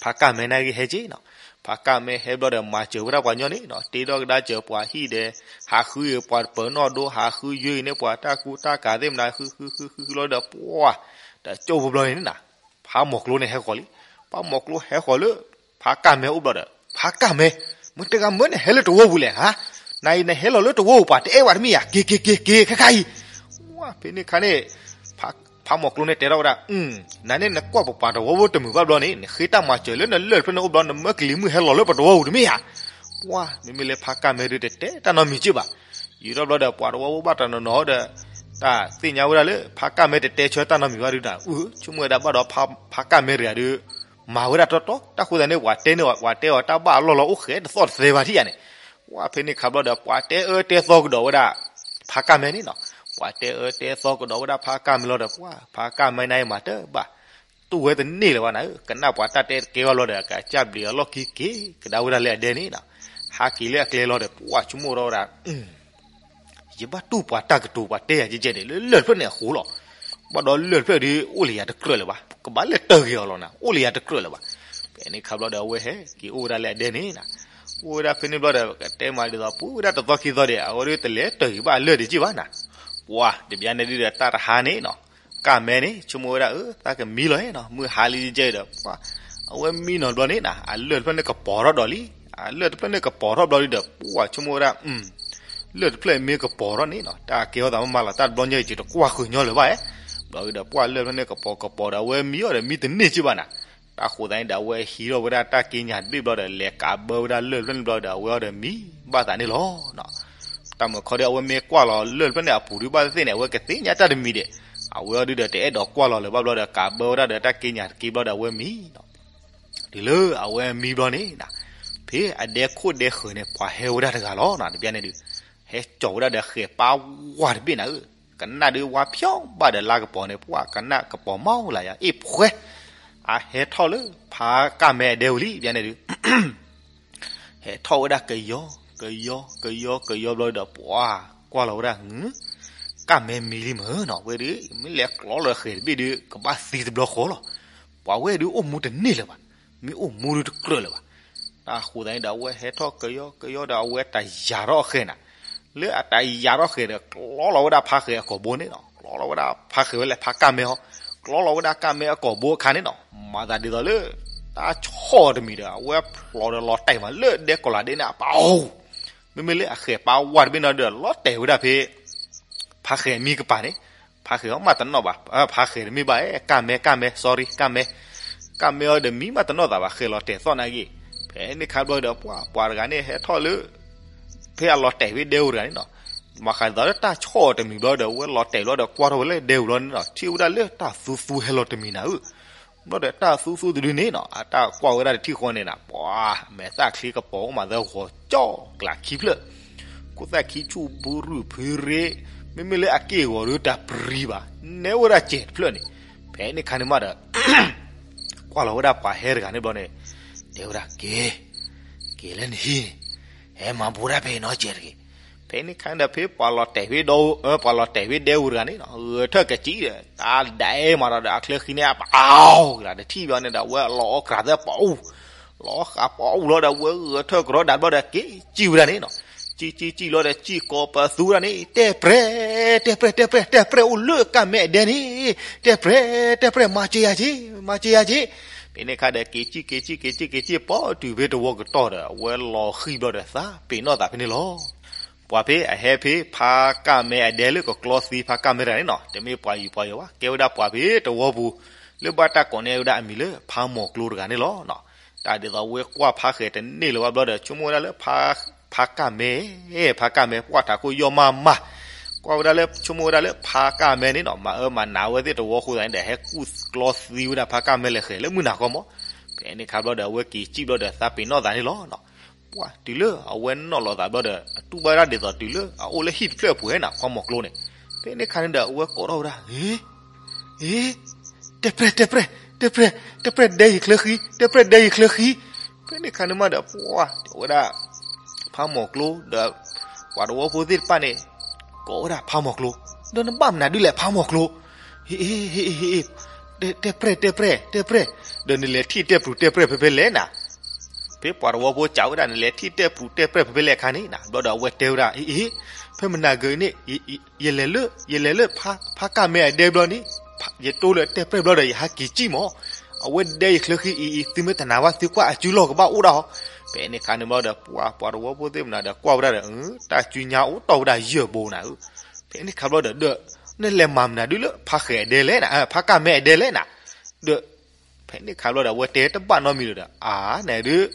ဖါကၢ်မဲန့ၣ်ဂ့ၤဟဲက့ၤနီၤ, ဖါကၢ်မဲဟဲဘျီဒီး မၤစၢၤဝဲဒၣ်ပှၤညီန့ၣ်နီၤ, တ့ထီၣ်ကဒါစၢၤပှၤဟံၣ်ဒီး ဟးဃုဂ့ၤပှၤပၢၤနီၣ်ဒိ ဟးဃုယွ့ဂ့ၤန့ၢ်ပှၤတၢ်ကူတၢ်ကၤသ့ၣ်မနၤ ဃုဃုဃုဃုလီၤဒီး ပှၤ တကၠိၢ်ဖိဘျီန့ၣ်နၤ, ဖါမီၤကျိန့ၣ်ဟဲဃီၤလံ, ဖါမီၤကျိဟဲဃီၤလၢ ဖါကၢ်မဲအိၣ်ဘျီဒီး ဖါကၢ်မဲ, မ့ၢ်တဂၤမၢနဟဲလၢတဝီပူၤလဲၣ်ဧါ, နအံၤနဟဲလီၤလၢတဝီပူၤ ပှၤတအဲၣ်ဝဲတမ့ၢ်ဧါ, က့ၤက့ၤက့ၤက့ၤခဲခါအံၤ, ဝါ ဖဲန့ၣ်ခါန့ၣ် ဖါမီၤကျိန့ၣ်တဲထီၣ်ဝဲဒၣ်, နၤန့ၣ်နကွၢ်ပပှၤတဝီဖိတမုာ်ဘၣ်ဘျီန့ၣ် နဃ့တၢ်မၤစၢၤလၢနလၢၢ်တဖျၢၣ်န့ၣ်အိၣ်ဘျီ နမၢကလံၤမုၢ်ဟဲလီၤလၢပတဝီပူၤတမ့ၢ်ဧါ, ပှၤ မ့မ့ၢ်လၢဖါကၢ်မဲဒုးတတဲတၢ်နီတမံၤက့ၢ်ဘၣ်, ယူၤထီၣ်ဘျီဒီး ပှၤတဝီဖိဘၣ်တနီၤနီၤဒီး တၢ်သ့ၣ်ညါဝဲဒၣ်လၢဖါကၢ်မဲတတဲဆၢတၢ်နီတမံၤဘၣ်ဒုးနၤ, အၢ ဆိကမိၣ်ဝဲဒၣ်ဘၣ်ဒီး ဖါကၢ်မဲတဂၤဒုး မၤဝဲဒၣ်တီတီ တၢ်ဃိသတးန့ၣ် ပှၤတဲန့ၢ်အီၤ ပှၤတဲအီၤတၢ်ဘၣ်အလီၢ်လီၤအိၣ်ဃဲတသီၣ်တသဲဘၣ်ထံၣ်ယၤန့ၣ်, ပှၤဖဲန့ၣ်ခါဘျီဒီး ပှၤတဲအၢတဲသီကဒီးဝဲဒၣ် ဖါကၢ်မဲန့ၣ်နီၤ, ပှၤတဲအၢတဲသီကဒီးဝဲဒၣ်ဖါကၢ်မဲလီၤဒီး ပှၤ ဖါကၢ်မဲန့ၣ်မၤတဘၣ် တူၢ်ဝဲတန့ၢ်လၢၤဘၣ်နၤဧၢ, ကနၣ်ပှၤတၢ်တဲတကဲဘၣ်ဘျီဒီး ကစၢ်ဘျံးအလီၢ်ခံက့ၤကဒါဝဲဒၣ်လၢအဒဲန့ၣ်နီၤ, ဟးက့ၤလၢအကျဲလီၤဒီး ပှၤဆိကမိၣ်ထီၣ်ဝဲဒၣ် ယဘၣ်တူၢ်ပှၤတၢ်ကတိၤပှၤတဲယၤကဲကဲန့ၣ် လၢလၢၢ်တဖျၢၣ်န့ၣ်အဃိလီၤ. ဘၣ်ဒီးလၢၢ်တဖျၢၣ်ဒုး အိၣ်လၢယၤတကြၢးလၢၤဘၣ်, ကဘၣ်လဲၤတၢၢ်က့ၤအီၤလီၤနၤ, အိၣ်လၢယၤတကြၢးလၢၤဘၣ်. ဖဲန့ၣ်ခါဘျီဒီး အဝဲဟဲက့ၤအိၣ်ဝဲဒၣ်လၢအဒဲန့ၣ်နၤ, အိၣ်ဝဲဒၣ်ဖဲန့ၣ်ဘျီဒီး ကတဲမၤဒ်သိး ပှၤဝဲဒၣ်တသီခံသီဒီး အဝဲဒုးတလဲၤတၢၢ်က့ၤဘၣ်အလၢၢ်ဒံးက့ၢ်ဘၣ်နၤ, ပှၤ တဘျီန့ၣ်ဒုးဒီး တၢ်တဟါန့ၣ်နီၤ ကၢ်မဲန့ၣ် ဆိကမိၣ်ဝဲဒၣ် အၢ သးကမံလီၤနီၤ, မုၢ်ဟါလံကဲဒီး ပှၤ အဝဲမံနီၤဘျီန့ၣ်နၤ အလၢၢ်တဖျၢၣ်န့ၣ်ကပီၤထီၣ်ဒီးလံ, အလၢၢ်တဖျၢၣ်န့ၣ်ကပီၤထီၣ်ဘျီဒုးဒီး ပှၤဆိကမိၣ်ဝဲဒၣ် လၢၢ်တဖျၢၣ်မ့ၢ်ကပီၤထီၣ်န့ၣ်နီၤ တၢ်ကဲထီၣ်သးမ့ၢ်မၤလီၤတၢ်တဘျီညါအံၤ တကွၢ်ဃုာ်ညီလၢၤဘၣ်ဧါ, ဘျီဒုးဒီး ပှၤလၢၢ်တဖျၢၣ်န့ၣ်ကပီၤကပီၤဒီး အဝဲမံအီၤဒီးမံတန့ၢ်က့ၢ်ဘၣ်နၤ, တၢ်ဃိသတးန့ၣ်ဒီး အဝဲဟံးထီၣ်ဝဲဒၣ်တၢ်က့ညါတဘ့ၣ်ဘျီဒီး လဲၤကးဘၢဝဲဒၣ်လၢၢ်တဖျၢၣ်န့ၣ်ဘျီဒီး အဝဲအီၤဒီးမံဘၣ်သးန့ၣ်လီၤ. တၢ်မုၢ်ခီဒီး အဝဲမ့ၢ်ကွၢ်လီၤလၢၢ်တဖျၢၣ်န့ၣ်အပူၤဒုးဘၣ်သ့ၣ်သ့ၣ်န့ၣ် အဝဲကသ့ၣ်ညါတၢ်တမံၤဒီး အဝဲအီၤဒုးဒီးတအဲၣ်ဒိးကွၢ်လီၤလၢၤဘၣ်ဘျီဒီး ကးဘၢဝဲဒၣ်ဒီးတၢ်က့ညါတက့ၢ်ဘျီဒီး အဝဲမံနီၤ တုၤလၢအဝဲမံဘျီန့ၣ်နၤ, ဖဲအဒဲခိၣ်ဒဲဃၢၤန့ၣ် ပှၤဟဲဝဲဒၣ်တဂၤလီၤနၤ တဘျီန့ၣ်ဒုး, ဟဲစိာ်ဝဲဒၣ်ဒီးဃဲၤပၢ်ဝါတဘ့ၣ်နၤဧၢ, ကနၣ်ဒုးဝါဖျီဘၣ်ဒီးလါကပီၤန့ၣ် ပှၤကနၣ်ကပီၤမီၢ်လၢယၤ အ့ၣ်ဖှဲ, အဟဲထီၣ်လၢဖါကၢ်မဲအဒဲဝံၤလံ တဘျီန့ၣ်ဒုး ဟဲထီၣ်ဝဲဒၣ်ကယီ ကယီ ကယီ ကယီဘျီဒီး ပှၤကွၢ်လီၤဝဲဒၣ် ကၢ်မဲမံလံမ့ၢ်နီၤ ဝဲဒုး မ့ၢ်လဲၤကျီလီၤဃဲၤတဘ့ၣ်ဒုး ကဘၣ်သံတဘျီဃီလီၤ. ပှၤဝဲဒုးအိၣ်မူတန့ၢ်လၢၤဘၣ်, မ့ၢ်အိၣ်မူဒုးတကြၢးလၢၤဘၣ်. တၢ်ဃိသတးန့ၣ်ဒီး အဝဲဟဲထီၣ်ကယီ ကယီဒီး အဝဲတၢ်ယၤထီၣ်အဃဲၤနၤ, လၢအတၢ်ယၤထီၣ်ဃဲၤဒီး ကျီလီၤဝဲဒၣ်ဖါဃဲၤအကိာ်ဘိန့ၣ်နီၤ, ကျီလီၤဝဲဒၣ်ဖါဃဲၤဝဲလဲၣ် ဖါကၢ်မဲဟီ, ကျီလီၤဝဲဒၣ်ကၢ်မဲအကိာ်ဘိအခါန့ၣ်နီၤ, မၤသးဒ်သိးလၢ တၢ်ဆီၣ်တမံၤဒီး အဝဲဖျိးဒီးလီၤတဲာ်မးလၢဒဲကီၢ်လၤဒဲန့ၣ် အပၢ်အိၣ် မ့မ့ၢ်လၢအဃဲၤပၢ်ဝါတဘ့ၣ်နီၤဒီး လီၤတဲာ်ဝဲဒၣ်ဖဲ ဖါဃဲၤမံကပၤန့ၣ်, ဖါဃဲၤအီၤမးတနီၣ်ဘၣ်, ဖါဃဲၤတမ့ၢ်ဘၣ် ကၢ်မဲ ကၢ်မဲ sorry ကၢ်မဲ, ကၢ်မဲအီၤဒီးမံမးတနီၣ်သးဘၣ် ဃဲၤလီၤတဲာ်သီၣ်နာ်က့, ဖဲန့ၣ်ခါဘျီဒီး ပှၤ ပှၤတဂၤန့ၣ်ဟဲထီၣ်လၢ ဖဲအလီၤတဲာ်ဝဲဒဲဧိၤတဂၤန့ၣ်နီၤ, မၤဃးဒ်သိးလၢတၢ်ဆီၣ်တမံၤဘျီဒီး အဝဲလီၤတဲာ်ဘျီဒီးကွၢ်ထီၣ်ဝဲလၢဒဲဧိၤဘျီန့ၣ်နီၤ, ထံၣ်ဝဲဒၣ်လၢတၢ်သူသူဟဲလီၤတမံၤနၤဧၢ ဘျီဒီးတၢ်သူသူတဒုန့ၣ်နီၤ အတၢ်ကွၢ်ဝဲဒၣ်တထံၣ်ဃီန့ၣ်နၤ ပှၤ မဲာ်သၣ်ချံကပီၤအိၣ်မးသၢဂီၤကၠီၣ်ကျးခံဖျၢၣ်, ခိၣ်သၣ်ခံဆူၣ်ဖုရုၢ်ဖုရ့, မ့မ့ၢ်လၢအက့ၢ်အဂီၤဒီးတၢ်ပြံဘၣ်, နဲဝဲဒၣ်စဲးတဖျၢၣ်န့ၣ်, ဖဲန့ၣ်ခါန့ၣ်မးဒီး ကွၢ်လီၤဝဲဒၣ်ပှၤဟဲတဂၤန့ၣ်ဘျီန့ၣ်, တဲဝဲဒၣ်က့ၤ, က့ၤလၢနဟံၣ်န့ၣ်, ဟဲမၤဘူးဒၣ်ဖဲနီၤစဲးတဂ့ၤ, ဖဲန့ၣ်ခါန့ၣ်ဒီး ဖဲပှၤလီၤတဲာ်ဝဲဒီး ပှၤလီၤတဲာ်ဝဲဒဲဧိၤတဂၤန့ၣ်နီၤ ဂဲၤထၢၣ်ကစံၣ်ဒီး တၢ်ဒဲမးဒီး အချၢဃံန့ၣ် အပအီၣ်ကလၤတထံၣ်ဘၣ်န့ၣ်ဒီး အဝဲလီၤအီၣ်ကြးသၢပအူၣ်, လီၤဃးပအူၣ်လီၤဒီး အဝဲဂဲၤထၢၣ်ကရီဒးဘျီဒီး က့ၤစံၣ်ဝဲဒၣ်န့ၣ်နီၤ, စံၣ်စံၣ်စံၣ်လီၤဒီး စံၣ်ကိးပသူဝဲဒၣ်န့ၣ် တဲပြဲၢ်, တဲပြဲၢ် တဲပြဲၢ် တဲပြဲၢ် အိၣ်လၢကၢ်မဲအဒဲန့ၣ်, တဲပြဲၢ် တဲပြဲၢ် မၤစၢၤယၤက့ၤ, မၤစၢၤယၤက့ၤ, ဖဲန့ၣ်ခါဒီး က့ၤစံၣ်က့ၤစံၣ်က့ၤစံၣ်က့ၤစံၣ် ပိာ်တုၤဖဲတဝီကတီၢ်ဒီး အဝဲလီၤဃံၤဘျီဒီး သးပ့ၤနီၣ်သးဖဲန့ၣ်လီၤ. ပှၤဖဲအဟဲဖဲ ဖါကၢ်မဲအဒဲလၢကကျီသံဖါကၢ်မဲတဂၤန့ၣ်နီၤ, တမ့ၢ်ပှၤယူၤပှၤယီၤဘၣ်, ကဲဝဲဒၣ်ပှၤဖဲတဝီပူၤ လၢဘၣ်တၢ်ကိးန့ၢ်ဝဲဒၣ်အမံၤလၢ ဖါမီၤကျိတဂၤန့ၣ်လီၤ. တၢ်ဒ်သိးဝဲကွၢ်ဖါဃဲၤတန့ၢ်လၢၤဘၣ်ဘျီဒီး ဆိကမိၣ်ဝဲဒၣ်လၢ ဖါကၢ်မဲ, ဖါကၢ်မဲ ပှၢ်ထးခိၣ်ယီၢ်မၢ်မၢ်, ကွၢ်ဝဲဒၣ်လၢ ဆိကမိၣ်ဝဲဒၣ်လၢ ဖါကၢ်မဲန့ၣ်နီၤ မၤအၢမၤနးဝဲသ့ၣ်တဝီအဃိသတးန့ၣ်ဒီး ဟဲကူၣ်ကျီသံဝဲဒၣ်ဖါကၢ်မဲလဲၤဃဲၤလၢမုၢ်နၤဃီမး. ဖဲန့ၣ်ခါဘျီဒီး အဝဲက့ၤစံၣ်ဘျီဒီး သးပ့ၤနီၣ်သးန့ၣ်လီၤ. ပှၢ်တုၤလၢအဝဲနီၣ်လီၤသးဘျီဒီး အတူၢ်ဘၣ်ဒၣ်ဒ်သိးတုၤလၢအအိၣ်လၢဟံၣ်တဖျၢၣ်အပူၤဟဲနီၤ ဖါမီၤကျိန့ၣ်. ဖဲန့ၣ်ခါန့ၣ်ဒီး အဝဲကိးထီၣ်ဝဲဒၣ် ဟ့, ဟ့, တဲပြဲၢ် တဲပြဲၢ် တဲပြဲၢ် တဲပြဲၢ်ဒဲယချၢဃံ, တဲပြဲၢ်ဒဲယချၢဃံ. ဖဲန့ၣ်ခါန့ၣ်မးဒီး ပှၢ်တဲဝဲဒၣ် ဖါမီၤကျိဒီး ပှၤတဝီဖိသ့ၣ်တဖၣ်န့ၣ် ကိးဝဲဒၣ်ဖါမီၤကျိ, ဒီးနဘၣ်မနုၤဒုးလဲၣ်ဖါမီၤကျိ, ဟ့, ဟ့, ဟ့, ဟ့, ဟ့, တဲပြဲၢ် တဲပြဲၢ် တဲပြဲၢ်, ဒီးနလဲၤထံၣ်တဲပြူၤတဲပြဲၢ်ဖဲဖဲလဲၣ်နၤ. ဖဲပှၤတဝီဖိစံးဝဲဒၣ် နလဲၤထံၣ်တဲပြူၤတဲပြဲၢ်ဖဲဖဲလဲၣ်အခါန့ၣ်နၤ ဘျီဒီးအဝဲတဲဝဲဒၣ် အ့, အ့, ဖဲမနၤဂ့ၤန့ၣ် ယလဲၤလၢ, ယလဲၤလၢ ဖါကၢ်မဲအဒဲဘျီန့ၣ်, ယတိၢ်လၢတဲပြဲၢ်ဘျီဒီး ယဟးက့ၤစံၣ်မး, အဝဲဒဲယချၢဃံအံၤအံၤ သုမ့ၢ်တနာ်ဘၣ် သုကွၢ်အစုလီၢ်ကဘၣ်အိၣ်ဒၣ်ဟီ. ဖဲန့ၣ်ခါန့ၣ်ဘျီဒီး ပှၤ, ပှၤတဝီဖိသ့ၣ်မနၤဒီး ကွၢ်ဝဲဒၣ်ဒီး တၢ်စုညါအိၣ်တီၢ်ဝဲဒၣ်ယဲၢ်ဘိနၤဧၢ. ဖဲန့ၣ်ခါဘျီဒီး ဒီး နလဲၤမၤမနုၤဒုးလၢ ဖါဃဲၤအဒဲလဲၣ်နၤ, ဖါကၢ်မဲအဒဲလဲၣ်နၤ, ဒီး ဖဲန့ၣ်ခါဘျီဒီး အဝဲတဲတဘၣ်နီတမံၤလၢၤဒီး အါ, နဒုး,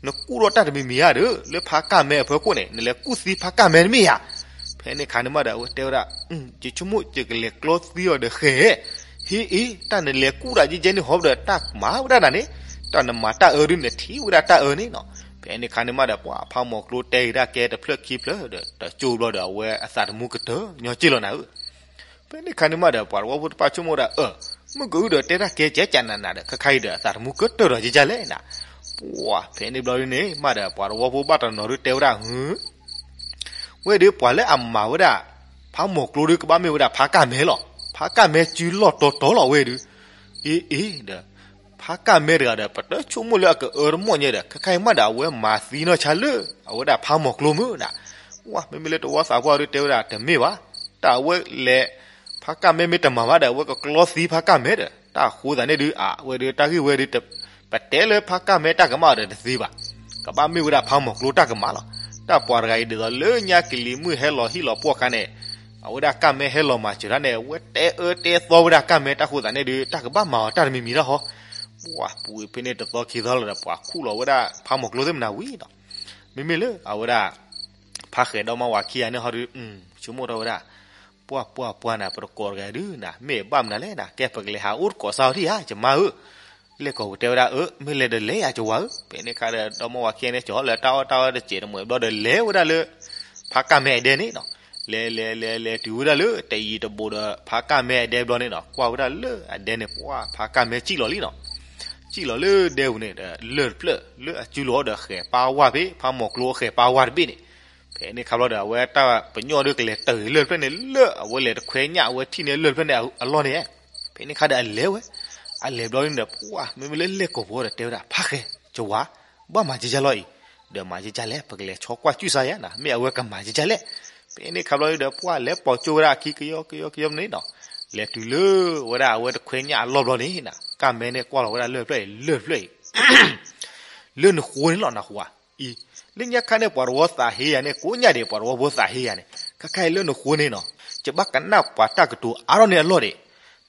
နကူၣ်ထီၣ်တၢ်တမံၤမံၤဧါဒီး လၢဖါကၢ်မဲအဖီခိၣ်န့ၣ် နလဲၤကူၣ်သံဖါကၢ်မဲတမ့ၢ်ဧါ. ဖဲန့ၣ်ခါန့ၣ်မးဒီး အဝဲတဲဝဲဒၣ်, ယဆိကမိၣ်ယကလဲၤကျီသံအီၤဒီးဃဲၤ, ဟ့အ့, တၢ်နလဲၤကူၣ်တၢ်ယဲၢ်ယဲၢ်န့ၣ် ဟီဘျီဒီး တၢ်မၤဝဲဒၣ်နၤန့ၣ်, တၢ်နမၤတၢ်အၢဒုး နထံၣ်ဝဲဒၣ်တၢ်အၢန့ၣ်နီၤ. ဖဲန့ၣ်ခါန့ၣ်မးဒီး ပှၤဖါမီၤကျိတဲက့ၤဒၣ်ကဲတဖျၢၣ်ခံဖျၢၣ်ဒီး တကၠိဘျီဒီး အဝဲအသးတမူကတၢၢ်ညီက့ၢ်လီၤနၤဧၢ. ဖဲန့ၣ်ခါန့ၣ်မးဒီး ပှၤတဝီဖိတဖၣ်ဆိကမိၣ်ဒၣ် အၢ, မုၢ်ကအုဒီးတဲတၢ်ကဲကဲကနးနးဒီး ခဲခါအံၤဒီး အသးတမူကတၢၢ်ဒီးယကလဲၣ်နၤ. ပှၤဖဲန့ၣ်ဘျီဒုန့ၣ်မးဒီး ပှၤတဝီဖိဘၣ်တနီၤဒုးတဲဝဲဒၣ် ဟၢ, ဝဲဒုးပှၤလၢအမၤဝဲဒၣ် ဖါမီၤကျိဒုး ကဘၣ်မ့ၢ်ဝဲဒၣ်ဖါကၢ်မဲလီၤ. ဖါကၢ်မဲစုလီၢ်တီတီလီၤဝဲဒုး. အ့အ့ဒီး ဖါကၢ်မဲတဂၤဒီး ပတဆိကမိၣ်လၢအကအၢတမီၢ်ညါဒီး ခဲခါအံၤမးဒီး အဝဲမၤသံနီၢ်ဆါလၢ အဝဲဒၣ်ဖါမီၤကျိမုၢ်နၤ. ဝဲ မ့မ့ၢ်လၢတဝီသးပှၢ်ဒုးတဲဝဲဒၣ် တမ့ၢ်ဘၣ်, တၢ်အဝဲလဲၤ ဖါကၢ်မဲမ့ၢ်တမၤဘၣ်ဒီး အဝဲကကျီသံဖါကၢ်မဲဒီး တၢ်အဃိသတးန့ၣ်ဒုး အဝဲဒုး တၢ်ဂ့ၢ်ဝဲဒုး ပတဲလၢဖါကၢ်မဲတၢ်ကမၣ်အီၤဒီးတသ့ဘၣ်. ကဘၣ်မ့ၢ်ဝဲဒၣ်ဖါမီၤကျိတၢ်ကမၣ်လီၤ. တၢ်ပှၤတဂၤအံၤဒ်သိးလၢညါကလံၤမုၢ်ဟဲလီၤဟံၣ်လီၤပှီၢ်အခါန့ၣ် အဝဲဒၣ်ကၢ်မဲဟဲလီၤမၤစၢၤတၢ်န့ၣ် အဝဲတဲအၢတဲသီဝဲဒၣ်ကၢ်မဲတၢ်ဃိသတးန့ၣ်ဒုး တၢ်ကဘၣ်မၤအီၤတၢ်တမံၤမံၤတၢ်ဟီ. ပှၤပူၤဖဲန့ၣ်တသီခံသီလီၤဒီး ပှၤခူၣ်လီၤဝဲဒၣ်ဖါမီၤကျိသ့ၣ်မနၤဝံၤနီၤ. မ့မ့ၢ်လၢအဝဲဒၣ် ဖါဃဲၤဒီမါဝၤခံဂၤန့ၣ်ဟီဒုး ဆိကမိၣ်ထီၣ်ဝဲဒၣ် ပှၤပှၤပှၤနၤ ပတကိးတဂၤဒုးနၤ မ့ၢ်ဘၣ်မနုၤလဲၣ်နၤ ကဲပကလဲၤဟးအိၣ်တကိးစၢ်အီၤဒံးဧါ ယမါဧၢ. လဲၤကိးပတဲဝဲဒၣ် အၢ မ့ၢ်လဲၤဒီးလဲၤယၤကဝၤဧၢ. ဖဲန့ၣ်ခါဒီး ဒီမါဝၤခံဂၤန့ၣ် ကၠီၤလၢတၢ်အီၣ်တၢ်အီတစဲးတမှဲးဘျီဒီး လဲၤဝဲဒၣ်လၢ ဖါကၢ်မဲအဒဲန့ၣ်နီၤ. လဲၤလဲၤလဲၤလဲၤတုၤဝဲဒၣ်လၢ တယံၤတဘူးဒီး ဖါကၢ်မဲအဒဲဘျီန့ၣ်နီၤ ကွၢ်ဝဲဒၣ်လၢအဒဲန့ၣ် ပှၤဖါကၢ်မဲစံၣ်လီၤလံနီၤ. စံၣ်လီၤလၢဒဲပူၤန့ၣ်ဒီး လၢၢ်တဖျၢၣ် လၢအစုလီၤဒီးဃဲၤပာ်ဝါဖဲ ဖါမီၤကျိအဃဲၤပာ်ဝါတဘ့ၣ်န့ၣ်. ဖဲန့ၣ်ခါဘျီဒီး အဝဲတၢ်ပညိၣ်ဒုးကလဲၤတၢၢ်လၢၢ်တဖျၢၣ်န့ၣ် လၢအဝဲလဲၤတခွဲညၣ်အဝဲထံၣ်န့ၢ်လၢၢ်တဖျၢၣ်န့ၣ်အလီၢ်န့ၣ်. ဖဲန့ၣ်ခါဒီးအလဲၤဝဲ, အလဲၤဘျီန့ၣ်ဒီး ပှၤ မ့မ့ၢ်လၢလဲၤကိးဖိဒီးတဲဝဲဒၣ် ဖါဃဲၤ ကဝၤ ဘၣ်မၤကကၢ်လီၤအံၤ, ဒီးမၤကကၢ်လဲၣ် ပကလဲၤဆီကွၢ်စူၣ်စၢ်ယၤနၤ မ့ၢ်အဝဲကမၤကကၢ်လဲၣ်. ဖဲန့ၣ်ခါဘျီဒီး ပှၤလဲၤပိာ်ကၠိဝဲဒၣ်အခံကယီကယီကယီန့ၣ်နီၤ. လဲၤတုၤလၢဝဲဒၣ်အဝဲတခွဲညၣ်အလီၢ်ဘျီန့ၣ်နၤ ကၢ်မဲန့ၣ်ကွၢ်လီၤဝဲဒၣ်လၢၢ်တဖျၢၣ်အံၤ လၢၢ်တဖျၢၣ်အံၤ လၢနဃိန့ၣ်လီၤနဃိဧါ. အံၤ လၢညါခါန့ၣ် ပှၤတဝီသးဟ့ယၤန့ၣ် ကိးညါဒံး ပှၤတဝီဖိသးဟ့ယၤန့ၣ် ခဲခါအံၤလၢနဃိန့ၣ်နီၤ ယဘၣ်ကနၣ်ပှၤတၢ်ကတိၤအါထီၣ်န့ၢ်အလီၢ်ဒံး.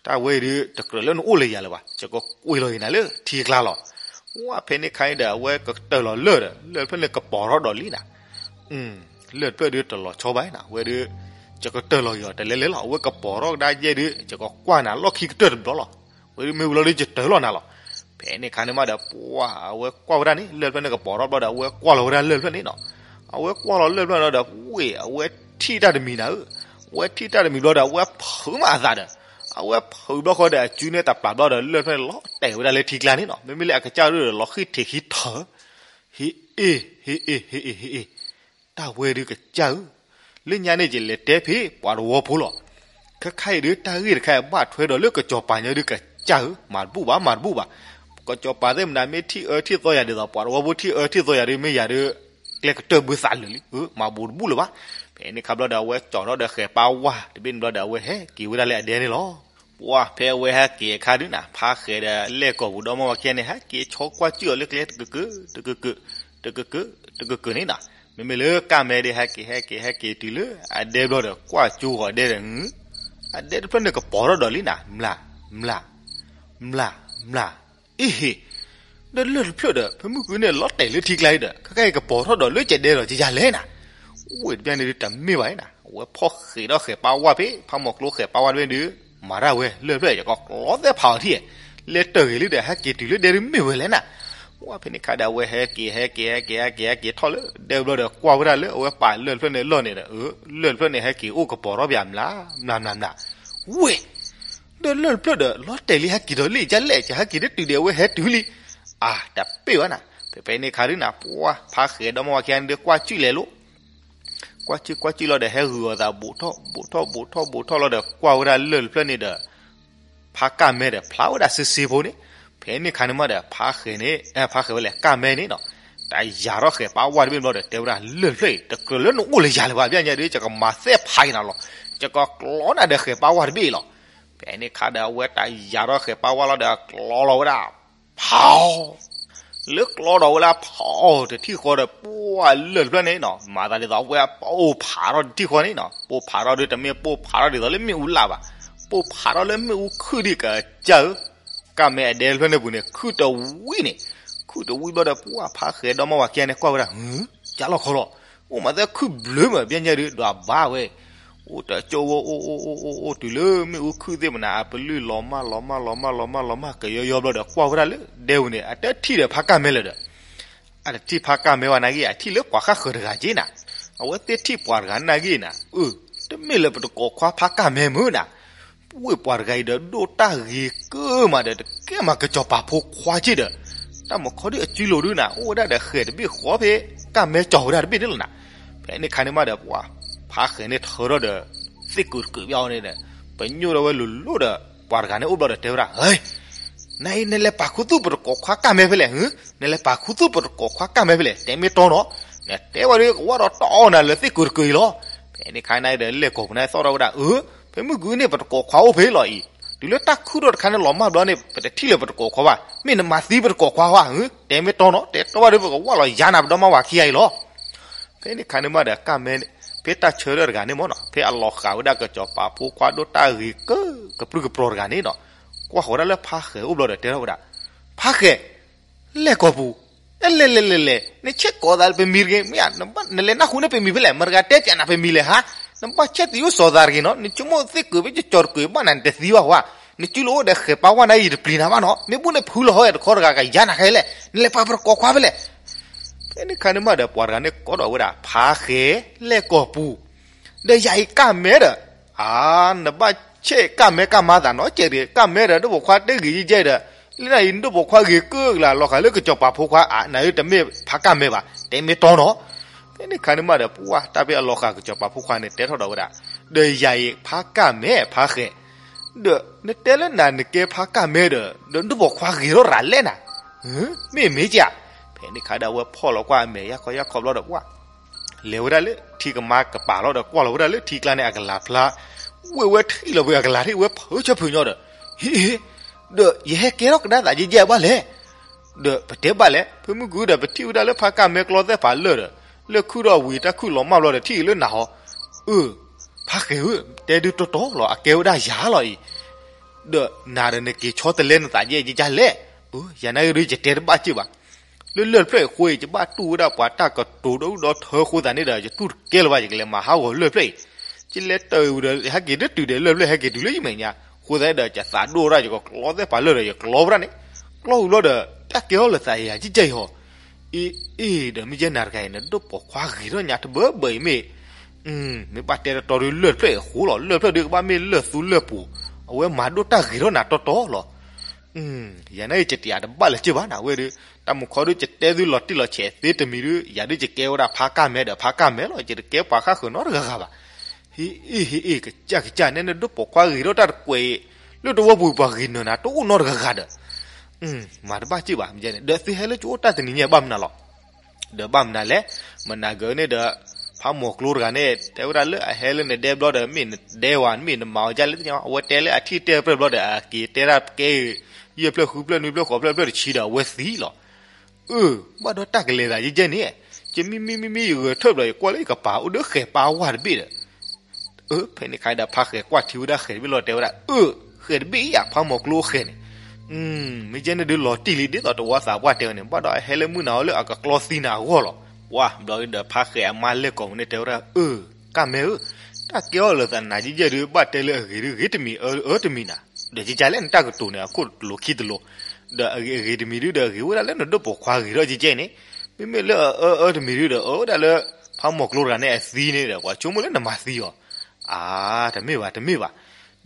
တၢ်ဝဲအံၤဒုး တကြၢးလၢနအိၣ်လၢယၤလၢၤဘၣ် ယကကွံာ်လီၤယၤနၤလၢထံကျါလီၤ. ဝဲဖဲန့ၣ်ခါအံၤဒီး အဝဲကတၢၢ်လီၤလၢၢ်ဒီး လၢၢ်တဖျၢၣ်န့ၣ်ကပီၤထီၣ်ဒီးလံနၤ. လၢၢ်တဖျၢၣ်ဒုးတလီၤဆီဘၣ်နၤ ဝဲဒုး ယကတၢၢ်လီၤက့ၤအီၤတလဲလဲလီၤ အဝဲကပီၤထီၣ်ကဒါယဲၢ်ဒုး ယကကွၢ်နၤလီၢ်ခံကတၢၢ်တဘျီလီၤ. ဝဲဒုးမ့ၢ်ဝံၤလီၤဒုးယတၢၢ်လီၤနၤလီၤ. ဖဲန့ၣ်ခါန့ၣ်မးဒီး ပှၤအဝဲကွၢ်ဝဲဒၣ်န့ၣ် လၢၢ်တဖျၢၣ်န့ၣ်ကပီၤထီၣ်ဘျီဒီး အဝဲကွၢ်လီၤဝဲဒၣ်လၢၢ်တဖျၢၣ်န့ၣ်နီၤ. အဝဲကွၢ်လီၤလၢၢ်တဖျၢၣ်န့ၣ်ဒီး ဝ့ၢ် အဝဲထံၣ်တၢ်တမံၤနၤဧၢ. အဝဲထံၣ်တၢ်တမံၤဘျီဒီး အဝဲဖုးမးအသးဒီး အဝဲဖုးဘျီဃီဒီး အစုန့ၣ်တပျၢ်ဘျီဒီး လၢၢ်တဖျၢၣ်န့ၣ်လီၤတဲာ်ဝဲဒၣ်လၢထံကျါန့ၣ်နီၤ. မ့မ့ၢ်လၢအကစၢ်ဒုးဒီး လီၤဃံၢ်ထံးခံထၢၣ် ဟ့အ့ၣ် ဟ့အ့ၣ် ဟ့အ့ၣ် ဟ့အ့ၣ် တၢ်ဝဲဒုးကစၢ်ဧၢ, လၢညါန့ၣ်ယလဲၤတဲဖဲပှၤတဝီဖိလီၤ. ခဲခါအံၤဒုး တၢ်ဂ့ၢ်တခါအံၤဘၣ်ထွဲဒီးလၢကစီၤပၤညီဒုးကစၢ်ဧၢ, မၤတဘူၣ်ဘၣ် မၤတဘူၣ်ဘၣ်. ကစီၤပၤသ့ၣ်မနၤမ့ၢ်ထံၣ်အၢထံၣ်သီယၤဒ်သိး ပှၤတဝီဖိထံၣ်အၢထံၣ်သီယၤဒုး မ့ၢ်ယၤဒုး ကျဲကတၢၢ်ဘၢသးလၢာ်လံ, မၤဘူးတဘူၣ်လၢၤဘၣ်. ဖဲန့ၣ်ခါဘျီဒီး အဝဲကၠီၤထီၣ်ဒီးဃဲၤပာ်ဝါတဘ့ၣ်န့ၣ်ဘျီဒီး အဝဲဟဲက့ၤဝဲဒၣ်လၢအဒဲန့ၣ်လီၤ. ပှၢ်ဖဲအဝဲဟဲက့ၤအခါဒုးနၤ ဖါဃဲၤဒီးလဲၢ်ကီၢ်ပူၤဒီမါဝၤခံဂၤန့ၣ် ဟဲက့ၤဆီကွၢ်ကၠုၣ်အီၤလၢကျဲတကကၢၢ် တကကၢၢ် တကကၢၢ် တကကၢၢ်န့ၣ်နၤ, မ့မ့ၢ်လၢကၢ်မဲဒၣ်ဟဲက့ၤဟဲက့ၤဟဲက့ၤတုၤလၢအဒဲဘျီဒီး ကွၢ်ကၠိဃီၤဒဲဒီး အဒဲတဖျၢၣ်န့ၣ်ကပီၤထီၣ်ဒီးလံနၤ, မျၢ် မျၢ် မျၢ် အ့ဟ့ၣ် ဒီးလၢၢ်တဖျၢၣ်ဒီး ဖဲမုၢ်ကွံန့ၣ် လီၤတဲာ်လၢထံကျါအံၤဒီး ခဲကဲအံၤကပီၤထီၣ်ဒီးလၢကဒဲဒီးယယၤလဲၣ်နၤ, ဝ့ၢ်တဘျီန့ၣ်ဒုးတမ့ၢ်ဘၣ်နၤ, အဝဲဖီၣ်ဃဲၤဒီးဃဲၤပာ်ဝါဖဲ ဖးမီၤကျိဃဲၤပာ်ဝါတဘ့ၣ်ဒုး မၤတၢ်ဝဲလၢၢ်တဖျၢၣ် ယကကျီသဲဖးအီၤထံၣ်, လဲၤတၢၢ်ဂ့ၤလံဒီး ဟဲက့ၤတုၤလၢဒဲဒုးမ့ၢ်ဝဲလဲၣ်နၤ, ဝဲဖဲန့ၣ်ခါဒီးအဝဲဟဲက့ၤဟဲက့ၤဟဲက့ၤဟဲက့ၤဟဲက့ၤထီၣ်လၢဒဲဘျီဒီး ကွၢ်ဝဲဒၣ်လၢအဝဲပာ်လၢၢ်တဖျၢၣ်န့ၣ်အလီၢ်န့ၣ်ဒီး လၢၢ်တဖျၢၣ်န့ၣ် ဟဲက့ၤအိၣ်ကပီၤထီၣ်ပၠးမျၢ် မျၢ် မျၢ် မျၢ်, ဝ့ၢ် ဒီးလၢၢ်တဖျၢၣ်ဒီး လီၤတဲာ်လံဟဲက့ၤဒီးလံ ကလဲၣ် ကဟဲက့ၤတတုၤဒီး အဝဲဟဲတုၤလံ, အါ တပ့ၢ်ဘၣ်နၤ, ဖဲဖဲန့ၣ်ခါဒုးနၤ ပှၢ်ဖါဃဲၤဒီမါဝၤခံဂၤန့ၣ်ဒီး ကွၢ်ကၠုၣ်လဲၤလိၤ ကွၢ်ကၠုၣ်ကွၢ်ကၠုၣ်လီၤဒီး ဟဲဂုာ်အီၤသးဘူးထီၣ်ဘူးထီၣ်ဘူးထီၣ်ဘူးထီၣ်လီၤဒီး ကွၢ်ဝဲဒၣ်လၢၢ်တဖျၢၣ်န့ၣ်ဒီး ဖါကၢ်မဲဒီး ဖျါဝဲဒၣ်စ့စ့ဖိန့ၣ်, ဖဲန့ၣ်ခါန့ၣ်မးဒီး ဖါဃဲၤန့ၣ် ဖါဃဲၤဝဲလဲၣ် ကၢ်မဲန့ၣ်နၤ, တၢ်ယၤထီၣ်ဃဲၤပာ်ဝါတဘ့ၣ်ဘျီဒီး တဲဝဲဒၣ်လၢၢ်တဖျၢၣ်အံၤ တကြၢးလၢနအိၣ်လၢယၤလၢၤဘၣ် ပျဲညါဒုး ယကမၤသဲဖးက့ၤနၤလီၤ, ယကကျီနၤဒီးဃဲၤပာ်ဝါတဘ့ၣ်အံၤလီၤ, ဖဲန့ၣ်ခါဒီး အဝဲတၢ်ယၤထီၣ်ဃဲၤပာ်ဝါလီၤဒီး ကျီလီၤဝဲဒၣ် ဖး လၢကျီဒီးဝဲလၢဖး တထံၣ်ဃီဒီး ပှၢ်လၢၢ်တဖျၢၣ်န့ၣ်နၤ မၤသးဒ်သိးအဝဲပိၢ်ဖးထီၣ်တထံၣ်ဃီန့ၣ်နၤ, ပိၢ်ဖးထီၣ်ဒုးတမ့ၢ်ပိၢ်ဖးထီၣ်ဒ်သိးလၢမ့ၣ်အူလၢ်ဘၣ်, ပိၢ်ဖးထီၣ်လၢမ့ၣ်အူခုၣ်ဒံးကစၢ်ဧၢ, ကၢ်မဲအဒဲတဖျၢၣ်န့ၣ်ပူၤန့ၣ် ခုၣ်တဝံၣ်န့ၣ်, ခုၣ်တဝံၣ်ဘျီဒီး ပှၢ်ဖါဃဲၤဒီမါဝၤခံဂၤန့ၣ် ကွၢ်ဝဲဒၣ် ဟု ကၢ်လီၢ်ခီလီၤ, အိၣ်မးသဲခုၣ်ဘျုးမး ပျဲညါဒုး ဒွးဘၣ်ဝဲ အိၣ်တကၠိဝဲ အိၣ်အိၣ်အိၣ်အိၣ်အိၣ်တုၤလၢမ့ၣ်အူခုၣ်သ့ၣ်မနၤ အပလုၢ်လီၤမၢ်လီၤမၢ်လီၤမၢ်လီၤမၢ်လီၤမၢ် ကယီယီဘျီဒီး ကွၢ်ဝဲဒၣ်လၢဒဲပူၤန့ၣ် အတထံၣ်ဒီးဖါကၢ်မဲလၢၤဒီး အတထံၣ်ဖါကၢ်မဲဘၣ်နာ်က့ အထံၣ်လၢပှၤဃၣ်ဃၢၤတဂၤက့နၤ, အဝဲသ့ၣ်ထံၣ်ပှၤတဂၤနာ်က့နၤ, အၢ တမ့ၢ်လၢပတကိးခွါဖါကၢ်မဲမုၢ်နၤ, ဝ့ၢ်ပှၤတဂၤအံၤဒီး ဒိၣ်တၢ်ဂ့ၤကၢမးဒီး တကဲမးကစီၤပၤဖိခွါက့ဒီး တၢ်မုၢ်ခီဒုးအစုလိၤဒုးနၤ အိၣ်ဝဲဒၣ်ဒီးဃဲၤတဘ့ၣ်ဃီဖဲ ကၢ်မဲကၠီၤဝဲဒၣ်တဘ့ၣ်န့ၣ်လီၤနၤ, ဖဲန့ၣ်ခါန့ၣ်မးဒီး ပှၢ်ဖါဃဲၤန့ၣ်ထၢထီၣ်ဒီး သ့ၣ်ကူးတကူးဘၣ်အီၤန့ၣ်ဒီး ပညိၣ်ထီၣ်ဝဲလိၤလိၤဒီး ပှၤတဂၤန့ၣ်အိၣ်ဘျီဒီးတဲဝဲဒၣ် ဟဲ နအံၤနလဲၤပာ်ခူသူၣ်ပတကိးခွါကၢ်မဲဖဲလဲၣ်, နလဲၤပာ်ခူသူၣ်ပတကိးခွါကၢ်မဲဖဲလဲၣ် တဲမ့ၢ်တီနီၤ, နတဲဝဲဒၣ်ကဝၢ်ဒီးတီအီၤနၤလၢသ့ၣ်ကူးတကူးအံၤလီၤ, ဖဲန့ၣ်ခါန့ၣ်ဒီး လဲၢ်ကီၢ်ပူၤန့ၣ်သီၣ်ထီၣ်ဝဲဒၣ် အၢ ဖဲမုၢ်ကွံန့ၣ် ပတကိးခွါအိၣ်ဖဲလီၤအံၤ, တုၤလၢတၢ်ခုၣ်ထီၣ်တခါန့ၣ်လီၤမၢ်ဘျီန့ၣ် ပတထံၣ်လၢပတကိးခွါဘၣ်, မ့ၢ်နမၤသံပတကိးခွါဧါ, တဲမ့ၢ်တီနီၤ တဲတီဘၣ်ဒီးပကဝၢ်လီၤယၤနၤပဒီမါဝၤခံဂၤအံၤလီၤ ဖဲန့ၣ်ခါန့ၣ်မးဒီး ကၢ်မဲ ဖဲတၢ်ဆၢထၢၣ်တဂၤန့ၣ်မ့ၢ်နီၤ ဖဲအလီၤဃာ်ဝဲဒၣ်ကစီၤပၤဖိခွါဒိၣ်တၢ်ဂ့ၤကၢ ကပြုၢ်ကပြီၤတဂၤန့ၣ်နီၤ ကွၢ်ဃီၤဒၣ်လၢဖါဃဲၤအိၣ်ဘျီဒီးတဲထီၣ်ဝဲဒၣ် ဖါဃဲၤ လဲၢ်ကီၢ်ပူၤ အဲ လဲၤလဲၤလဲၤလဲၤ နဆဲးကိးသးပမံၤတဂ့ၤ မ့ၢ်ဧါ နဘၣ်နလဲၤနၢ်ဟူန့ၢ်ပမံၤဖဲလဲၣ် မတဂၤတဲပၠးနၤပမံၤလဲၣ်ဟါ, နဘၣ်ဆဲးသံအိၣ်စီၤသးတဂ့ၤနီၤ နဆိကမိၣ်သ့ၣ်ကူးဖဲကကၠီၤတကူးဘၣ်နၤ နတသံဘၣ်ဝဲ, နစုလိၤအိၣ်ဒီးဃဲၤပာ်ဝါနၤ ယတပျံၤနၤဘၣ်နီၤ မ့ၢ်ဘူၣ်န့ၣ်ဖုလီၤဟီ တခီတဂၤကယၤနၤခဲလၢာ် နလဲၤပာ်ပတကိးခွါဖဲလဲၣ် ဖဲန့ၣ်ခါန့ၣ်မးဒီး ပှၤတဂၤန့ၣ်ကိးထီၣ်ဝဲဒၣ် ဖါဃဲၤ လဲၢ်ကီၢ်ပူၤ ဒီးယၤအံၤကၢ်မဲဒီး, အါ, နဘၣ်ဆဲးကၢ်မဲကၢ်မါသးနီတစဲးတဂ့ၤ, ကၢ်မဲဒီး ဒိၣ်ပိာ်ခွါတဂ့ၤယဲၢ်ယဲၢ်ဒီး, လၢနၤအံၤ ဒိၣ်ပိာ်ခွါဂ့ၤကၢကလၤ လီၤဃာ်လၢကစီၤပၤဖိခွါ အါ, နၤအံၤတမ့ၢ်ဖါကၢ်မဲဘၣ်, တဲမ့ၢ်တီနီၤ. ဖဲန့ၣ်ခါန့ၣ်မးဒီး ပှၢ်တၢ်ဖဲအလီၤဃာ်ကစီၤပၤဖိခွါန့ၣ် တဲထီၣ်ဒီးဝဲဒၣ်, ဒီးယၤအံၤဖါကၢ်မဲ ဖါဃဲၤ, ဒီးနတဲလၢနၤနကဲဖါကၢ်မဲဒီး ဒီးဒိၣ်ပိာ်ခွါဂ့ၤထီၣ်ရၤလဲၣ်နၤ, မ့ၢ်မ့ၢ်ကၢ်. ဖဲန့ၣ်ခါဒီး အဝဲဖီၣ်လီၤကွၢ်အမဲာ်ယၢ်ခီယၢ်ခီဘျီဒီး ပှၢ် လဲၤဝဲဒၣ်လၢထံကမါကပၤလီၤဒီး ကွၢ်လီၤဝဲဒၣ်လၢထံကျါန့ၣ် အကလၤဖျါ, ဝ့ၢ်ဝဲထံၣ်လီၤဝဲအကလၤထံၣ်ဝဲဖုးဆၢဖုးညီဒီး, ဟ့ၣ်, ဒီးယဟဲကဲထီၣ်ကဒါသးယဲၢ်ယဲၢ်ဘၣ်လဲၣ်. ဒီးပတဲဘၣ်လဲၣ်, ဖဲမုၢ်ကူဒီး ပထံၣ်ဝဲဒၣ်လၢဖါကၢ်မဲကျီသဲၣ်ဖးလၢာ်ဒီး, လၢၢ်ခုၣ်ထီၣ်ဝံၤတၢ်ခုၣ်လီၤမၢ်ဘျီဒီး ထံၣ်အံၤလၢနၤဟီ, အၢ, ဖါဃဲၤဧၢ, တဲဒုးတီတီလီၤ အကဲဝဲဒၣ်ယၤလီၤအံၤ. ဒီးနၤဒီးနက့ၤဆီတလဲနသးယဲၢ်ယဲၢ်လဲၣ်. အၢ, ယၤနာ်က့ဒုးယတဲတဘၣ်စ့ၢ်ဘၣ် လၢလၢၢ်တဖျၢၣ်အံၤအဃိ ယဘၣ်တူၢ်ဝဲဒၣ်ပှၤတၢ်ကတိၤဒီဒူၣ်ဒီထၢအဃိသတးန့ၣ်ဒီး ယတူၢ်တကဲလၢၤဘၣ် ယကလဲၤမၤဟးဂီၤလၢၢ်တဖျၢၣ်အံၤ. ယလဲၤတၢ်အံၤဒီး ဟဲက့ၤတတုၤဒီးလၢၢ်တဖျၢၣ် ဟဲက့ၤတုၤလၢယမဲာ်ညါ, အဃိသတးဒီး ယသးဒိၣ်ဝဲဒၣ် ယကကျီသဲၣ်ဖးလၢာ်ဒီး ယကျီဝဲဒၣ်န့ၣ်, ကျီဝံၤဘျီဒီး တၢ်ကဲထီၣ်လၢသးယၤကဲကဲအံၤဟီ, အ့ အ့ ဒီးမ့ၢ်ယဲၢ်နၤတဂၤအံၤ နဒိၣ်ပိာ်ခွါဂ့ၤထီၣ်ညါတဘၢဘၢအံၤမ့ၢ် မ့ၢ်ဘၣ်တဲတတီဒုးလၢၢ်တဖျၢၣ်အံၤအဃိလီၤ. လၢၢ်တဖျၢၣ်ဒုးကဘၣ်မ့ၢ်လၢၢ်သူလၢၢ်ပူၤ, အဝဲမၤဒိၣ်တၢ်ဂ့ၤထီၣ်နၤတီတီလီၤ. ယၤန့ၣ်ယတယာ်တဘၣ်လၢၤစ့ၢ်ဘၣ်နၤဝဲဒုး, တၢ်မူခီဒုးယတဲသုလီၤတံၢ်လီၤဆဲးသ့တမံၤဒုး, ယၤဒုးယကဲဝဲဒၣ်ဖါကၢ်မဲဒီးဖါကၢ်မဲလီၤ. ယတကဲပှၤဃၣ်ဃၢၤနီတဂၤဂၤဘၣ်. ဟ့ၣ်အ့ၣ် ဟ့ၣ်အ့ၣ် ကစၢ်ကစၢ် နဲနဒိၣ်ပိာ်ခွါဂ့ၤထီၣ်တၢ်တကွဲးအံၤ, လၢတဝီပူၤပှၤဂ့ၤနၢၤနၤတအိၣ်နီတဂၤဂၤဒီး မၤတဘၣ်စ့ၢ်ဘၣ်, ဒီးသုဟဲလၢကအိၣ်တၢ်တနံၤညါဘၣ်မနုၤလီၤ. ဒီးဘၣ်မနုၤလဲၣ်, မနၤဂၤန့ၣ်ဒီး ဖးမီၢ်ကျိတဂၤန့ၣ် တဲဝဲဒၣ်လၢအဟဲလၢနဒဲဘျီဒီး မ့ၢ်နဒဲဝဲ မ့ၢ်နမၤအီၤဒ်လဲၣ်တသ့ၣ်ညါ, အဝဲတဲလၢအထံၣ်တဲပြဲၢ်ဘျီဒီး အက့ၤတဲဒၣ်ကဲ ယဲၢ်ဖျၢၣ်ဃုဖျၢၣ်နွံဖျၢၣ်ဃိးဖျၢၣ်ဖျၢၣ်တဆံဒီး အဝဲသံလီၤ. အၢ, ဘၣ်ဒီးတၢ်ကလဲၤသးယဲၢ်ယဲၢ်န့ၣ်, ယမံမံမံမံ ယဂဲၤထၢၣ်ဘျီ ယကွၢ်လၢယကပၤအိၣ်ဒီးဃဲၤပၢဝၢ်တဘ့ၣ်ဒီး အၢ, ဖဲန့ၣ်အခါဒီး ဖါဃဲၤကွၢ်ထံဝဲဒၣ်ဃဲၤတဘ့ၣ်လီၤ တဲဝဲဒၣ်, အၢ, ဃဲၤတဘ့ၣ်အံၤဧါ, ဖးမီၢ်ကျိဃဲၤန့ၣ်. မ့ၢ်ကဲန့ၣ်ဒုးလီၤတံၢ်လံ ဒ်သိးတဝီသးပှၢ်တဲဝဲန့ၣ်, ဘၣ်ဒီးအဟဲလၢမုၢ်နၤအီၤလၢအကကျီသံနၤအဂီၢ်လီၤ. ပှၤဘျီဒီးဖါဃဲၤအမါလဲၤကိးမုၢ်န့ၣ် တဲဝဲဒၣ်, အၢ, ကၢ်မဲဧၢ, တၢ်ကဲအီၤလၢသးနၤယဲၢ်ယဲၢ်ဒုး ဘၣ်တဲလၢအဂ့ၤဒုးဂ့ၤတမံၤ အၢတမံၤနၤ, ဒီးကကလဲၣ်နတၢ်ကတိၤန့ၣ် အခိၣ်တလိၤခံတလိၤ, ဒီးအဂ့ၤတမံၤဒုးဒီး ဂ့ၤဝဲဒၣ်လၢနဒိၣ်ပိာ်ခွါဂ့ၤထီၣ်ကကဲန့ၣ်, မ့မ့ၢ်လၢအအၢအၢတမံၤဒုးဒီး အၢဝဲဒၣ်လၢ ဖးမီၢ်ကျိတဂၤန့ၣ်အသံန့ၣ်ဒီး ပှၤဆိကမိၣ်လၢနမၤသံအီၤ အါ, တမ့ၢ်ဘၣ် တမ့ၢ်ဘၣ်.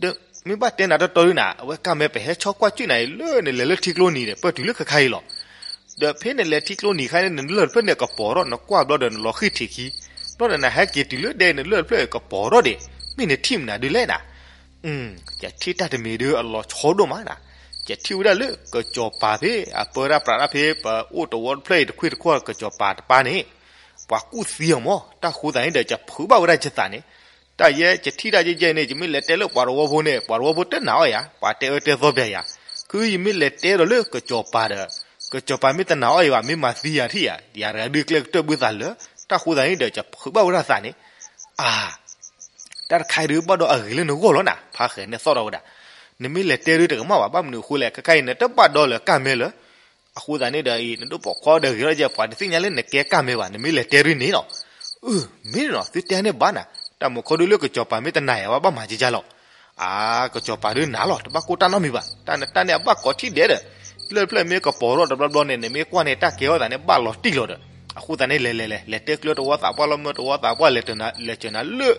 ဒီးမ့ၢ်ဘၣ်တဲနၤတီတီဒုးနၤ, အဝဲကၢ်မဲ ပဟဲဆီကွၢ်ကၠုၣ်နၤအံၤလၢနလဲၤလၢထံကျိနံၤဒီး ပၢၢ်တုၤလၢခဲခါအံၤလီၤ. ဒီးဖဲနလဲၤထံကျိနံၤခါန့ၣ် နလၢၢ်တဖျၢၣ်န့ၣ်ကပီၤထီၣ် နကွၢ်ဘျီဒီးနလီၤဃံၢ်ထံးခံ, ဘျီဒီးနဟဲက့ၤတုၤလၢဒဲ နလၢၢ်တဖျၢၣ်ကပီၤထီၣ်ဒံး, မ့ၢ်နထံၣ်မနုၤဒုးလဲၣ်နၤ. ယထံၣ်တၢ်တမံၤဒုးအလီၤဆီဒိၣ်မးနၤ, ယထံၣ်ဝဲဒၣ်လၢကစီၤပၤဖဲ အပၢတၢ်ပြးတၢ်ဖဲ ပအိၣ်တဝီတဖျၢၣ်အံၤတခွ့ၣ်တခီၣ် ကစီၤပၤတပၢ်န့ၣ် ပှၤကူၣ်သံအီၤမး, တၢ်ဃိသးန့ၣ်ဒီး ယဖုးဘၣ်ဝဲဒၣ်ယသးန့ၣ်, တၢ်ယဲယထံၣ်တၢ်ယဲယဲန့ၣ် ယမ့ၢ်လဲၤတဲလၢပှၤတဝီဖိန့ၣ် ပှၤတဝီဖိတနာ်အီၤယၤ, ပှၤတဲအၢတဲသီပျဲယၤ, ခုယမ့ၢ်လဲၤတဲဒီးလၢကစီၤပၤဒီး ကစီၤပၤမ့ၢ်တနာ်အီၤယၤဘၣ် မ့ၢ်မၤသံယၤထံၣ်ယၤ, ယၤတဂၤဒုးကျဲကတၢၢ်ဘုသးလၢ, တၢ်ဃိသးန့ၣ်ဒီး ယဖုးဘၣ်ဝဲဒၣ်သးန့ၣ်, အါ တၢ်တခါအံၤဒုးဘၣ်ဒီးအဂ့ၤလၢနဂီၢ်လီၤနၤ, ဖါဃဲၤန့ၣ်သီၣ်ထီၣ်ဝဲဒၣ်, နမ့ၢ်လဲၤတဲဒုးတကမၣ်ဘၣ် ဘၣ်မနုၤအဃိလဲၣ်, ခဲခါအံၤနတဘၣ်ဒီးလၢကၢ်မဲလၢ အဃိသတးန့ၣ်ဒီးအံၤ နဒိၣ်ပိာ်ခွါဒီးဂ့ၤထီၣ်ကဲ ပှၤတသ့ၣ်ညါလၢနကဲကၢ်မဲဘၣ် နမ့ၢ်လဲၤတဲဒုးန့ၣ်နီၤ, အၢ မ့ၢ်နီၤ သုတဲန့ၣ်ဘၣ်နၤ, တၢ်မူခိၣ်ဒုးလၢကစီၤပၤမ့ၢ်တနာ်ယၤဘၣ် ဘၣ်မၤကကလီၤ, အါ ကစီၤပၤဒုးနာ်လီၤ တဘၣ်ကိၢ်တၢ်နီတမံၤဘၣ်, တၢ်နတၢ်န့ၣ်အဘၣ်ကိးထံၣ်ဒဲးဒီး, လၢၢ်တဖျၢၣ်မ့ၢ်ကပီၤထီၣ်တဘျီဘျီန့ၣ် နမ့ၢ်ကွၢ်န့ၣ် တၢ်ကဲထီၣ်သးန့ၣ် ဘၣ်လီၤတံၢ်လီၤဒီး, အဃိသတးန့ၣ် လဲၤလဲၤလဲၤ လဲၤတဲကျၢၤတဝီသးပှၢ်လီၤ မၢတဝီသးပှၢ်လဲၤ လဲၤစၢၤနၤလၢ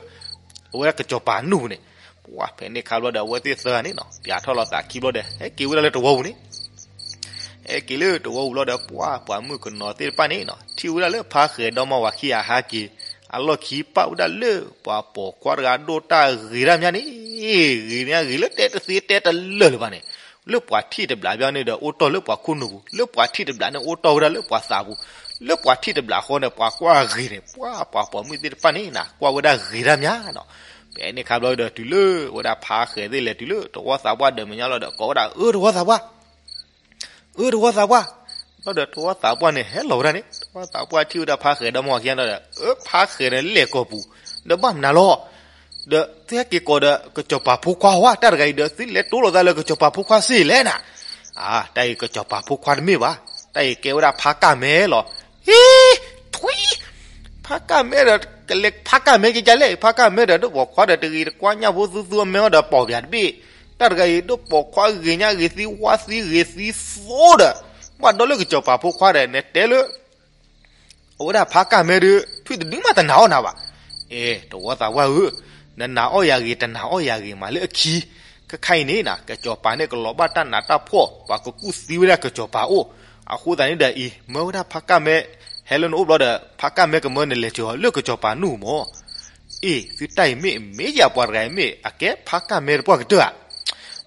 အဝဲဒၣ်ကစီၤပၤနူၢ်ပူၤန့ၣ်, ပှၤဖဲန့ၣ်ခါဘျီဒီး အဝဲသ့ၣ်သၢဂၤန့ၣ်နီၤ ပၠးထီၣ်လီၤသးခံဘျီဒီး ဟဲက့ၤဝဲဒၣ်လၢတဝီပူၤန့ၣ် ဟဲက့ၤလၢတဝီပူၤဘျီဒီး ပှၤပှၤမုၣ်ကနီၤသ့ၣ်တဖၣ်န့ၣ်နီၤ ထံၣ်ဝဲဒၣ်လၢဖါဃဲၤဒီမါဝၤခံဂၤဟးက့ၤ, အလီၢ်ခံပာ်ဝဲဒၣ်လၢ ပှၤပိာ်ခွါတဂၤဒိၣ်တၢ်ဂ့ၤတၢ်မးန့ၣ်, ဂ့ၤမးဂ့ၤလၢတဲတသ့တဲတလၢာ်လၢၤဘၣ်န့ၣ်, လၢပှၤထံၣ်တဘျးဘျီန့ၣ်ဒီး အိၣ်တီၢ်လၢပှၤခိၣ်နူာ်ပူၤ, လၢပှၤထံၣ်တဘျးန့ၣ် အိၣ်တီၢ်ဝဲဒၣ်လၢပှၤသးပူၤ, လၢပှၤထံၣ်တဘျးဃီန့ၣ် ပှၤကွၢ်ဂ့ၤန့ၣ် ပှၤပှၤပိာ်မုၣ်သ့ၣ်တဖၣ်န့ၣ်နီၤ ကွၢ်ဝဲဒၣ်ဂ့ၤတၢ်မးနီၤ, ဖဲန့ၣ်ခါဘျီဒီး တုၤလၢဝဲဒၣ်ဖါဃဲၤသ့ၣ်လဲၤတုၤလၢတဝီသးပှၢ်ဒီးမဲာ်ညါလီၤဒီး ကိးဝဲဒၣ် အၢ တဝီသးပှၢ် အၢတဝီသးပှၢ်, ဘျီဒီးတဝီသးပှၢ်န့ၣ် ဟဲလီၤဝဲဒၣ်န့ၣ် တဝီသးပှၢ်ထံၣ်ဝဲဒၣ်ဖါဃဲၤဒီမါဝၤခံဂၤဒီး အၢ ဖါဃဲၤန့ၣ်လဲၤကိာ်ပူၤ, ဒီးဘၣ်မနုၤလီၤ, ဒီးသုဟဲက့ၤကိးဒီးကစီၤပၤဖိခွါဝဲ တၢ်တဂၤအံၤဒီး သုလဲၤတိလိာ်သးလၢကစီၤပၤဖိခွါစ့ၢ်လဲၣ်နၤ, အါ တၢ်အံၤကစီၤပၤဖိခွါတမ့ၢ်ဘၣ်, တၢ်အံၤကဲဝဲဒၣ်ဖါကၢ်မဲလီၤ, ဟ့ ထွံ ဖါကၢ်မဲဒီး ကလဲၤဖါကၢ်မဲကကလဲၣ် ဖါကၢ်မဲဒီး ဒိၣ်ပိာ်ခွါဒီးတဂ့ၤတကွၢ်ညၣ်ဖိသူသူအမဲအီၤဒီးပိာ်ပၠးတဘ့ၣ်, တၢ်တဂၤအံၤ ဒိၣ်ပိာ်ခွါဂ့ၤညါဂ့ၤသံဝါသံဂ့ၤသံသိဒီး, ဘၣ်ဒီးလၢကစီၤပၤဖိခွါဒီး နတဲလၢ အဝဲဒၣ်ဖါကၢ်မဲဒီး ထွံၣ်တဒုမးတနာ်အီၣ်နၤဘၣ်, အဲ တဝီသးပှၢ်ဧၢ, နနာ်အီၣ်ယၤဂ့ၤ တနာ်အီၣ်ယၤဂ့ၤမးလၢအခံ, ခဲခါအံၤန့ၣ်နၤ ကစီၤပၤန့ၣ်ကလီၤဘၣ်တၢ်နးတၢ်ဖှီၣ် ပှၤကကူၣ်သံဝဲဒၣ်ကစီၤပၤအိၣ်, အဃိသတးန့ၣ်ဒီးအံၤ မၢဝဲဒၣ်ဖါကၢ်မဲ ဟဲလၢနအိၣ်ဘျီဒီး ဖါကၢ်မဲကမၢနလဲၤစၢၤအီၤလၢကစီၤပၤနူၢ်မး, အ့ သုတၢ်အံၤမ့ၢ်မ့ၢ်ယၤပှၤတဂၤအံၤမ့ၢ်အကဲဖါကၢ်မဲတပှၢ်ကတၢၢ်ဧါ,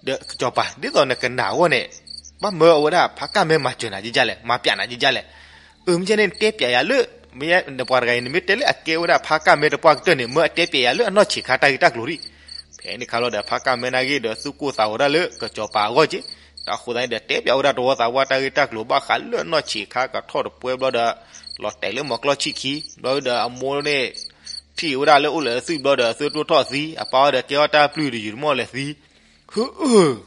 ဒီးကစီၤပၤ ဒ်သိးနကနာ်အဂီၢ်န့ၣ် ဘၣ်မၢအဝဲဒၣ်ဖါကၢ်မဲမၤစၢၤနၤယကလဲၣ် မၤပျးနၤယကလဲၣ်, အမ့ၢ်ကဲန့ၣ် နတဲပျးယၤလၢ မ့ၢ်နပှၤတဂၤအံၤ နမ့ၢ်တဲလၢအကဲဝဲဒၣ်ဖါကၢ်မဲတပှၢ်ကတၢၢ်န့ၣ် မၢအတဲပျးယၤလၢအနီၢ်ဆံးခါတၢ်ဂ့ၢ်တၢ်ကျိၤဒံး, ဖဲန့ၣ်ခါလီၤဒီးဖါကၢ်မဲနာ်က့ဒီး သူၣ်ကိၢ်သးဂီၤဒၣ်လၢကစီၤပၤအဂီၢ်က့, တၢ်ဃိသတးန့ၣ်ဒီး တဲပျးဝဲဒၣ်တဝီသးပှၢ်တၢ်ဂ့ၢ်တၢ်ကျိၤဘၣ်ဃးလၢနီၢ်ဆံးခါကထီၣ်တပှဲၤဘျီဒီး လီၤတဲာ်လၢမီၤကျီၢ်ဆံၣ်ခံ, ဘျီဒီးအမိၢ်န့ၣ် ထံၣ်ဝဲဒၣ်လၢအိၣ်လၢအသွံၣ်ဘျီဒီး အသွံၣ်တိၢ်ထီၣ်သံ, အပၢ်ဝဲဒီးကဲထီၣ်တၢ်ပျုၢ်တယုၢ်တမီၢ်လဲၤသံ, ဟၢအၢ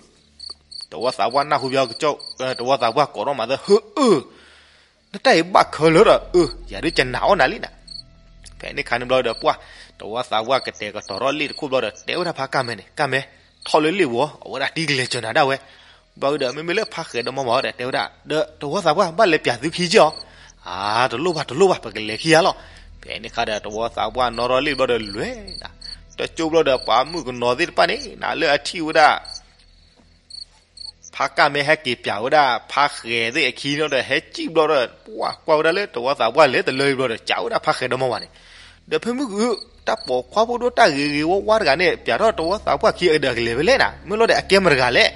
တဝီသးပှၢ်နၢ်ဟူဘျီကစီၣ်, တဝီသးပှၢ်ကိးထီၣ်မးသၢ ဟၢအၢ, နတၢ်အံၤဘၣ်ခဲလၢာ်ဒီး အၢ ယၤဒုးကနာ်အီၣ်နၤလံနၤ, ဖဲန့ၣ်ခါန့ၣ်ဘျီဒီးပှၢ်, တဝီသးပှၢ်ကတဲာ်ကတီၤထီၣ်လ့ၣ်တခိၣ်ဘျီဒီး တဲဝဲဒၣ်ဖါကၢ်မဲန့ၣ် ကၢ်မဲ, ထီၣ်လၢလ့ၣ်ဝီၤ အဝဲဒၣ်တံၤကလဲၤစၢၤနၤဒၣ်ဝဲ, ဘျီဒီးမ့မ့ၢ်လၢဖါဃဲၤဒီမါဝၤဒီး တဲဝဲဒၣ် ဒီးတဝီသးပှၢ် ဘၣ်လဲၤပျးသုခံက့ၢ်အီၤ, အါ တလိၣ်ဘၣ်တလိၣ်ဘၣ် ပကလဲၤခံဂၤလီၤ, ဖဲန့ၣ်ခါဒီး တဝီသးပှၢ်နီၣ်ထီၣ်လ့ၣ်ဘျီဒီးလဲၤနၤ, တကၠိဘျီဒီးပှၤမုၣ်ကနီၤသ့ၣ်တဖၣ်န့ၣ် နၤလၢအထံၣ်ဝဲဒၣ် ဖါကၢ်မဲဟဲက့ၤပျးဝဲဒၣ် ဖါဃဲၤသ့ၣ်အခံန့ၣ်ဒီး ဟဲကံၣ်ဘျီဒီး ပှၢ်ကွၢ်ဝဲဒၣ်လၢတဝီသးပှၢ်လဲၤတလၢအံၤဘျီဒီး ကးဝဲဒၣ်ဖါဃဲၤဒီမါဝၤန့ၣ်, ဒီးဖဲမုၢ်ဂုာ် တၢ်ပိာ်ခွါဖိဒိၣ်တၢ်ဂ့ၤဂ့ၤဝါဝါတဂၤန့ၣ် ပျးထီၣ်တဝီသးပှၢ်ခံအကဒီးကလဲၤဖဲလဲၣ်နၤ, မ့ၢ်လီၤဒီးအကဲမတၤတဂၤလဲၣ်,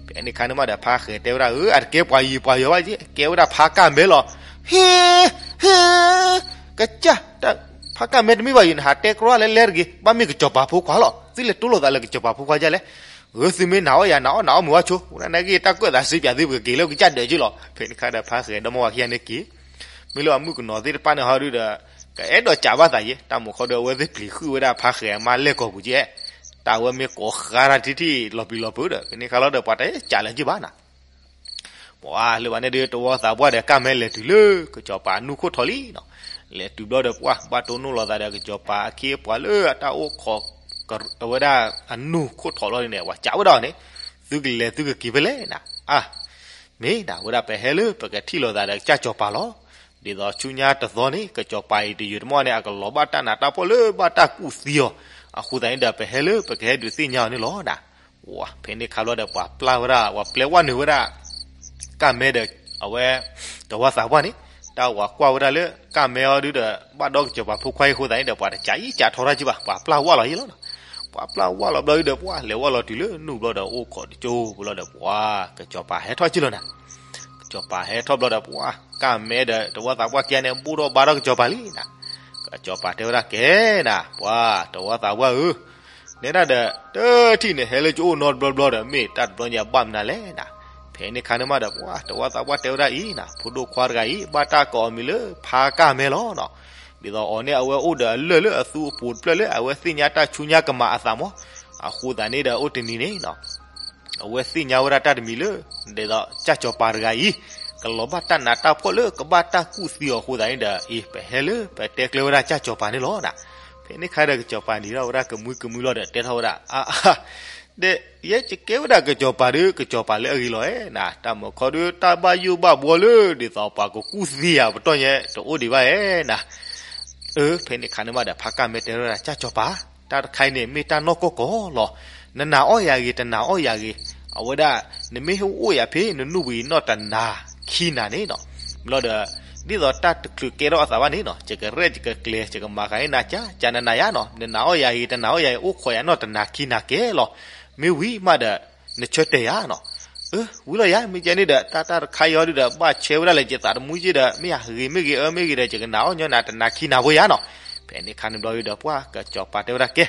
ဖဲန့ၣ်ခါန့ၣ်မးဒီး ဖါဃဲၤတဲဝဲဒၣ် အၢ အတကဲပှၤယံၤပှၤယီၤဘၣ်က့ ကဲဝဲဒၣ်ဖါကၢ်မဲလီၤ, ဟ့ ဟ့ ကစၢ် တၢ် ဖါ ကၢ်မဲတမ့ၢ်ဘၣ်ယိၤ နဟးတဲကြီလဲလဲတဂ့ၤ, ဘၣ်မ့ၢ်ကစီၤပၤဖိခွါလီၤ. သုလဲၤတိလိာ်သးလၢကစီၤပၤဖိခွါဒ်လဲၣ်. ဂ့ၤ သုမ့ၢ်နာ်အီၣ်ယၤ နာ်အီၣ်နာ်အီၣ်မုာ်ဝါဆိ, ဝဲဒၣ်န့ၣ်က့ၤတၢ်ကွဲးသးစ့ပၠးသု ပကက့ၤလၢပကစၢ်ဒၢးက့ၤလီၤ. ဖဲန့ၣ်ခါဒီးဖါဃဲၤဒီမါဝၤခံဂၤန့ၣ်က့ၤ, မ့ၢ်လၢအမုၣ်ကနီၤသ့ၣ်တဖၣ်န့ၣ်ဟီဒုဒီး ကအဲၣ်ဒိးကးဘၣ်သးယဲ, တၢ်မုာ်ခီဒီးအဝဲသ့ၣ်ပျံၤဃုာ်ဝဲဒၣ်ဖါဃဲၤအမါလဲၢ်ကီၢ်ပူၤကဲ, တၢ်ဝဲမ့ၢ်ကိးဃါတၢ်ထံထံၣ်လီၤပံၤလီၤပၢၤဒီး ဖဲန့ၣ်ခါလီၤဒီးပှၤတကးလၢၤက့ၤဘၣ်နၤ ပှၤလၢဘၣ်န့ၣ်ဒီး တဝီသးပှၢ်ဒီးကၢ်မဲလဲၤတုၤလၢကစီၤပၤအနူၢ်ခိၣ်ထီလံနီၤ. လဲၤတုၤဘျီဒီးပှၢ် ဘၣ်တိၢ်နီၣ်လီၤသးဒီးကစီၤပၤအခ့အပှၤလၢအတၢ်အိၣ်ခိး ဝဲဒၣ်အနူၢ်ခိၣ်ထီလီၤန့ၣ် ပှၤစံးဝဲဒၣ်အီၤန့ၣ်, သုကလဲၤသုကက့ၤဖဲလဲၣ်နၤ. အါ, မ့ၢ်နၤဝဲဒၣ်ပဟဲလၢပကထံၣ်လိာ်သးဒီးကစၢ်စီၤပၤလီၤ. ဒ်သိးဆူညါတသီန့ၣ် ကစီၤပၤအံၤတယုာ်တမီၢ်န့ၣ် အကလီၤဘၣ်တၢ်နးတၢ်ဖှီၣ်လၢဘၣ်တၢ်ကူၣ်သံအီၤ, အဃိသတးန့ၣ်ဒီး ပဟဲလၢပကဟဲဒုးသ့ၣ်ညါအီၤန့ၣ်လီၤနၤ. ဝဲ ဖဲန့ၣ်ခါဘျီဒီး ပှၤပျၢ်ဝဲဒၣ် ပှၤပျဲဝဲနုာ်ဝဲဒၣ် ကၢ်မဲဒီး အဝဲ တဝီသးပှၢ်န့ၣ်, တၢ်ဝၤကွၢ်ဝဲဒၣ်လၢကၢ်မဲအီၤဒုဒီး ဘၣ်ဒီကစီၤပၤဖိခွါအံၤအဃိသတးန့ၣ်ဒီး ပှၤတကးအံၤကးထီထီၣ်က့ၤဘၣ်, ပှၤပျၢ်ဝဲလီၤယဲလီၤ. ပှၤပျၢ်ဝဲလီၤဘျီဒုဒီး ပှၤလဲၤဝဲလီၤတုၤလၢနူၢ်ဘျီဒီး အိၣ်ခိးတကၠိဘျီဒီး ပှၤ ကစီၤပၤဟဲထီၣ်က့ၤလီၤနၤ. ကစီၤပၤဟဲထီၣ်ဘျီဒီး ပှၤ ကၢ်မဲဒီးတဝီသးပှၢ်ခံဂၤန့ၣ် ဘူၣ်ထီၣ်ဘါထီၣ်ကစီၤပၤလံနၤ. ကစီၤပၤတဲဝဲဒၣ်ကဲနၤ, ပှၤ တဝီသးပှၢ်ဧၢ, နဲဒၣ်ဒီး တထံၣ်န့ၣ်ဟဲလၢကအိၣ်နီတဘျီဘျီဒီး မ့ၢ်တၢ်တဘျီညါဘၣ်မနုၤလဲၣ်နၤ. ဖဲန့ၣ်ခါန့ၣ်မးဒီး ပှၤ တဝီသးပှၢ်တဲဝဲဒၣ်အံၤနၤ, ဖိဒိၣ်ခွါတဂၤအံၤ ဘၣ်တၢ်ကိးအမံၤလၢဖါကၢ်မဲလီၤနီၤ. ဒ်သိးအီၤန့ၣ်အဝဲအိၣ်ဒီးအလၢၢ်လၢအသူအပူၤတဖျၢၣ်လၢအဝဲသ့ၣ်ညါတၢ်ဆူညါကမၤအသးမး, အဃိသတးန့ၣ်ဒီး အိၣ်တနံၤန့ၣ်နီၤ အဝဲသ့ၣ်ညါဝဲဒၣ်တၢ်တမံၤလၢ ဒ်သိးကစၢ်စီၤပၤတဂၤအံၤ ကလီၤဘၣ်တၢ်နးတၢ်ဖှီၣ်လၢကဘၣ်တၢ်ကူၣ်သံအီၤအဃိသတးန့ၣ်ဒီး အံၤ ပဟဲလၢပတဲကျဲဝဲဒၣ်ကစၢ်စီၤပၤန့ၣ်လီၤနၤ. ဖဲန့ၣ်ခါဒီးကစီၤပၤနံၤထီၣ်ဝဲဒၣ်ကမှံကမှံလီၤဒီးတဲထီၣ်ဝဲဒၣ် အါ အါ ဒီးယဲယကဲဝဲဒၣ်ကစီၤပၤဒီး ကစီၤပၤလၢအဂ့ၤလီၤဧါနၤ, တၢ်မုာ်ခီဒီးတၢ်ဘၣ်ယိၣ်ဘၣ်ဘှီလၢ ဒ်သိးပှၤကကူၣ်သံယၤပတီၢ်ညါတအိၣ်ဒံးဘၣ်ဧါနၤ. အၢ ဖဲန့ၣ်ခါန့ၣ်မးဒီး ဖါကၢ်မဲတဲထီၣ်ဝဲဒၣ် ကစၢ်စီၤပၤ, တၢ်တခါအံၤန့ၣ် မ့ၢ်တၢ်နီၢ်ကီၢ်ကီၢ်လီၤ. နနာ်အီၣ်ယၤဂ့ၤ တနာ်အီၣ်ယၤဂ့ၤ, အဝဲဒၣ် နမ့ၢ်ဟဲအိၣ်ယၤဖဲ နနူၢ်ပူၤအံၤနီၢ်တနၤခံနၤန့ၣ်နီၤ, ဘျီဒီး ဒ်သိးတၢ်တချုးကဲထီၣ်အသးဘၣ်န့ၣ်နီၤ ယကရဲၣ်ယကကျဲၤ ယကမၤဃာ်န့ၢ်နၤ ကၢ်ကၢ်နၤနၤယါနီၤ, နနာ်အီၣ်ယၤဂ့ၤ တနာ်အီၣ်ယၤဂ့ၤ အိၣ်ခိးယၤနီၢ်တနၤခံနၤကဲလီၤ. မ့ၢ်ဝံၤမးဒီး နဆၢတဲာ်ယၤနီၤ. အၢ ဝံၤလီၤယၤ မ့ၢ်ကဲန့ၣ်ဒီး တၢ်တၢ်တခါအံၤအီၤဒုဒီး ဘၣ်ဆၢဝဲဒၣ်လၢယသးတမူက့ဒီး မ့ၢ်ယၤဂ့ၤမ့ၢ်ဂ့ၤ အၢမ့ၢ်ဂ့ၤဒီး ယကနာ်အီၣ်ညီနၤတနၤခံနၤဖိယါနီၤ. ဖဲန့ၣ်ခါန့ၣ်ဘျီဒုဒီး ပှၤကစီၤပၤတဲဝဲဒၣ်ကဲ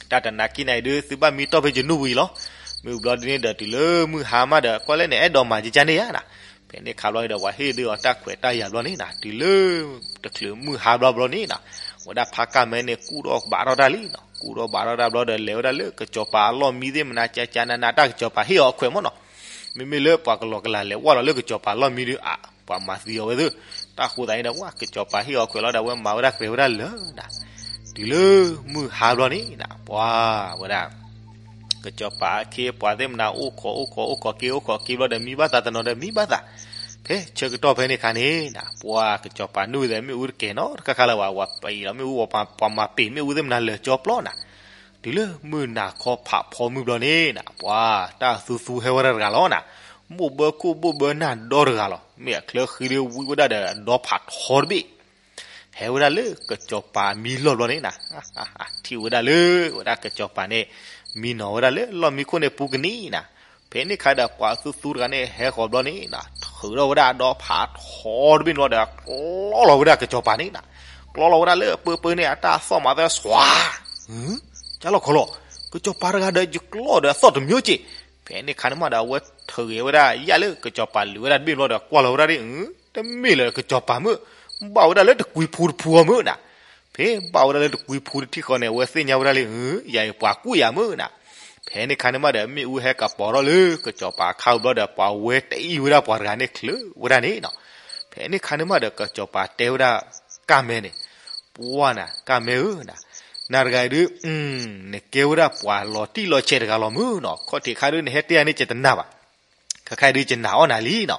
တၢ်တနၤခံနၤအံၤဒု သုဘၣ်မံတီၢ်ဖဲယနူၢ်ပူၤအံၤလီၤ. မ့ၢ်ဝံၤဘျီဒုန့ၣ်ဒီး တုၤလၢမုၢ်ဟါမးဒီး ကွၢ်လၢနအဲၣ်ဒိးမၤကကါန့ၣ်ယါနၤ. ဖဲန့ၣ်ခါဘျီဒီး ပှၤဟ့ၣ်ဒုးအီၤတၢ်ခွဲးတၢ်ယာ်ဘျီန့ၣ်နၤ တုၤလၢ တချုးမုၢ်ဟါဘျီဘျီန့ၣ်နၤ ဝဲဒၣ်ဖါကၢ်မဲန့ၣ် ကူၣ်ထီၣ်ဘးထီၣ်တၢ်လံနီၤ, ကူၣ်ထီၣ်ဘးထီၣ်တၢ်ဘျီဒီး လဲၤဝဲဒၣ်လၢကစီၤပၤအလီၢ်မံသ့ၣ်မနၤ ကၢ်ကၢ်နၤနၤ တၢ်ကစီၤပၤဟ့ၣ်အီၤအခွဲးမးနီၤ. မ့မ့ၢ်လၢပှၤကလီၤကလၤလဲၤဝဲလီၤလၢကစီၤပၤလီၢ်မံဒု အါ ပှၤမၤသံအီၤဝဲသ့ၣ်, တၢ်ဃိသးန့ၣ်ဒီး ဝဲကစီၤပၤဟ့ၣ်အီၤခွဲးလီၤဒီး အဝဲမၤဝဲဒၣ်ခွဲးဝဲဒၣ်လၢနၤ, တုၤလၢမုၢ်ဟါဘျီန့ၣ်နၤ ပှၤဝဲဒၣ် ကစီၤပၤအခ့အပှၤသ့ၣ်မနၤ အိၣ်ခိးအိၣ်ခိးအိၣ်ခိးက့ၤ အိၣ်ခိးက့ၤဘျီဒီး မံဘၣ်သးတနီၤဒီးမံဘၣ်သး, ဖဲဆၢကတီၢ်ဖဲန့ၣ်အခါန့ၣ်နၤ ပှၤကစီၤပၤနုာ်ဝဲသ့ၣ် မ့ၣ်အူတကဲၤနီတခါခါလၢၤဘၣ်, ပှၤပံၤလီၤမ့ၣ်အူ ပှၤမၤပံၤမ့ၣ်အူသ့ၣ်မနၤလၢာ်ကၠီပျီနၤ, တုၤလၢမုၢ်နၤခီဖးဖီမုၢ်ဘျီန့ၣ်နၤ ပှၤတၢ်သူသူဟဲဝဲဒၣ်တဂၤလီၤနၤ, ဘိၣ်ဘၢခိၣ်ဘိၣ်ဘၢနၢ်ဒီတဂၤလီၤ, မ့ၢ်အချၢဃံဒီးဝံဝဲဒၣ်ဒီးဒီဖးထီတဘ့ၣ် ဟဲဝဲဒၣ်လၢကစီၤပၤမံလီၢ်ဘျီန့ၣ်နၤ, ထံၣ်ဝဲဒၣ်လၢဝဲဒၣ်ကစီၤပၤန့ၣ် မံနီၤဝဲဒၣ်လၢလီၢ်မံခိၣ်န့ၣ်ပူၤကနံၣ်နၤ, ဖဲန့ၣ်ခါဒီးပှၤသူသူတဂၤန့ၣ် ဟဲဃီၤဘျီန့ၣ်နၤ ထုးထီၣ်ဝဲဒၣ်ဒီဖးထီတဘ့ၣ်န့ၣ်လီၤဒီး ကျီလီၤဝဲဒၣ်ကစီၤပၤန့ၣ်နၤ, ကျီလီၤဝဲဒၣ်လၢပၢပၢန့ၣ် အတၢ်သီၣ်မၤသၢ စွၤ ကၢ်လီၤခီလီၤ, ကစီၤပၤတဂၤဒီးယကျီဒီးအသီၣ်တမံၤက့ၢ်, ဖဲန့ၣ်ခါန့ၣ်မးဒီး အဝဲထုးဂဲၤဝဲဒၣ်ယၣ်လၢကစီၤပၤလုာ်ဝဲဒၣ်တဘ့ၣ်ဘျီဒီး ကွၢ်လီၤဝဲဒၣ်ဒ် တမ့ၢ်လၢကစီၤပၤမုၣ်, ဘၣ်ဝဲဒၣ်လၢတကွံဖိတဖုအီၤမုၣ်နၤ, ဖဲဘၣ်ဝဲဒၣ်လၢတကွံဖိတထံၣ်ဃီန့ၣ် အဝဲသ့ၣ်ညါဝဲဒၣ်လံ ယၤအံၤပှၤကူၣ်ယၤမုၣ်နၤ, ဖဲန့ၣ်ခါန့ၣ်မးဒီး မ့ၣ်အူဟဲကပီၤထီၣ်လၢကစီၤပၤအခါဝံၤဘျီဒီး ပှၤဝဲတအံၤဝဲဒၣ်ပှၤတဂၤန့ၣ်ချုးဝဲဒၣ်န့ၣ်နၤ, ဖဲန့ၣ်ခါန့ၣ်မးဒီး ကစီၤပၤတဲဝဲဒၣ် ကၢ်မဲန့ၣ် ပှၢ်နၤ ကၢ်မဲဧၢနၤ, နၤတဂၤအံၤဒု နကဲဝဲဒၣ်ပှၤလီၤတံၢ်လီၤဆဲးတဂၤလီၤမုၣ်နီၤ, ခီၣ်ထံးခါဒု နဟဲတဲယၤန့ၣ် ယတနာ်ဘၣ်, ခဲခါဒု ယနာ်အီၣ်နၤလံနီၤ,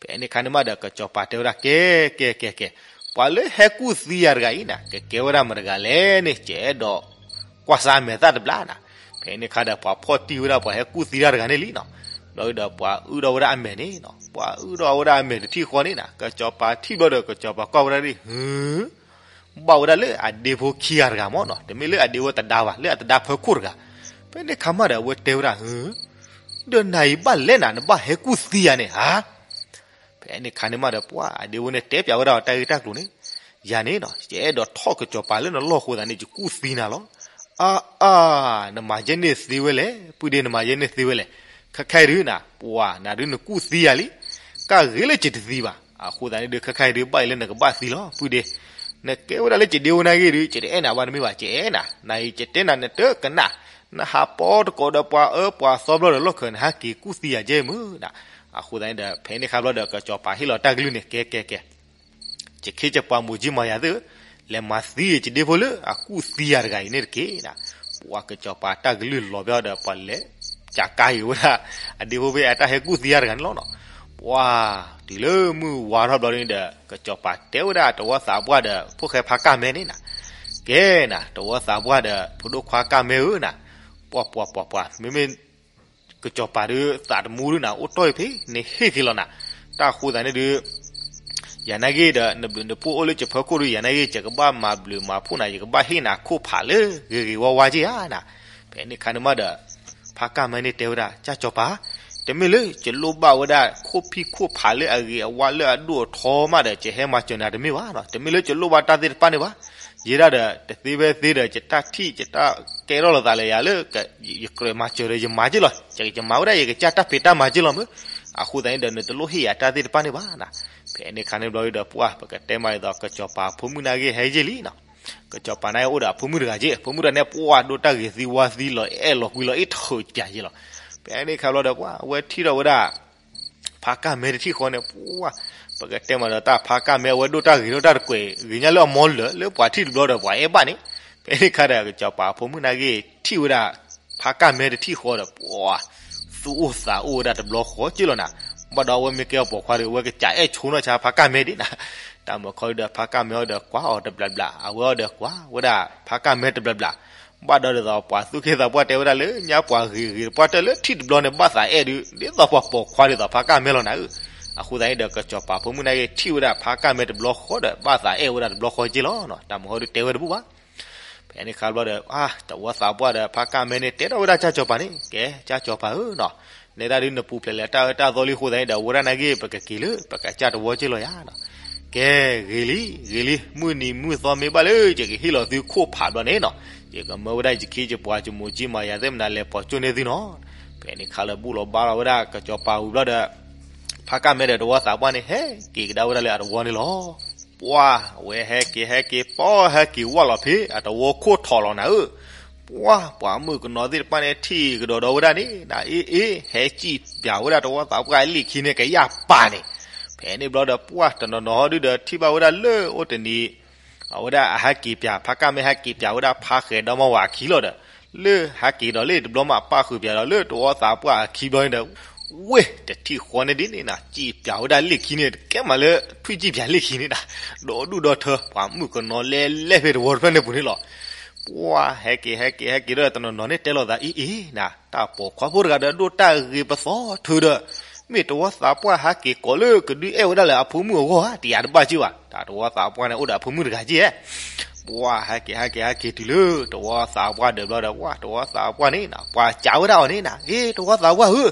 ဖဲန့ၣ်ခါန့ၣ်မးဒီး ကစီၤပၤတဲဝဲဒၣ် ကဲ ကဲ ကဲ ကဲ, ပှၤလၢဟဲကူၣ်သံယၤတဂၤအံၤနၤ ကကဲဝဲဒၣ်မတၤတဂၤလဲၣ်န့ၣ် ကအဲၣ်ဒိး ကွၢ်စၢ်အမဲာ်သၣ်တဘျီနၤ, ဖဲန့ၣ်ခါဒီး ပှၤဖီၣ်တံၢ်ဝဲဒၣ်ပှၤဟဲကူၣ်သံတၢ်တဂၤန့ၣ်လံနီၤ, ဘျီဒီးပှၤအုၣ်ထီၣ်ဝဲဒၣ်အမဲာ်န့ၣ်နီၤ, ပှၤအုၣ်ထီၣ်ဝဲဒၣ်အမဲာ်တထံၣ်ဃီန့ၣ်နၤ, ကစီၤပၤထံၣ်ဘျီဒီး ကစီၤပၤကွၢ်ဝဲဒၣ်ဒ် ဟု ဘၣ်ဝဲဒၣ်လၢအဒ့ဖိခံဂၤတဂၤမ့ၢ်နီၤ, တမ့ၢ်လၢအဒ့ဝဲသဒါဘၣ်, လၢအသဒါဖၢခိၣ်တဂၤ, ဖဲန့ၣ်ခါမးဒီး အဝဲတဲဝဲဒၣ် ဟု ဒီးနၤအံၤဘၣ်လဲၣ်နၤ နဘၣ်ဟဲကူၣ်သံယၤန့ၣ်ဧါ, ဖဲန့ၣ်ခါန့ၣ်မးဒီး ပှၤအဒ့ဖိန့ၣ်တဲပၠးဝဲဒၣ်အီၤတၢ်ဂ့ၢ်တၢ်ကျိၤန့ၣ်, ယၤန့ၣ်နီၤ ယအဲၣ်ဒိးထီၣ်ကစီၤပၤလၢနလီၢ်အဃိသတးန့ၣ် ယကူၣ်သံနၤလီၤ. အါအါ, နမၤယဲန့ၣ်သ့ဝဲလဲၣ်, ပုၢ်ဒ့ နမၤယဲန့ၣ်သ့ဝဲလဲၣ်. ခဲခါအံၤဒုးနၤ ပှၤနၤဒုးနကူၣ်သံယၤလံ. ကဂ့ၤလၢယတသံဘၣ်. အဃိသတးန့ၣ်ဒုး ခဲခါအံၤဒုး ဘၣ်အံၤလၢနကဘၣ်သံလီၤ ပုၢ်ဒ့. နကဲဝဲဒၣ်လၢယဒ့ဝဲနာ်ဂ့ၢ်ဒုး ယတအဲၣ်နၤဘၣ်တမ့ၢ်ဘၣ်, ယအဲၣ်နၤ, နအံၤ ယတဲနၤနတကနၣ်, နဟးပိာ်တကိးဒီးပှၤအၢပှၤသီဘျီဒီး လီၢ်ခံနဟဲက့ၤကူၣ်သံယၤကဲမုၢ်နၤ. အဃိသတးန့ၣ်ဒီး ဖဲန့ၣ်အခါဘျီဒီး ကစီၤပၤဟ့ၣ်လီၤတၢ်ကလုၢ်န့ၣ် ကဲကဲကဲ ယခ့ယပှၤမိၢ်ကၠံမၤယၤသ့ၣ်ဧၢ, လဲၤမၤသံယဒ့ဖိလၢအကူၣ်သံယၤတဂၤအံၤန့ၣ်တက့ၢ်နၤ. ပှၤကစီၤပၤတၢ်ကလုၢ်လီၤဘၣ်ဒီး ပှၤလဲၤကးကါအံၤဝဲဒၣ် အဒ့ဖိဖဲအတၢ်ဟဲကူၣ်သံယၤတဂၤန့ၣ်လီၤနီၤ. ပှၤတုၤလၢမုၢ်ဝါထီၣ်ဘျီန့ၣ်ဒီး ကစီၤပၤတဲဝဲဒၣ်တဝီသးပှၢ်ဒီး ဖိၣ်ဃဲဖါကၢ်မဲန့ၣ်နၤ, ကဲနၤ တဝီသးပှၢ်ဒီး ဖိဒိၣ်ခွါကၢ်မဲဧၢနၤ, ပှၤပှၤပှၤပှၤ မ့မ့ၢ် ကစီၤပၤဒုးသးတမူဒုးနၤ အိၣ်တီၢ်အံၤဖဲန့ၣ်ဟ့ၣ်က့ၤလီၤနၤ. တၢ်အဃိသတးန့ၣ်ဒုး ယၤနာ်ဂ့ၢ်ဒီး နဘျုးနဖှိၣ်အိၣ်လၢယဖီခိၣ်ဒုး ယၤနာ်ဂ့ၢ် ယကဘၣ်မၤဘျုးမၤဖှိၣ်နၤ ယကဘၣ်ဟ့ၣ်နၤခိၣ်ဖးလၢဂ့ၤဂ့ၤဝါဝါက့ဧါနၤ. ဖဲန့ၣ်အခါန့ၣ်မးဒီး ဖါကၢ်မဲန့ၣ်တဲဝဲဒၣ် ကၠၢ်ကစီၤပၤ, တမ့ၢ်လၢယလိၣ်ဘၣ်ဝဲဒၣ် ခိၣ်ဖံးခိၣ်ဖးလၢအဂ့ၤအဝါလၢအဒိၣ်အထီမးဒီး ယဟဲမၤစၢၤနၤတမ့ၢ်ဘၣ်နီၤ. တမ့ၢ်လၢယလိၣ်ဘၣ်တၢ်သ့ၣ်တဖၣ်န့ၣ်ဘၣ်. ယဲဒၣ်ဒီး တသ့ဖဲသ့ဒီး ယတၢ်ထံၣ် ယတၢ်ကဲထီၣ်လိာ်သးလၢယၤလၢ ယကြၢးမၤစၢၤဒီး ယမၤက့လီၤ. ယမၤဝဲဒၣ် ယကစၢ်တၢ်ဖံးတၢ်မၤက့လီၤမ့ၢ်. အဃိသတးန့ၣ်ဒီး နတလိၣ်ဟ့ၣ်ယၤတၢ်သ့ၣ်တဖၣ်န့ၣ်ဘၣ်နၤ. ဖဲန့ၣ်အခါန့ၣ်ဘျီဒီး ပှၤ ပကတဲမးဒ်သိး ကစီၤပၤဖိမုၣ်နာ်ဂ့ၢ်ဟဲယ့ၢ်လံနီၤ. ကစီၤပၤနာ်ဂ့ၢ်အိၣ်ဒီးအဖိမုၣ်တဂၤက့ အဖိမုၣ်တဂၤန့ၣ် ပှၤဒိၣ်တၢ်ဂ့ၤသံဝါသံလီၤအဲၣ်လီၤကွံလီၤအ့ၣ်ထုးပၠးယ့ၢ်လီၤ. ဖဲန့ၣ်အခါဘျီဒီး ပှၤ အဝဲထံၣ်ထီၣ်ဝဲဒၣ် ဖါကၢ်မဲတထံၣ်ဃီန့ၣ် ပှၤ ပကတဲမးဒီးတၢ်ဖါကၢ်မဲအဝဲဒိၣ်တၢ်ဂ့ၤဒိၣ်တၢ်တကွဲး ဂ့ၤညါလၢအမီလၢာ် လၢပှၤထံၣ်တဘျီဒီးပှၤအဲၣ်ဘၣ်န့ၣ်. ဖဲန့ၣ်အခါဒီး ကစီၤပၤဖိမုၣ်နာ်ဂ့ၢ်ထံၣ်ဝဲဒၣ် ဖါကၢ်မဲတထံၣ်ဃီဒီး ပှၤ သူၣ်အိၣ်သးအိၣ်ဝဲဒၣ်တဘျီဃီက့လီၤနၤ. ဘၣ်ဒီးအဝဲမ့ၢ်ကဲအပိာ်ခွါဒီး အဝဲကစးအဲၣ်ဆိနီၢ်ဆါဖါကၢ်မဲဒၣ်နၤ. တၢ်မၤခီဒီး ဖါကၢ်မဲအီၤဒီးကွၢ်အီၤတဘျးဘျး အဝဲအီၤဒီးကွၢ်ဝဲဒၣ်ဖါကၢ်မဲတဘျးဘျး. ဘၣ်ဒီးဒ်သိးပှၤသူၣ်က့သးပှၢ်တဲဝဲဒၣ်လၢညါ ပှၤဂ့ၤဂ့ၤတပှၢ်တၢၢ်လၢထံၣ်တဘျီန့ၣ် ဘၣ်သးအဲၣ်ဒုး ဒ်သိးပှၤပိာ်ခွါဒ်သိးဖါကၢ်မဲလီၤနၤဧၢ. အဃိသတးန့ၣ်ဒီး ကစီၤပၤဖိမုၣ်နာ်ဂ့ၢ်ထံၣ်ဝဲဒၣ်ဖါကၢ်မဲတဘျီဃီဒီး ဘၣ်သးအဲၣ်ဝဲဒၣ်တဘျီဃီက့လီၤ. တၢ်မၤခီဒုးတဲဝဲတဘူၣ်ဘၣ်. ဖဲန့ၣ်အခါဘျီဒီး တဝီသးပှၢ်ဒီးဖါကၢ်မဲန့ၣ် တဲထီၣ်ဝဲဒၣ်ကၠၢ်ကစီၤပၤန့ၣ် ကဲ ကၠၢ်ကစီၤပၤဧၢနီၤ, နဲဒၣ်ဒုးနပူၤဖျဲးလၢတၢ်အၢတၢ်သီလံအဃိသတးန့ၣ်ဒီး အဝဲဒၣ်နာ်ဂ့ၢ် ပကက့ၤလၢပကစၢ်တဝီက့လီၤယၤနီၤ. ကဲ ဂ့ၤလံ ဂ့ၤလံ, မုၢ်နံၤမုၢ်သီမ့ၢ်ဘၣ်လၢ ယကဟ့ၣ်လီၤသုခိၣ်ဖးဘျီန့ၣ်နီၤ, ယကမၢဝဲဒၣ်ယခ့ယပှၤ ယမိၢ်ကၠံမၤယၤသ့ၣ်မနၤ လဲၤပိာ်ကၠိန့ၢ်သုနီၤ. ဖဲန့ၣ်အခါလၢဘူၣ်လီၤဘါလီၤဝဲဒၣ်ကစီၤပၤဝံၤဘျီဒီး ဖါကၢ်မဲဒီးတဝီသးပှၢ်န့ၣ် ဟဲက့ၤကဒါဝဲဒၣ်လၢအတဝီန့ၣ်လီၤ. ပှၤ အဝဲဟဲက့ၤဟဲက့ၤ ပှၤဟဲက့ၤဝၢ်လီၤဖဲအတဝီခိၣ်ထီၣ်လီၤနၤဧၢ. ပှၤ ပှၤမုၣ်ကနီၤသ့ၣ်တဖၣ်န့ၣ် ထံၣ်ကဒီးဒီးဝဲဒၣ်န့ၣ် နအ့ၣ်အ့ၣ် ဟဲစံၣ်ပၠးဝဲဒၣ်တဝီသးပှၢ်အလံၣ်ခံန့ၣ် ကယၢ်ပာ်န့ၣ်. ဖဲန့ၣ်ဘျီဒီး ပှၤတနီၤနီၤဟီဒုဒီး ထံၣ်ဘၣ်ဝဲဒၣ်လၢအိၣ်တနံၤ အဝဲဒၣ်အဟဲက့ၤပၠး ဖါကၢ်မဲဟဲက့ၤပၠးဝဲဒၣ်ဖါဃဲၤဒီမါဝၤအခံလီၤဒီး လၢဟဲက့ၤဒီးလၢတဘျီမး ပၣ်ဃုာ်ပၠးဒီးလၢတဝီသးပှၢ်အခံဘျီန့ၣ်ဒီး ဝ့ၢ်တထံၣ်ဃီန့ၣ်ဒ်န့ၣ်နၤ စံၣ်ပၠးဝဲဒၣ်လံၣ်ခံန့ၣ် ကဲမးလၢထွံၣ်စံၣ်ပၠးလံၣ်ခံန့ၣ်နၤ, ဒီဒူၣ်ဒီထၢ ပှၤမုၣ်ကနီၤလဲၤလဲၤဖဲတဝီတဖျၢၣ်န့ၣ်ပူၤန့ၣ်လီၤ. ပှၤ ဟဲက့ၤဟဲက့ၤဟဲက့ၤဒီးတနီၤနီၤန့ၣ် တဲလိာ်သးအ့ၣ်အ့ၣ်နၤ တၢ်ပိာ်ခွါဖိတဂၤဒီးဒိၣ်တၢ်ဂ့ၤပသီထုးဒီး မ့ၢ်တဝီသးပှၢ်ဟဲက့ၤကိးလၢကဒုးအဲၣ်ဝဲဒၣ်လၢအဖိမုၣ်အဂီၢ်ဧါ တယၤတဘၣ်က့ဘၣ်. တၢ်တဝီသးပှၢ်န့ၣ် အိၣ်ဒီးအဖိမုၣ်တဂၤက့ဧါ. ပှၤ ဟဲက့ၤဟဲက့ၤဟဲက့ၤတုၤလၢတဝီသးပှၢ်ဒၢးဘျီဒီး ပှၤတဝီသးပှၢ်န့ၣ် ပှၤစံးဝဲဒၣ်အီၤန့ၣ်နၤ အ့ၣ် တဝီသးပှၢ်ဧၢ,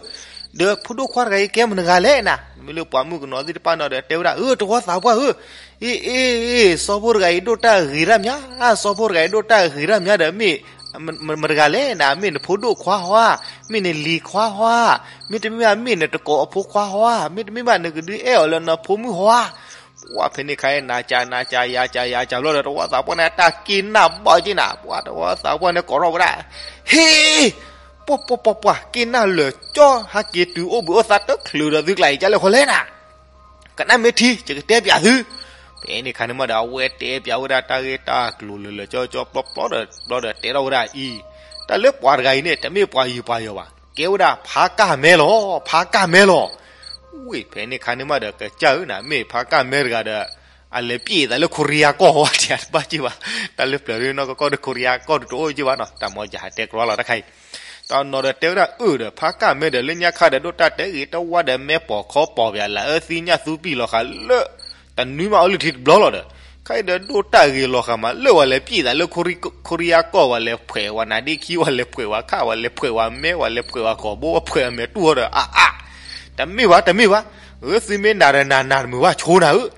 ဒီးဖိဒိၣ်ခွါတဂၤအံၤကဲမတဂၤလဲၣ်နၤ. မ့ၢ်လၢပှၤမုၣ်ကနီၤသ့ၣ်တဖၣ်န့ၣ်ဒီး တဲဝဲဒၣ် အၢ တဝီသးပှၢ်ဧၢ, အ့ၣ်အ့ၣ်အ့ၣ် စီၤဖိတဂၤအံၤဒိၣ်တၢ်ဂ့ၤတၢ်မး, စီၤဖိတဂၤအံၤဒိၣ်တၢ်ဂ့ၤတၢ်မးဒီး မ့ၢ် မတဂၤလဲၣ်နၤ, မ့ၢ်နဖိဒိၣ်ခွါဟီဧါ, မ့ၢ်နလံၤခွါဟီဧါ, မ့တမ့ၢ်ဘၣ် မ့ၢ်နတကိးအဖိခွါဟီဧါ, မ့တမ့ၢ်ဘၣ် နကဒုးအဲၣ်အီၤလၢနဖိမုၣ်ဟီဧါ. ပှၤ ဖဲန့ၣ်ခါအံၤ နၤစံးနၤစံးယၤစံးယၤစံးဘျီဒီး တဝီသးပှၢ်န့ၣ် တၢ်က့ၤနၢ်ဘၣ်က့နၤ, ပှၤတဝီသးပှၢ်န့ၣ် ကိးထီၣ်ဝဲဒၣ် ဟ့ၣ် ပှၤပှၤပှၤပှၤ က့ၤနၢ်လၢာ်ကၠီ ဟဲက့ၤတုၤအိၣ်ဘှံးအိၣ်သါတချုးဒီးသုကျါအံၤ ကလဲၤဃီလဲၣ်နၤ, ကနၣ်မ့ၢ်ထံ ယကတဲပၠးသု. ဖဲန့ၣ်ခါန့ၣ်မးဒီး အဝဲတဲပၠးဝဲဒၣ်တၢ်ဂ့ၢ်တၢ်ကျိၤလၢာ်လၢာ်ကၠီကၠီပျီပျီဒီး ဘျီဒီးတဲထီၣ်ဝဲဒၣ်အံၤ, တၢ်လၢပှၤတဂၤအံၤန့ၣ် တမ့ၢ်ပှၤယုာ်ပှၤယီၤဘၣ်, ကဲဝဲဒၣ်ဖးကၢ်မဲလီၤ, ဖးကၢ်မဲလီၤ. ဝ့ၢ် ဖဲန့ၣ်ခါန့ၣ်မးဒီး ကစၢ်ဧၢနၤ မ့ၢ်ဖးကၢ်မဲတဂၤဒီး အလဲၤပျံၤသးလၢခိရံယါကီၢ်ဝဲ တယၤတဘၣ်က့ဘၣ်, တၢ်လၢပျၢၤဒ်နီၢ်ကီၢ်ကီၢ်ဒီးခိရံယါကီၢ်ဒုးတအိၣ်က့ဘၣ်နီၤ, တၢ်မၤယၤဟးတဲကြီလီၤတၢ်ခါအံၤ တၢ်နီၤဒီးတဲဝဲဒၣ်အၢဒီး ဖးကၢ်မဲဒီး လၢညါခါဒီးဒိၣ်တၢ်တဲဂ့ၤတဝါဒီး မဲာ်ပိာ်ခီပိာ်ပၠးလၢအၢသံညၣ်သူပံၢ်လီၤဃာ်လၢ တနွံမးအီလုၢ်ထံတဘျီလီၤဒီး ခါအံၤဒီးဒိၣ်တၢ်ဂ့ၤလီၤဃာ်မး လၢပှၤလဲၤပျံၤသးလၢ ခိရံယါကီၢ် ပှၤလဲၤဖှဲးဝဲနါဒ့ခံ ပှၤလဲၤဖှဲးဝဲခၣ် ပှၤလဲၤဖှဲးဝဲမဲ ပှၤလဲၤဖှဲးဝဲကီၢ်ဘိ ပှၤဖှဲးဝဲမဲာ်တူၢ်အီၤဒီး အါအါ တမ့ၢ်ဘၣ် တမ့ၢ်ဘၣ်, အၢ သုမ့ၢ်နာ်ဒီးနၤ နၤတမုာ်ဘၣ်ဆိနၤဧၢ,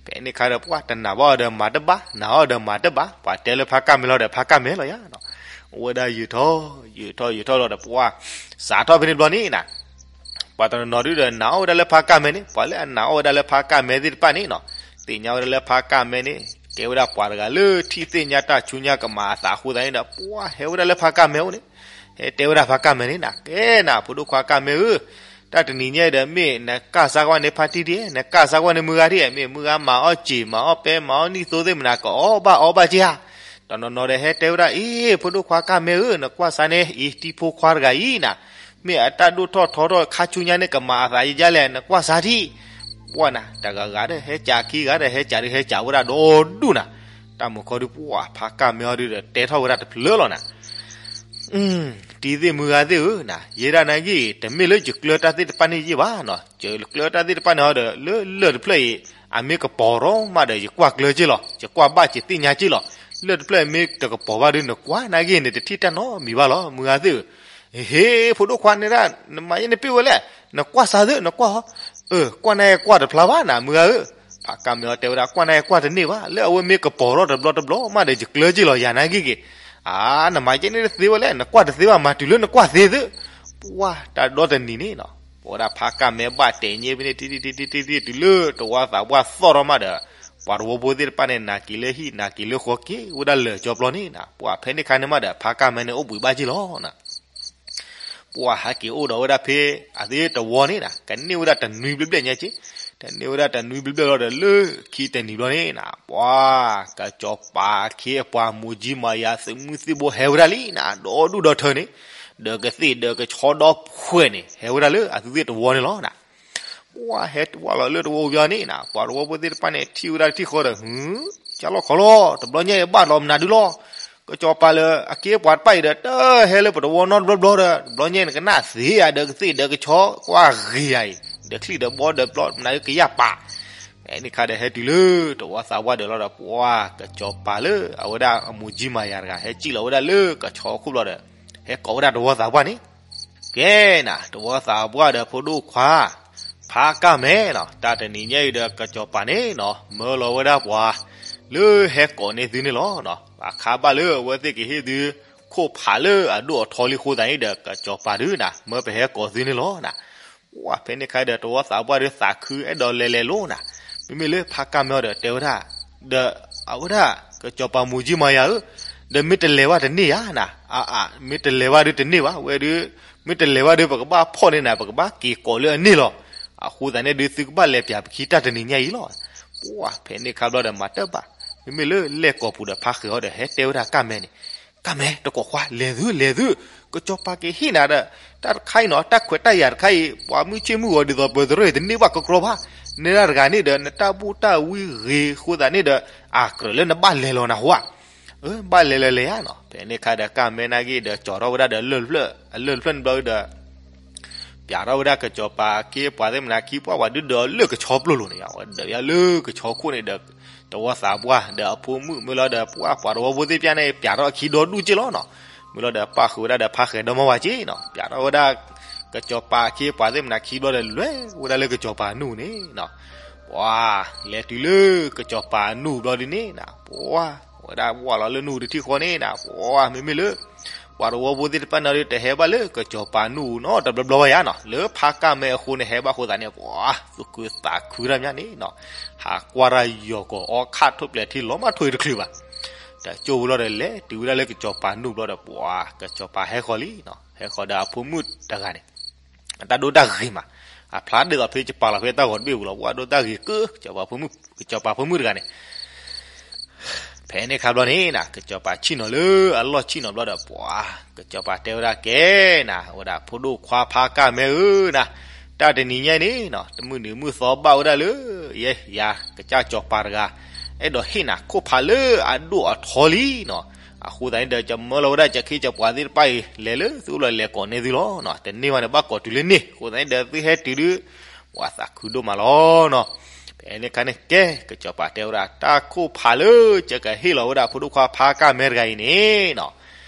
ဖဲန့ၣ်ခါဒီးပှၢ်တနာ်ဘၣ်အီၤဒီးမၤတဘၣ်, နာ်အီၤဒီးမၤတဘၣ်, ပှၤတဲလၢဖါကၢ်မဲလီၤဒီးဖါကၢ်မဲလီၤယါနီၤ. အိၣ်ဝဲဒၣ်ယုာ်ထီၣ် ယုာ်ထီၣ်ယုာ်ထီၣ်လီၤဒီးပှၢ် စးထီၣ်ဖဲန့ၣ်ဘျီန့ၣ်နီၤ ပှၤတနီၤနီၤဒုဒီးနာ်အီၤဝဲဒၣ်လၢဖါကၢ်မဲန့ၣ် ပှၤလၢအနာ်အီၤဝဲဒၣ်လၢဖါကၢ်မဲသ့ၣ်တဖၣ်န့ၣ်နီၤ သ့ၣ်ညါဝဲဒၣ်လၢဖါကၢ်မဲန့ၣ် ကဲဝဲဒၣ်ပှၤတဂၤလၢထံၣ်သ့ၣ်ညါတၢ်ဆူညါကမၤအသးအဃိသတးန့ၣ်ဒီး ပှၢ်ဟဲဝဲဒၣ်လၢဖါကၢ်မဲအိၣ်န့ၣ် ဟဲတဲဝဲဒၣ်ဖါကၢ်မဲန့ၣ်နီၤ ကဲနၤ ဖိဒိၣ်ခွါကၢ်မဲဧၢ တၢ်တနံၤညါအံၤဒီး မ့ၢ်နကၢ်စါကွၢ်န့ၢ်ဖါတံၢ်ဒံး နကၢ်စါကွၢ်န့ၢ်မုၢ်ဂၤဒံး မ့ၢ်မုၢ်ဂၤမၤအီၣ်စ့ၤ မၤအီၣ်ပဲ မၤအီၣ်နံၣ်သိသ့ၣ်မနၤ ကအီၣ်ဘၣ်အီဘၣ်က့ဧါ. တနီၤနီၤဒီးဟဲတဲဝဲဒၣ် အ့ ဖိဒိၣ်ခွါကၢ်မဲဧၢ နကွၢ်စါန့ၣ် အံၤတံၤဖိခွါတဂၤအံၤနၤ မ့ၢ်အတၢ်ဒိၣ်ထီၣ်ထီထီၣ်ခါဆူညါန့ၣ် ကမၤအသးယဲလဲၣ် နကွၢ်စါထံၣ်. ပှၢ်နၤ တဂၤဂၤဒီးဟဲကးခံဂၤဒီးဟဲကးဒုးဟဲကးဝဲဒၣ်ဒီဒူၣ်နၤ တၢ်မုၢ်ခီဒုးပှၢ် ဖါကၢ်မဲအီၤဒုးဒီးတဲထီၣ်ဝဲဒၣ်တဖျၢၣ်လီၤနၤ တံၤသ့ၣ်မုၢ်ဂၤသ့ၣ်ဧၢ, ယဲဒၣ်နာ်က့ တမ့ၢ်လၢယကျၢၤတၢ်သ့ၣ်တဖၣ်န့ၣ်ယဲဘၣ်နီၤ, ယကျၢၤတၢ်သ့ၣ်တဖၣ်န့ၣ်ဒီး လၢလၢၢ်တဖျၢၣ်အံၤ အမ့ၢ်ကပီၤထီၣ်မးဒီး ယကွၢ်ကျၢၤက့လီၤ, ယကွၢ်ဘၣ်ယသ့ၣ်ညါက့လီၤ. လၢၢ်တဖျၢၣ်အံၤမ့ၢ်တကပီၤဘၣ်ဒီး နကွၢ်နာ်က့န့ၣ် တထံၣ်တၢ်နီတမံၤဘၣ်လီၤ မုၢ်ဂၤသ့ၣ်ဧၢ. ဟ့ ဖိဒိၣ်ခွါန့ၣ်ဒၣ် နမၤယဲန့ၣ်ပ့ၢ်ဝဲလဲၣ်, နကွၢ်စးသ့ နကွၢ်ဟီ, အၢ ကွၢ်နာ်က့ကွၢ်တဖျါဘၣ်နၤ မုၢ်ဂၤဧၢ. ဖါကၢ်မဲအီၤတဲဝဲဒၣ် ကွၢ်နာ်က့ကွၢ်တန့ၢ်ဘၣ်, လၢအဝဲမ့ၢ်ကပီၤထီၣ်တဘျီတဘျီမးဒီး ယကျၢၤက့လီၤ ယၤနာ်က့က့ၤ. အါ နမၤယဲန့ၣ်တသ့ဝဲလဲၣ်, နကွၢ်တသ့ဘၣ် မၤတုၤလၢနကွၢ်သ့သ့. ပှၢ်တၢ်ဒီတနံၤန့ၣ်နီၤ, ပဝဲဒၣ်ဖါကၢ်မဲဘၣ်တဲာ်ညါဖဲန့ၣ် တံၤတံၤတံၤတံၤတံၤတံၤတုၤလၢတဝီသးပှၢ်သီၣ်ထီၣ်မးဒီး ပှၤတဝီဖိသ့ၣ်တဖၣ်န့ၣ် နာ်က့ၤလၢဟံၣ် နာ်က့ၤလၢဃီက့ၤဝဲဒၣ်လၢာ်ကၠီပျီန့ၣ်နီၤ, ပှၢ်ဖဲန့ၣ်ခါန့ၣ်မးဒီး ဖါကၢ်မဲန့ၣ်အိၣ်ဘှံးဘၣ်က့လီၤ. ပှၢ်ဟဲက့ၤအိၣ်ဒီးဝဲဒၣ်ဖဲ အသ့တဝီန့ၣ်နီၤ, ကန့ၢ်ဝဲဒၣ်တနွံဘျဲၣ်ဘျဲၣ်ညါက့, တန့ၢ်ဝဲဒၣ်တနွံဘျဲၣ်ဘျဲၣ်လီၤဒီး လၢခံတနံၤဘျီန့ၣ်နီၤ, ပှၢ် ကစီၤပၤအခ့အပှၤ မိၢ်ကၠံမၤယၤ သုးမုၢ်သံၣ်ဘိဟဲဝဲဒၣ်လံနီၤ, ဒီဒူၣ်ဒီထၢန့ၣ်, ဒီးကသ့ၣ်ဒီးကဆီဒီဖှဲးန့ၣ် ဟဲဝဲဒၣ်လၢအသုးသ့ၣ်တဝီန့ၣ်လီၤနီၤ. ပှၢ်ဟဲတဝီလီၤလၢတဝီပူၤဘျီန့ၣ်နီၤ, ပှၤတဝီဖိသ့ၣ်တဖၣ်န့ၣ် ထံၣ်ဝဲဒၣ်တထံၣ်ဃီဒီး ဟု ကၢ်လီၢ်ခီလီၤ, တဘျီညါအံၤဘၣ်လီၤမနုၤဒုလီၤ. ကစီၤပၤလၢအခ့အပှၤတဖၣ်အံၤဒီး တဟဲလၢပတဝီနီတဘျီဘျီဒီး တဘျီညါအံၤ နကနၣ်သ့ဧါဒီးကသ့ၣ်ဒီးကဆီ ကွၢ်ဂ့ၤဧါအံၤ ဒီးချံၣ်ဒီးဘီဒီးဘျီမနုၤကယၢ်ပာ်. ဖဲန့ၣ်ခါဒီးဟဲတုၤလၢတဝီသးပှၢ်ဒီးလီၤဒီး ပှၢ်ကစီၤပၤလၢအဝဲဒၣ်အမိၢ်ကၠံမၤယၤတဂၤ ဟဲစံၣ်လီၤဝဲဒၣ်လၢကဆီခိၣ်ဘျီဒီး ဟဲကိးဝဲဒၣ်တဝီသးပှၢ်န့ၣ် ကဲနၤ တဝီသးပှၢ်ဒီးဖိဒိၣ်ခွါ ဖါကၢ်မဲနီၤ, တၢ်တနံၤညါအံၤဒီးကစီၤပၤန့ၣ်နီၤ မၢလီၤဝဲဒၣ်ပှၤ လၢဟဲကိးန့ၢ်သုန့ၣ်လီၤ. အခါဘၣ်လၢအဝဲသ့ၣ်ကဟ့ၣ်သု ခိၣ်ဖးလၢအဒိၣ်အထီလံအဃိသတးန့ၣ်ဒီး ကစီၤပၤဒုးနၤ မၢပဟဲကိးသုန့ၣ်လီၤနၤ. ပှၢ်ဖဲန့ၣ်ခါဒီး တဝီသးပှၢ်ဒီးသးခုအဲၣ်ဒိးလဲၤလဲၤလိၤနၤ, မ့မ့ၢ်လၢဖါကၢ်မဲအီၤဒီးတဲဝဲဒၣ် ဒီးအဝဲဒၣ် ကစီၤပၤမိၢ်ကၠံမၤယၤဧၢ, ဒီးမ့ၢ်တလဲၤဘၣ်တန့ၢ်ဧါနၤ, အအ မ့ၢ်တလဲၤဘၣ်ဒုးတန့ၢ်ဘၣ်, ဝဲဒုး မ့ၢ်တလဲၤဘၣ်ဒုး ပကဘၣ်ဖီၣ်န့ၢ်နၤ ပကဘၣ်က့ၤကိးလၢအန့ၢ်လီၤ. အဃိသတးန့ၣ်ဒုး သုကဘၣ်လဲၤပၠးပခံတၢ်တနံၤညါအံၤလီၤ. ပှၢ်ဖဲန့ၣ်ခါဘျီဒီးမၤတၢ်ဘၣ်, မ့မ့ၢ်လၢလဲၣ်ကိာ်ပူၤဒီးဖါဃဲၤအီၤဒီး ဟဲတဲဝဲဒၣ်ကၢ်မဲန့ၣ် ကၢ်မဲ တကိးခွါ လဲၤသု လဲၤသု, ကစီၤပၤက့ၤဟ့ၣ်နၤဒီး တၢ်တခါအံၤနီၤ တၢ်ခွဲးတၢ်ယာ်တခါအံၤ ပှၤမုၢ်ဆ့ၣ်မုၢ်ဂီၤဒ်သိးပၢၤသရၣ်တန့ၢ်ဘၣ်ကကြီဘၣ်, နဲဒၣ်တဂၤန့ၣ်ဒီး နတၢ်ဘူၣ်တၢ်ဝံဂ့ၤအဃိသတးန့ၣ်ဒီး အကြၢးလၢနဘၣ်လဲၤလီၤနဟူဧါ. ဘၣ်လဲၤလီၤလဲၤဧါနီၤ. ဖဲန့ၣ်ခါဒီးကၢ်မဲနာ်က့ဒီး ကၠီၤထီၣ်ဝဲဒၣ်ဒီးလၢၢ်တဖျၢၣ် အလၢၢ်တဖျၢၣ်န့ၣ်ဘျီဒီး ပၠးထီၣ်ဝဲဒၣ်ကစီၤပၤအခ့အပှၤသ့ၣ်မနၤခံ ပှၢ်ပှၤဒုးဒီးလၢကဆီပျိၢ်လိၤန့ၣ် ဝဲဒၣ်လၢကဆီခိၣ်န့ၣ်ဒီး တဝီသးပှၢ်ဒီးအဖိမုၣ် မ့ၢ်လီၤဒီးပှၢ်ပှၤတဝီဖိသ့ၣ်ပျၢ်န့ၣ် ပၠးထီၣ်အခံဒီဒူၣ်က့လီၤနီၤ. မ့ၢ်လီၤဒီးပၣ်ဃုာ်ဝဲဒၣ်ဒီးဖါဃဲၤဒီမါဝၤက့နီၤ. ပၠးထီၣ်ဝဲဒၣ် ကစီၤပၤအခ့အပှၤသ့ၣ်မနၤခံဘျီဒီး လဲၤဝဲဒၣ်လၢကစီၤပၤနူၢ်န့ၣ်နီၤ. ပှၢ် လဲၤတုၤလၢကစီၤပၤနူၢ်ဘျီဒ်န့ၣ်နီၤ ပှၢ် ဝဲဒၣ်ဝၢ်လီၤလၢနူၢ်တထံၣ်ဃီန့ၣ်နီၤ ပှၢ် မ့မ့ၢ်လၢ ပှၤတဝီဖိသ့ၣ်တဖၣ်န့ၣ်ဒီး တဟဲဘၣ်လၢကစီၤပၤနူၢ်နီတဘျီဘျီဘၣ်ယါနီၤ. လၢဖါကၢ်မဲအဃိန့ၣ် ဟဲဘၣ်အဃိသတးန့ၣ် ပှၢ် သူၣ်ခုသးခုတၢ်မးန့ၣ်နီၤ. ဟးကွၢ်တၢ်ယီၤကီၤအီခၣ်ထိၣ်ပျဲၤထံလီၤမးထိၣ်အံၤတချုးဘၣ်. တကၠိၢ်ဝဲလီၤဒီး လဲၤတုၤဝဲဒၣ်လၢကစီၤပၤနူၢ်ဘျီဒီး ပှၢ် ကစီၤပၤဟဲဃီၤလံနီၤ. ဟဲဃီၤဒီးအဖိမုၣ်တဂၤန့ၣ် အတၢ်ဒိၣ်တၢ်ဂ့ၤမး, အဖျါဒ်သိးဖဲယပာ်လီၤဖဲတၢ်ဂီၤတဘ့ၣ်ပူၤလီၤ. ပှၢ်ဒိၣ်တၢ်ဂ့ၤကၢ ကစီၤပၤဖိမုၣ်တဂၤန့ၣ် ဖဲန့ၣ်ခါဘျီန့ၣ်နီၤ ကစီၤပၤဆ့ၣ်နီၤလၢအလီၢ်ဆ့ၣ်နီၤဘျီဒီး ပှၢ် ကစီၤပၤတဲဝဲဒၣ်ကဲနီၤ ဝဲဒၣ်ဖိဒိၣ်ခွါဖါကၢ်မဲဧၢနီၤ, တၢ်တနံၤညါအံၤန့ၣ်နီၤ တမုၢ်နံၤမုၢ်သီဘၣ်ဝဲဒၣ်လၢ ယဲ ယၤကစၢ်စီၤပၤတဂၤ အဲၣ်ဒိးဟ့ၣ်နၤခိၣ်ဖးလၢအဒိၣ်အထီလံနီၤ. အဃိသတးန့ၣ်ဒီး ယမၢလီၤဝဲဒၣ်ယခ့ယပှၤသ့ၣ်တဖၣ်အံၤ လဲၤလၢသုအိၣ်လီၤ လဲၤကိးန့ၢ်သုလီၤနီၤ. တန့ၢ်ဘၣ်န့ၣ် ဘၣ်ကိးတုၤလၢန့ၢ် အဃိသတးန့ၣ်ဒီး သုဟဲတုၤဒုး ပှၢ်သးခုဒိၣ်မးလီၤနီၤ. ဖဲန့ၣ်ခါန့ၣ်ကဲ ကစီၤပၤတဲဝဲဒၣ် တၢ်ခိၣ်ဖးလၢယကဟ့ၣ်လီၤဝဲဒၣ်ဖိဒိၣ်ခွါဖါကၢ်မဲတဂၤအံၤန့ၣ်နီၤ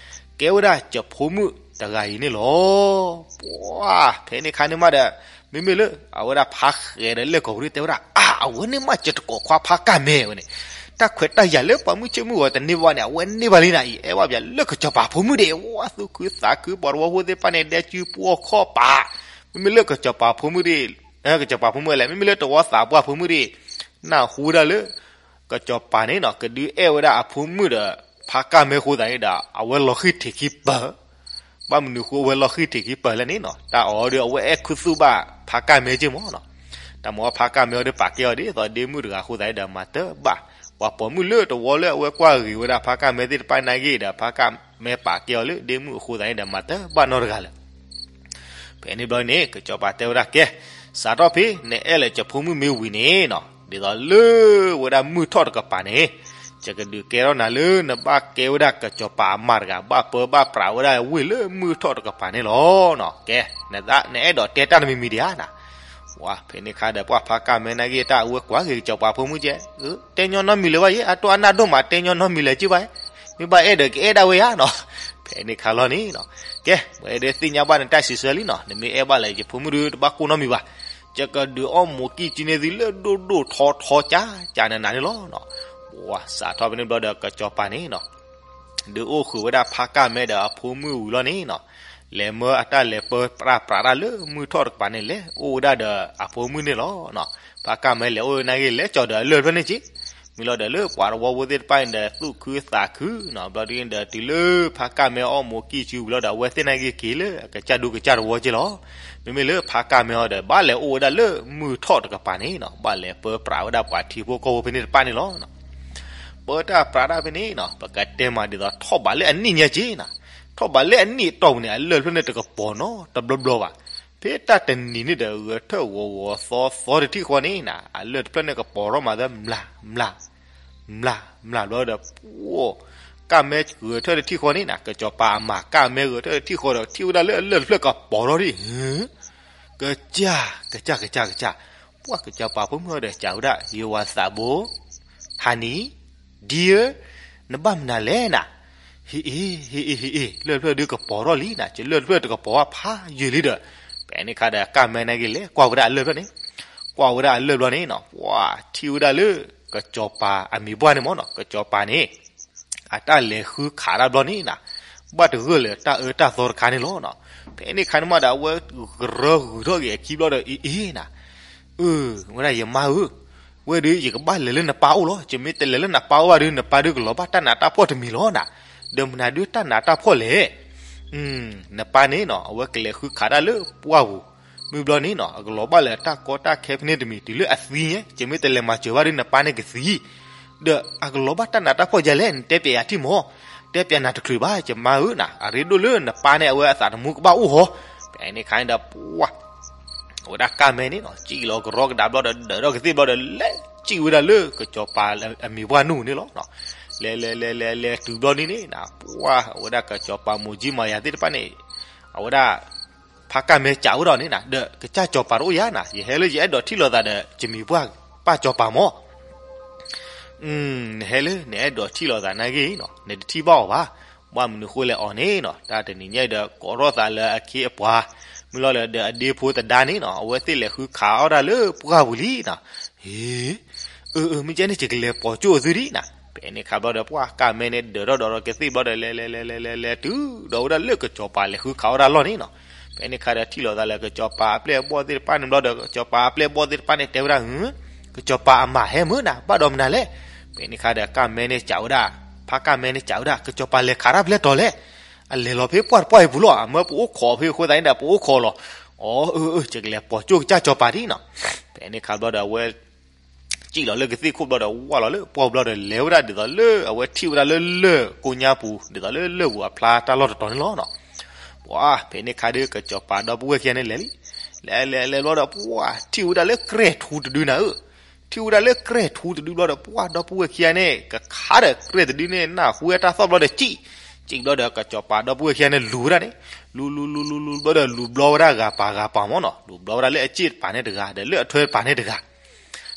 ကဲဝဲဒၣ်ယဖိမုၣ်တဂၤအံၤန့ၣ်လီၤ. ပှၢ် ဖဲန့ၣ်ခါန့ၣ်မးဒီး မ့မ့ၢ်လၢအဝဲဒၣ်ဖါဃဲဒီးလဲၣ်ကီးပူၤဒုး တဲဝဲဒၣ် အါ အဝဲန့ၣ်မး ကတကိးခွါဖါကၢ်မဲဝဲန့ၣ်, တၢ်ခွဲးတၢ်ယာ်လၢပှၤမုၢ်ဆ့ၣ်မုၢ်ဂီၤတန့ၢ်ဘၣ်န့ၣ် အဝဲန့ၢ်ဘၣ်လံနၤအံၤ, အဲၣ်ဘၣ်ပှၤလၢကစီၤပၤဖိမုၣ်ဒ့ၣ်, ဝါ သူၣ်ခုသးခု ပှၤတဝီဖိသ့ၣ်တဖၣ်န့ၣ် ဒဲကုပှီၢ်ခီၣ်ပာ်, မ့မ့ၢ်လၢကစီၤပၤဖိမုၣ်ဒ့ၣ်, ကစီၤပၤဖိမုၣ်လဲၣ်, မ့မ့ၢ်လၢတဝီသးပှၢ်ဖိမုၣ်ဒ့ၣ်, နၢ်ဟူဒၣ်လၢ ကစီၤပၤန့ၣ်နီၤ ကဒုးအဲၣ်ဝဲဒၣ်အဖိမုၣ်ဒီး ဖါကၢ်မဲအဃိသတးန့ၣ်ဒီး အဝဲလီၤဃံၢ်ထံးခံပၢၢ်, ဘၣ်မနုၤအဃိအဝဲလီၤဃံၢ်ထံးခံပၢၢ်လဲၣ်န့ၣ်နီၤ, တၢ်အီၤဒီးအဝဲအဲၣ်ခူသူၣ်ဘၣ်ဖါကၢ်မဲက့ၢ်မးနီၤ, တၢ်မ့ၢ်ဖါကၢ်မဲအီၤဒီးပာ်ကဲအီၤဒ်သိးဒ့မုၣ်တဂၤအဃိသတးန့ၣ်ဒီး မၤတဘၣ်, ပှၤပိာ်မုၣ်လၢတဝီလၢအဝဲကွၢ်ဂ့ၤဝဲဒၣ်ဖါကၢ်မဲသ့ၣ်တဖၣ်န့ၣ်ဂ့ၤဒီး ဖါကၢ်မဲပာ်ကဲအီၤလၢဒ့မုၣ်အဃိသတးန့ၣ်ဒီး မၤတဘၣ်နီတဂၤလၢၤ ဖဲန့ၣ်ဘျီန့ၣ် ကစီၤပၤတဲဝဲဒၣ် ကဲ, စးထီၣ်ဖဲ နအဲၣ်လၢယဖိမုၣ်မ့ၢ်ဝံၤန့ၣ်နီၤ, ဒ်သိးလၢဝဲဒၣ်မုၢ်ထီၣ်တကပၤန့ၣ်, ယကဒုးကဲထီၣ်နၤလၢနဘၣ်ကဲဝဲဒၣ်ကစီၤပၤအမါတဂၤ ဘၣ်ပၢဘၣ်ပြးဝဲဒၣ်ဝ့ၢ်လၢမုၢ်ထီၣ်တကပၤန့ၣ်လီၤ. ကဲ, နအဲၣ်ဒိးတဲတၢ်တမံၤမံၤဒံးဧါနီၤ. ဝဲဖဲန့ၣ်ခါဒီး ပှၤဖါကၢ်မဲနာ်က့ တၢ်အဝဲကွၢ်ဂ့ၤကစီၤပၤဖိမုၣ်ကဲ, တဲညီနီတမံၤလၢၤဘၣ်ယဲ, အတိၢ်အနၢ်ဒိၣ်မး တဲညီနီတမံၤလၢၤက့ဘၣ်, မ့ၢ်ဘၣ်အဲၣ်ဒီးကအဲၣ်ဒၣ်ဝဲယါနီၤ. ဖဲန့ၣ်ခါလီၤန့ၣ်နီၤ, ကဲ, ပအဲၣ်ဒိးသ့ၣ်ညါဘၣ်နတၢ်စံးဆၢလံနီၤ, နမ့ၢ်အဲၣ်ဘၣ်လၢယဖိမုၣ်ဒုး တဘၣ်ကိၢ်နီတမံၤဘၣ်, ယကဒုးအီၣ်မိၢ်ကံၢ်ကံန့ၢ်သုလၢဒိၣ်ဒိၣ်ထီထီ ကၠးကၠးနးနးန့ၣ်လီၤ. ပှၤစးထီၣ်ဖဲန့ၣ်ဘျီဒီး ကစီၤပၤန့ၣ်နီၤ ဒုးအိၣ်ဃုာ်ဝဲဒၣ်ဖါကၢ်မဲဒီးအဖိမုၣ်ဝံၤလီၤန့ၣ်နီၤ, လဲၤမၢအတၢ်လဲၤပၢပြးပြးတၢ်လၢမုၢ်ထီၣ်တကပၤန့ၣ် လဲၤအိၣ်ဝဲဒၣ်ဒီးအဖိမုၣ်န့ၣ်လီၤ. ဖါကၢ်မဲလဲၤအိၣ်နာ်က့ လဲၤကၠီၤဒီးအလၢၢ်တဖျၢၣ်န့ၣ်က့, မ့ၢ်လီၤဒီးလၢပှၤတဝီဖိသ့ၣ်တဖၣ်န့ၣ်ဒီး သူၣ်ခုသးခုနီၤ, ဘျီဒုးဒီးတုၤလၢဖါကၢ်မဲအီၣ်မိၢ်ကံၢ်စုဝံၤလီၤဒီး အဝဲသ့ၣ်နာ်က့က့ၤလၢအကစၢ်ဒူကစၢ်တဝီက့လီၤ. မ့မ့ၢ်လၢဖါကၢ်မဲအီၤဒီး ဘၣ်လဲၤအိၣ်ဝဲဒၣ်လၢမုၢ်ထီၣ်တကပၤန့ၣ်နီၤ, ဘၣ်လဲၤပၢပြးဝဲဒၣ်ပှၤထံဖိကီၢ်ဖိဖဲန့ၣ်တဖၣ်န့ၣ်လီၤ. ပၢတၢ်ပြးတၢ်ဖဲန့ၣ်နီၤ, ပကတဲမးဒ်သိးထီၣ်ဘးလၢအနံၣ်ညါက့နီၤ, ထီၣ်ဘးလၢအနံၣ်အတီၢ်ပူၤန့ၣ် အလၢၢ်တဖျၢၣ်န့ၣ်တကပီၤနီတဘျီဘျီဘၣ်. ဖဲတၢ်တနံၤန့ၣ်ဒီး ဂဲၤထၢၣ်ဂီၤဂီၤသီသီတထံၣ်ဃီန့ၣ်နီၤ, အလၢၢ်တဖျၢၣ်န့ၣ်ကပီၤထီၣ်မးသၢ မျး မျး မျး မျးဘျီဒီး ပှၤ ကၢ်မဲဂဲၤထၢၣ်တထံၣ်ဃီန့ၣ်နီၤ, ကစီၤပၤအမါကၢ်မဲဂဲၤထၢၣ်တထံၣ်ဃီဒီး ထံၣ်ဝဲဒၣ်လၢအလၢၢ်တဖျၢၣ်ကပီၤထီၣ်ဒံး, ကစၢ် ကစၢ် ကစၢ် ကစၢ်, ပှၤကစီၤပၤဖိမုၣ်ဒီးစံးဝဲဒၣ် ယွၤသးဘိ honey, dear, နဘၣ်မနုၤလဲၣ်နီၤ, ဟ့ၣ်အ့ၣ် ဟ့ၣ်အ့ၣ် ဟ့ၣ်အ့ၣ် လၢၢ်တဖျၢၣ်ဒုးကပီၤထီၣ်လံနီၤ, ယလၢၢ်တဖျၢၣ်တကပီၤဘၣ်ဖးယံာ်လံဒီး, ဖဲန့ၣ်ခါဒီးကၢ်မဲနာ်က့လဲၤကွၢ်ဝဲဒၣ်အလၢၢ်တဖျၢၣ်န့ၣ်, ကွၢ်ဝဲဒၣ်အလၢၢ်ဘျီန့ၣ်နီၤ, ပှၤထံၣ်ဝဲဒၣ်လၢ ကစီၤပၤအမံၤပှၢ်န့ၣ်မ့ၢ်နီၤ, ကစီၤပၤန့ၣ် အတၢ်လဲၤဃုခးတၢ်ဘျီန့ၣ်နီၤ, ဘၣ်တဂၢၢ်လၢတၢ်အၢတၢ်သီတခါန့ၣ်လီၤနီၤ. ဖဲန့ၣ်ခါန့ၣ်မးဒီး အဝဲကရၢဂုာ်ထီၣ်က့ၤအခံဘျီဒီး အ့ၣ်အ့ၣ်နီၤ, အၢ ဝဲဒၣ်ယမါဧၢ, ဝဲဒုးယကဘၣ်လဲၤလၢနပၢ်အိၣ်လီၤ, ယမ့ၢ်တလဲၤလၢနပၢ်အိၣ်ဘၣ်ဒီး နပၢ်ဒုးကလီၤဘၣ်တၢ်နးတၢ်ဖှီၣ်တမံၤလီၤနီၤ, ဒီးမနုၤဒုးတၢ်နးတၢ်ဖှီၣ်လဲၣ် နပၢ်န့ၣ်နီၤ အဝဲကလဲၤဃုခးတၢ်လၢပှၢ်ပူၤ, မုၢ်ဘျီန့ၣ်နီၤ အကလီၤဘၣ်လၢတၢ်ကီတၢ်ခဲဖဲန့ၣ်တမံၤ တုၤလၢအသံညါ, ယမ့ၢ်တလဲၤမၤစၢၤဘၣ်ဒီး နပၢ်န့ၣ်ကသံ, ဒီးအကလီၤဘၣ်တၢ်နးတၢ်ဖှီၣ်ဒ်လဲၣ် နတဲပျဲယၤထံၣ်မး, တဲပျဲနၤတချုးဘၣ် ယမါဧၢနီၤ, အရ့ဒိၣ်လၢနပၢ်န့ၣ် အဝဲအသးသမူကဘၣ်အိၣ်ဟီ, ဖဲန့ၣ်ခါန့ၣ်ဒီး ပှၤ အဝဲဒၣ်ကၢ်မဲန့ၣ်နီၤ စံၣ်လီၤကရီကဒါဘျီဒီး ဒၢးထီၣ်ကသ့ၣ်ဘျီဒီး လဲၤစံၣ်ဝဲဒၣ်လၢကစီၤပၤအမံၤပှၢ်နူၢ်န့ၣ်လီၤ. လဲၤလဲၤလဲၤလဲၤလဲၤတုၤဘျီန့ၣ်န့ၣ်နီၤ ပှၤ အဝဲဒၣ်ကစီၤပၤမိၢ်ကၠံမၤယၤသ့ၣ်တဖၣ်န့ၣ် အဝဲဒၣ် ဖါကၢ်မဲစံးဝဲဒီးန့ၣ်နီၤ ဒီးကစၢ်စီၤပၤတအိၣ်ယၤနီၤ ယဟဲလၢယအဲၣ်ဒိးထံၣ်လိာ်သးဒီး ယမံၤပှၢ်ပၢ်စီၤပၤမး နဟဲလၢနအဲၣ်ဒိးထံၣ်လိာ်သးနာ်ဂ့ၤနီၤ နတထံၣ်ဘၣ်အီၤဘၣ်. ဘၣ်မနုၤဃိလဲၣ်အီၤန့ၣ်နီၤ တၢ်တနံၤညါဒီး ကိးထီၣ်သးလၢအခ့အပှၤ မုၢ်လီၤဒီး ဒီးအဒ့ဖိသဒါန့ၣ်နီၤ အဝဲသ့ၣ်လဲၤဃုခးအီၣ်တၢ်လၢပှၢ်ပူၤလံနီၤ. ဟ့ အၢ အၢ မ့ၢ်ကဲန့ၣ် ယကလဲၤပိာ်ကၠိၣ်သုဒံးနီၤ. ဖဲန့ၣ်ခါဘျီဒီး ပှၤကၢ်မဲန့ၣ် ဒၢးထီၣ်ဒီးကသ့ၣ်ဘျီဒီး လဲၤလဲၤလဲၤလဲၤလဲၤလဲၤတုၤဒီးဝဲဒၣ်လၢကစီၤပၤလဲၤဃုခးအီၣ်တၢ်လီၢ်န့ၣ်နီၤ. ဖဲန့ၣ်ခါဒီး ထံၣ်လိာ်သးလၢကစီၤပၤအပျဲၢ်အဘီၣ်သ့ၣ်တဖၣ်န့ၣ်ဘျီဒီး ကစီၤပၤအပျဲၢ်အဘီၣ်သ့ၣ်တဖၣ်န့ၣ် တဲဝဲဒၣ် ကစီၤပၤအမါဟဲမုၢ်နၤ ဘၣ်ဒီးမနုၤလဲၣ်. ဖဲန့ၣ်ခါဒီး ကၢ်မဲန့ၣ်စံးဝဲဒၣ် ဖါကၢ်မဲန့ၣ်စံးဝဲဒၣ် ကစီၤပၤလဲၤခးတၢ်ဖဲလဲၣ်တီၤလဲၣ်. အလဲၤလီၤဖဲပှၢ်တပှၢ်အံၤပူၤလီၤ. အမၢပအိၣ်ခိးဖဲအဃိသတးန့ၣ်ဒီး ပအိၣ်ခိးလီၤ. အၢ အၢ အၢ ယကလဲၤပိာ်ကၠိၣ်ကစၢ်စီၤပၤဒံးနီၤ. ဖဲန့ၣ်ခါဘျီဒီး အဝဲ စံၣ်လီၤလၢကသ့ၣ်ခိၣ်ဘျီဒီး ဝၢ်လီၤလၢပှၢ်ပူၤဘျီဒီး လဲၤဝဲဒၣ်ဒ်သိးလၢအဝဲထံၣ်ဝဲဒၣ်လၢလၢၢ်ကိညါပူၤ ဒ်သိးလၢလၢၢ်ပူၤအဖျါတၢ်လီၢ်တတီၤန့ၣ်လီၤနီၤ. ပှၤ ဖဲန့ၣ်ခါဒီး ကစီၤပၤဒီပုၢ်ဝဲၢ်ခံဂၤန့ၣ်လဲၤလံ. လဲၤလဲၤလဲၤဘျီဒီး ပှၤ ထံၣ်ဝဲဒၣ်လၢကြဲၢ်ထူတဒုနၤဧၢ. ထံၣ်ဝဲဒၣ်လၢကြဲၢ်ထူတဒုဘျီဒီး ပှၤ ဒီပုၢ်ဝဲၢ်ခံဂၤန့ၣ် ကခးဒီးကြဲၢ်တဒုန့ၣ် နၢ်ဟူဝဲတၢ်သီၣ်ဘျီဒီး စံၣ် စံၣ်ဘျီဒီး ကစီၤပၤဒီပုၢ်ဝဲၢ်ခံဂၤန့ၣ် လူၤဝဲဒၣ်န့ၣ် လူၤလူၤလူၤလူၤလူၤဘျီဒီး လူၤဘျီဝဲဒၣ်ဂၤပၤဂၤပၤမးနီၤ. လူၤဘျီဝဲဒၣ်လၢအစ့ၣ်တပၤန့ၣ်တဂၤ ဒီးလၢအထွဲတပၤန့ၣ်တဂၤ.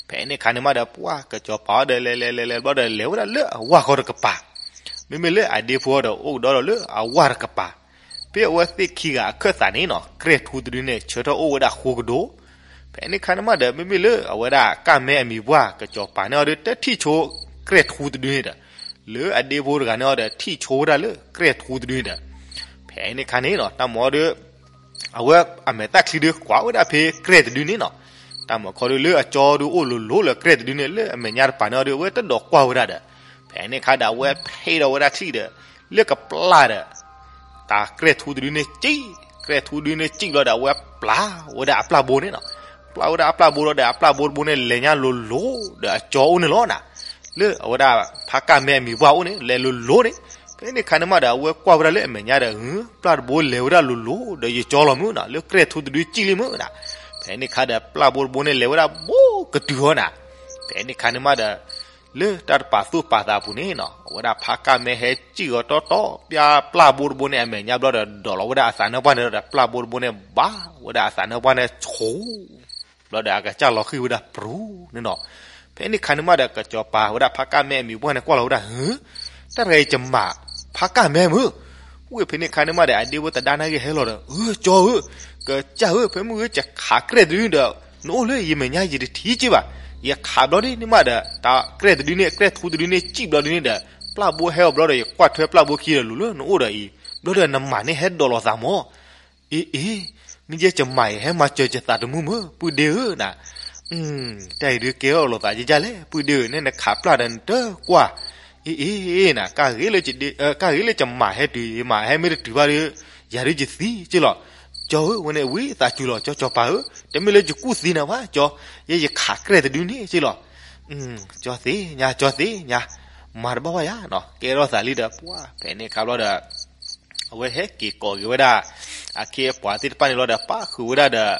ဖဲန့ၣ်ခါန့ၣ်မးဒီး ပှၤကစီၤပၤအီၤဒီး လဲၤလဲၤလဲၤလဲၤဘျီဒီး လဲၤဝဲဒၣ်လၢအဝၢ်ဃီတကပၤ. မ့မ့ၢ်လၢအဒ့ဖိအီၤဒီး အိၣ်ကဒီးဒီးလၢအဝၢ်တကပၤ. ဖဲအဝဲသ့ၣ်ခံဂၤအခၢၣ်သးန့ၣ်နီၤ ကြဲၢ်ထူတဒုန့ၣ် ဆၢထၢၣ်အိၣ်ဝဲဒၣ်ဃိကဒိၣ် ဖဲန့ၣ်ခါန့ၣ်မးဒီး မ့မ့ၢ်လၢအဝဲဒၣ်ကၣ်မဲအမံၤပှၢ် ကစီၤပၤန့ၣ်အီၤဒီး တထံၣ်ဆိကြဲၢ်ထူတဒုန့ၣ်ဒီး လၢအဒ့ဖိတဂၤန့ၣ်အီၤဒီး ထံၣ်ဆိဝဲဒၣ်လၢကြဲၢ်ထူတဒုန့ၣ်ဒီး ဖဲန့ၣ်ခါန့ၣ်နီၤ တၢ်မၤအီၤဒီး အဝဲအမဲာ်တၢ်ချံဒုးကွၢ်ဝဲဒၣ်ဖဲကြဲၢ်တဒုန့ၣ်နီၤ. တၢ်မၤခီဒုးလၢအကၠီဒုးအိၣ်လိၤလိၤလၢကြဲၢ်တဒုန့ၣ် လၢအမဲာ်ညါတပၤန့ၣ်အီၤဒီး အဝဲတဒိးကွၢ်ဝဲဒၣ်ဒီး ဖဲန့ၣ်ခါဒီးအဝဲဖဲးဒီးဝဲဒၣ်ချံဒီး လၢကပျၢ်ဒီး တၢ်ကြဲၢ်ထူတဒုန့ၣ်စံၣ်, ကြဲၢ်ထူတဒုန့ၣ်စံၣ်ဘျီဒီး အဝဲပျၢ်ဝဲဒၣ်အပျၢ်ဘိန့ၣ်နီၤ. ပျၢ်ဝဲဒၣ်အပျၢ်ဘိလီၤဒီး အပျၢ်ဘိတဘိန့ၣ် လဲၤညါလိၤလိၤဒီးအကၠီအိၣ်န့ၣ်လီၤနီၤ. လၢအဝဲဒၣ်ဖါကၣ်မဲအမံၤပှၢ်အိၣ်န့ၣ် လဲၤလိၤလိၤန့ၣ်. ဖဲန့ၣ်ခါန့ၣ်မးဒီး အဝဲကွၢ်ဝဲဒၣ်လၢအမဲာ်ညါဒီး ပျၢ်တဘိလဲၤဝဲဒၣ်လိၤလိၤဒီး ယကၠီလီၤမုၢ်နီၤ, လၢကြဲၢ်ထူတဒုစံၣ်လံမုၢ်နီၤ. ဖဲန့ၣ်ခါဒီး ပျၢ်ဘိတဘိန့ၣ် လဲၤဝဲဒၣ်ဘိကတုၤအီၤနီၤ. ဖဲန့ၣ်ခါန့ၣ်မးဒီး လၢတၢ်တပာ်သူၣ်ပာ်သးအပူၤန့ၣ်နီၤ, အဝဲဒၣ်ဖါကၣ်မဲဟဲစံၣ်အီၤတီတီ ပျၢ်ပျၢ်ဘိတဘိန့ၣ်အမဲာ်ညါဘျီဒီး ဒိးလီၤဝဲဒၣ်အသးနၢပှၢ်န့ၣ်ဒီး ပျၢ်ဘိတဘိန့ၣ် ဘၣ်ဝဲဒၣ်အသးနၢပှၢ်န့ၣ်ဆိ ဘျီဒီးအကစၢ်လီၤဃံၤဝဲဒၣ်ပြူၤန့ၣ်နီၤ. ဖဲန့ၣ်ခါန့ၣ်မးဒီး ကစီၤပၤဝဲဒၣ်ဖါကၣ်မဲအမံၤပှၢ်န့ၣ် ကွၢ်လီၤဝဲဒၣ်, ဟၢ, တၢ်တဂၤအံၤကမၤဖါကၣ်မဲမုၢ်. ဝဲဖဲန့ၣ်ခါန့ၣ်မးဒီး အဒ့ဖိသဒါနာ်က့ဟဲလီၤဒီး, အၢ ကၠီဧၢ, ကစၢ်ဧၢ, ဖဲမုၢ်ဂ့ၤ ယခးကြဲၢ်တဒုဒီး နအိၣ်လၢယမဲာ်ညါယတထံၣ်က့ဘၣ်. ယခးဘျီဒ်န့ၣ်မးဒီး တၢ်ကြဲၢ်တဒုန့ၣ် ကြဲၢ်ထူတဒုန့ၣ် စံၣ်ဘျီဒ်န့ၣ်ဒီး ပျၢ်ဘိဟဲအီၤဘျီဒီး ယကွၢ်ထွဲပျၢ်ဘိခံဒီး လူၤလၢနအိၣ်ဒီးအံၤ, ဘျီဒီးနမၤန့ၣ်ဟဲဒိးလီၤသးမၢ်. အ့ အ့, မ့ၢ်ယဲယမၤအံၤ ဟဲမၤစၢၤယသးတမုာ်မုၢ် ပုၢ်ဒ့ဧၢနၤ. တၢ်အံၤဒုးကဲထီၣ်လိာ်သးယယၢ်လဲၣ် ပုၢ်ဒ့ဧၢ, နဲနခးပျၢ်ဒီးနတကွၢ်. အ့ အ့ အ့နၤ, ကၢ်ဂ့ၤလၢယမၤဟဲတုၤ ယမၤဟဲမ့ၢ်တတုၤဘၣ်ဒီး ယၤဒုးယသံက့လီၤ. ကၠီဧၢ, ဝဲန့ၣ်ဝံသးစူၤလီၤ ကၠီကစီၤပၤဧၢ, တမ့ၢ်လၢယကူၣ်သံနၤဘၣ်ကၠီ, ယဲယခးကြဲၢ်တဒုန့ၣ်က့လီၤ. ကၠီသ့ၣ်ညါ ကၠီသ့ၣ်ညါ, မၤတဘၣ်ဘၣ်ယၤနီၤ, ကဲထီၣ်သးလံဒီး ပှၤဖဲန့ၣ်ခါဘျီဒီး အဝဲဟဲက့ၤကိးက့ၤဝဲဒၣ် အခ့အပှၤသ့ၣ်တဖၣ်န့ၣ်လီၤဒီး ပၣ်ဃုာ်ဝဲဒၣ်ဒီး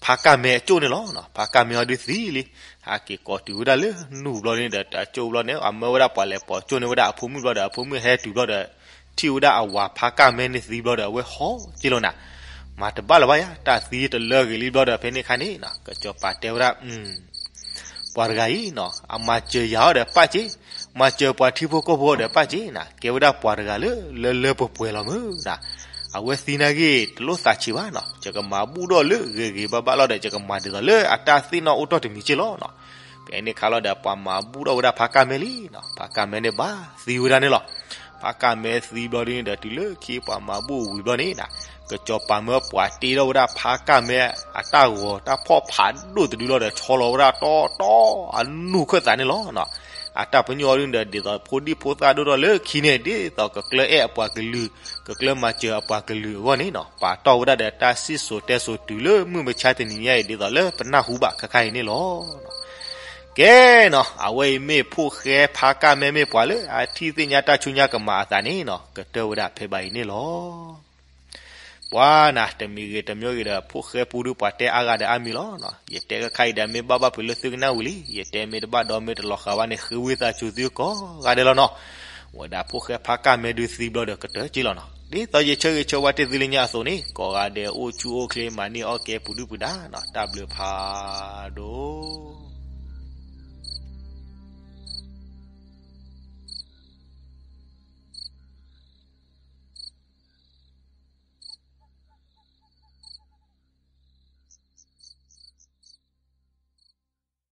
ဖါကၣ်မဲအကၠိၣ်န့ၣ်လီၤ. ဖါကၣ်မဲအီၤဒုးသံလံ. ဟဲက့ၤကိးတုၤဝဲဒၣ်လၢနူၢ်ဘျီန့ၣ်ဒီး တၢ်ကၠိၣ်ဘျီန့ၣ် အမၢဝဲဒၣ်ပှၤလဲၤပိာ်ကၠိၣ်န့ၢ်ဝဲဒၣ်အဖိမုၣ်ဘျီဒီး အဖိမုၣ်ဟဲတုၤဘျီဒီး ထံၣ်ဝဲဒၣ်အဝၤဖါကၣ်မဲန့ၣ်သံဘျီဒီး အဝဲဟီက့လီၤနၤ, မၤတဘၣ်လၢၤဘၣ်ယၤ တၢ်သံတလၢဂ့ၤလံဘျီဒီး ဖဲန့ၣ်ခါန့ၣ်နီၤ ကစီၤပၤတဲဝဲဒၣ် ပှၤတဂၤအံၤနီၤ အမၤစၢၤယၤအီၤဒီးပၣ်စ့, မၤစၢၤပှၤထံဖိကီၢ်ဖိအီၤဒီးပၣ်စ့နၤ, ကဲဝဲဒၣ်ပှၤတဂၤလၢ လၢလၢပှဲၤပှဲၤလီၤမုၢ်နၤ, အဝဲသံနာ်ဂ့ၤ တလိၣ်သးဆံးဘၣ်နီၤ, ယကမၤဘူၣ်ထီၣ်လၢဂ့ၤဂ့ၤဘၣ်ဘၣ်လီၤဒီး ယကမၤဒ်သိးလၢအတၢ်သ့ၣ်နီၣ်အိၣ်ထီၣ်တမံၤက့လီၤနီၤ. ဖဲန့ၣ်ခါလီၤဒီး ပှၤမၤဘူၣ်ထီၣ်ဝဲဒၣ်ဖါကၣ်မဲလံနီၤ, ဖါကၣ်မဲန့ၣ်ဘၣ်သံဝဲဒၣ်န့ၣ်လီၤ. ဖါကၣ်မဲသံဘျီဒ်န့ၣ်ဒီး တုၤလၢခံပှၤမၤဘူၣ်ဝံၤဘျီန့ၣ်နၤ, ကစီၤပၤမၢပှၤတ့ထီၣ်ဝဲဒၣ်ဖါကၣ်မဲအတၢ်ဂီၤတၢ်ဖီၣ်ဖးဒိၣ်တဒုလီၤဒီး ဆီလီၤဝဲဒၣ်တီတီ အနူၢ်ခၢၣ်သးန့ၣ်လီၤနီၤ. အတၢ်ပညိၣ်အီၤဒ်န့ၣ်ဒီး ဒ်သိးဖိဒံဖိသၣ်ဒိၣ်ထီၣ်လၢခံန့ၣ် ဒ်သိးကကျၢအဲၣ်အပှၤကလုာ်, ကကျၢမၤစၢၤအပှၤကလုာ်အဂီၢ်န့ၣ်နီၤ, ပာ်တီၢ်ဝဲဒၣ်ဒီးတၢ်စံၣ်စိၤတဲစိၤတုၤလၢမုၢ်မဆါတနံၤညါအံၤ ဒ်သိးလၢပနၢ်ဟူဘၣ်ခဲခါအံၤန့ၣ်လီၤ. ကဲနီၤ, အဝဲအံၤမ့ၢ်ဖိၣ်ဃဲဖါကၣ်မဲမ့ၢ်ပှၤလၢအထံၣ်သ့ၣ်ညါတၢ်ဆူညါကမၤအသးန့ၣ်နီၤ, ကတၢၢ်ဝဲဒၣ်ဖဲဘၣ်အံၤန့ၣ်လီၤ. ပှၤနၤ တမံၤဂ့ၤတမံၤဂ့ၤဒီး ဖိၣ်ဃဲပူဒုးပှၤတဲအါဂၤဒီးအါမံၤလီၤနီၤ. ယတဲခဲခါအံၤဒီး မ့ၢ်ဘၣ်ဘၣ်ဖုးလၢသုကနၣ်ဝံၤလံ, ယတဲမ့ၢ်တဘၣ်ဒီးမ့ၢ်တလီၤဃာ်ဘၣ်န့ၣ် ဃ့ဝံသးစူၤသုကိးဂၤဒဲးလီၤနီၤ. ဝဲဒၣ်ဖိၣ်ဃဲဖါကၣ်မဲဒုးသံဘျီဒီးကတၢၢ်က့လီၤနီၤ. ဒ်သိးယဆၢဂ့ၤဆၢဝါတ့ၢ်သုလၢညါအသိးန့ၣ် ကိးဂၤဒဲးအိၣ်ဆူၣ်အိၣ်ချ့မၤန့ၢ်အီၣ်ကဲပူၤဒုၣ်ပူၤဒါနီၤ, တၢ်ဘျုးဖးဒိၣ်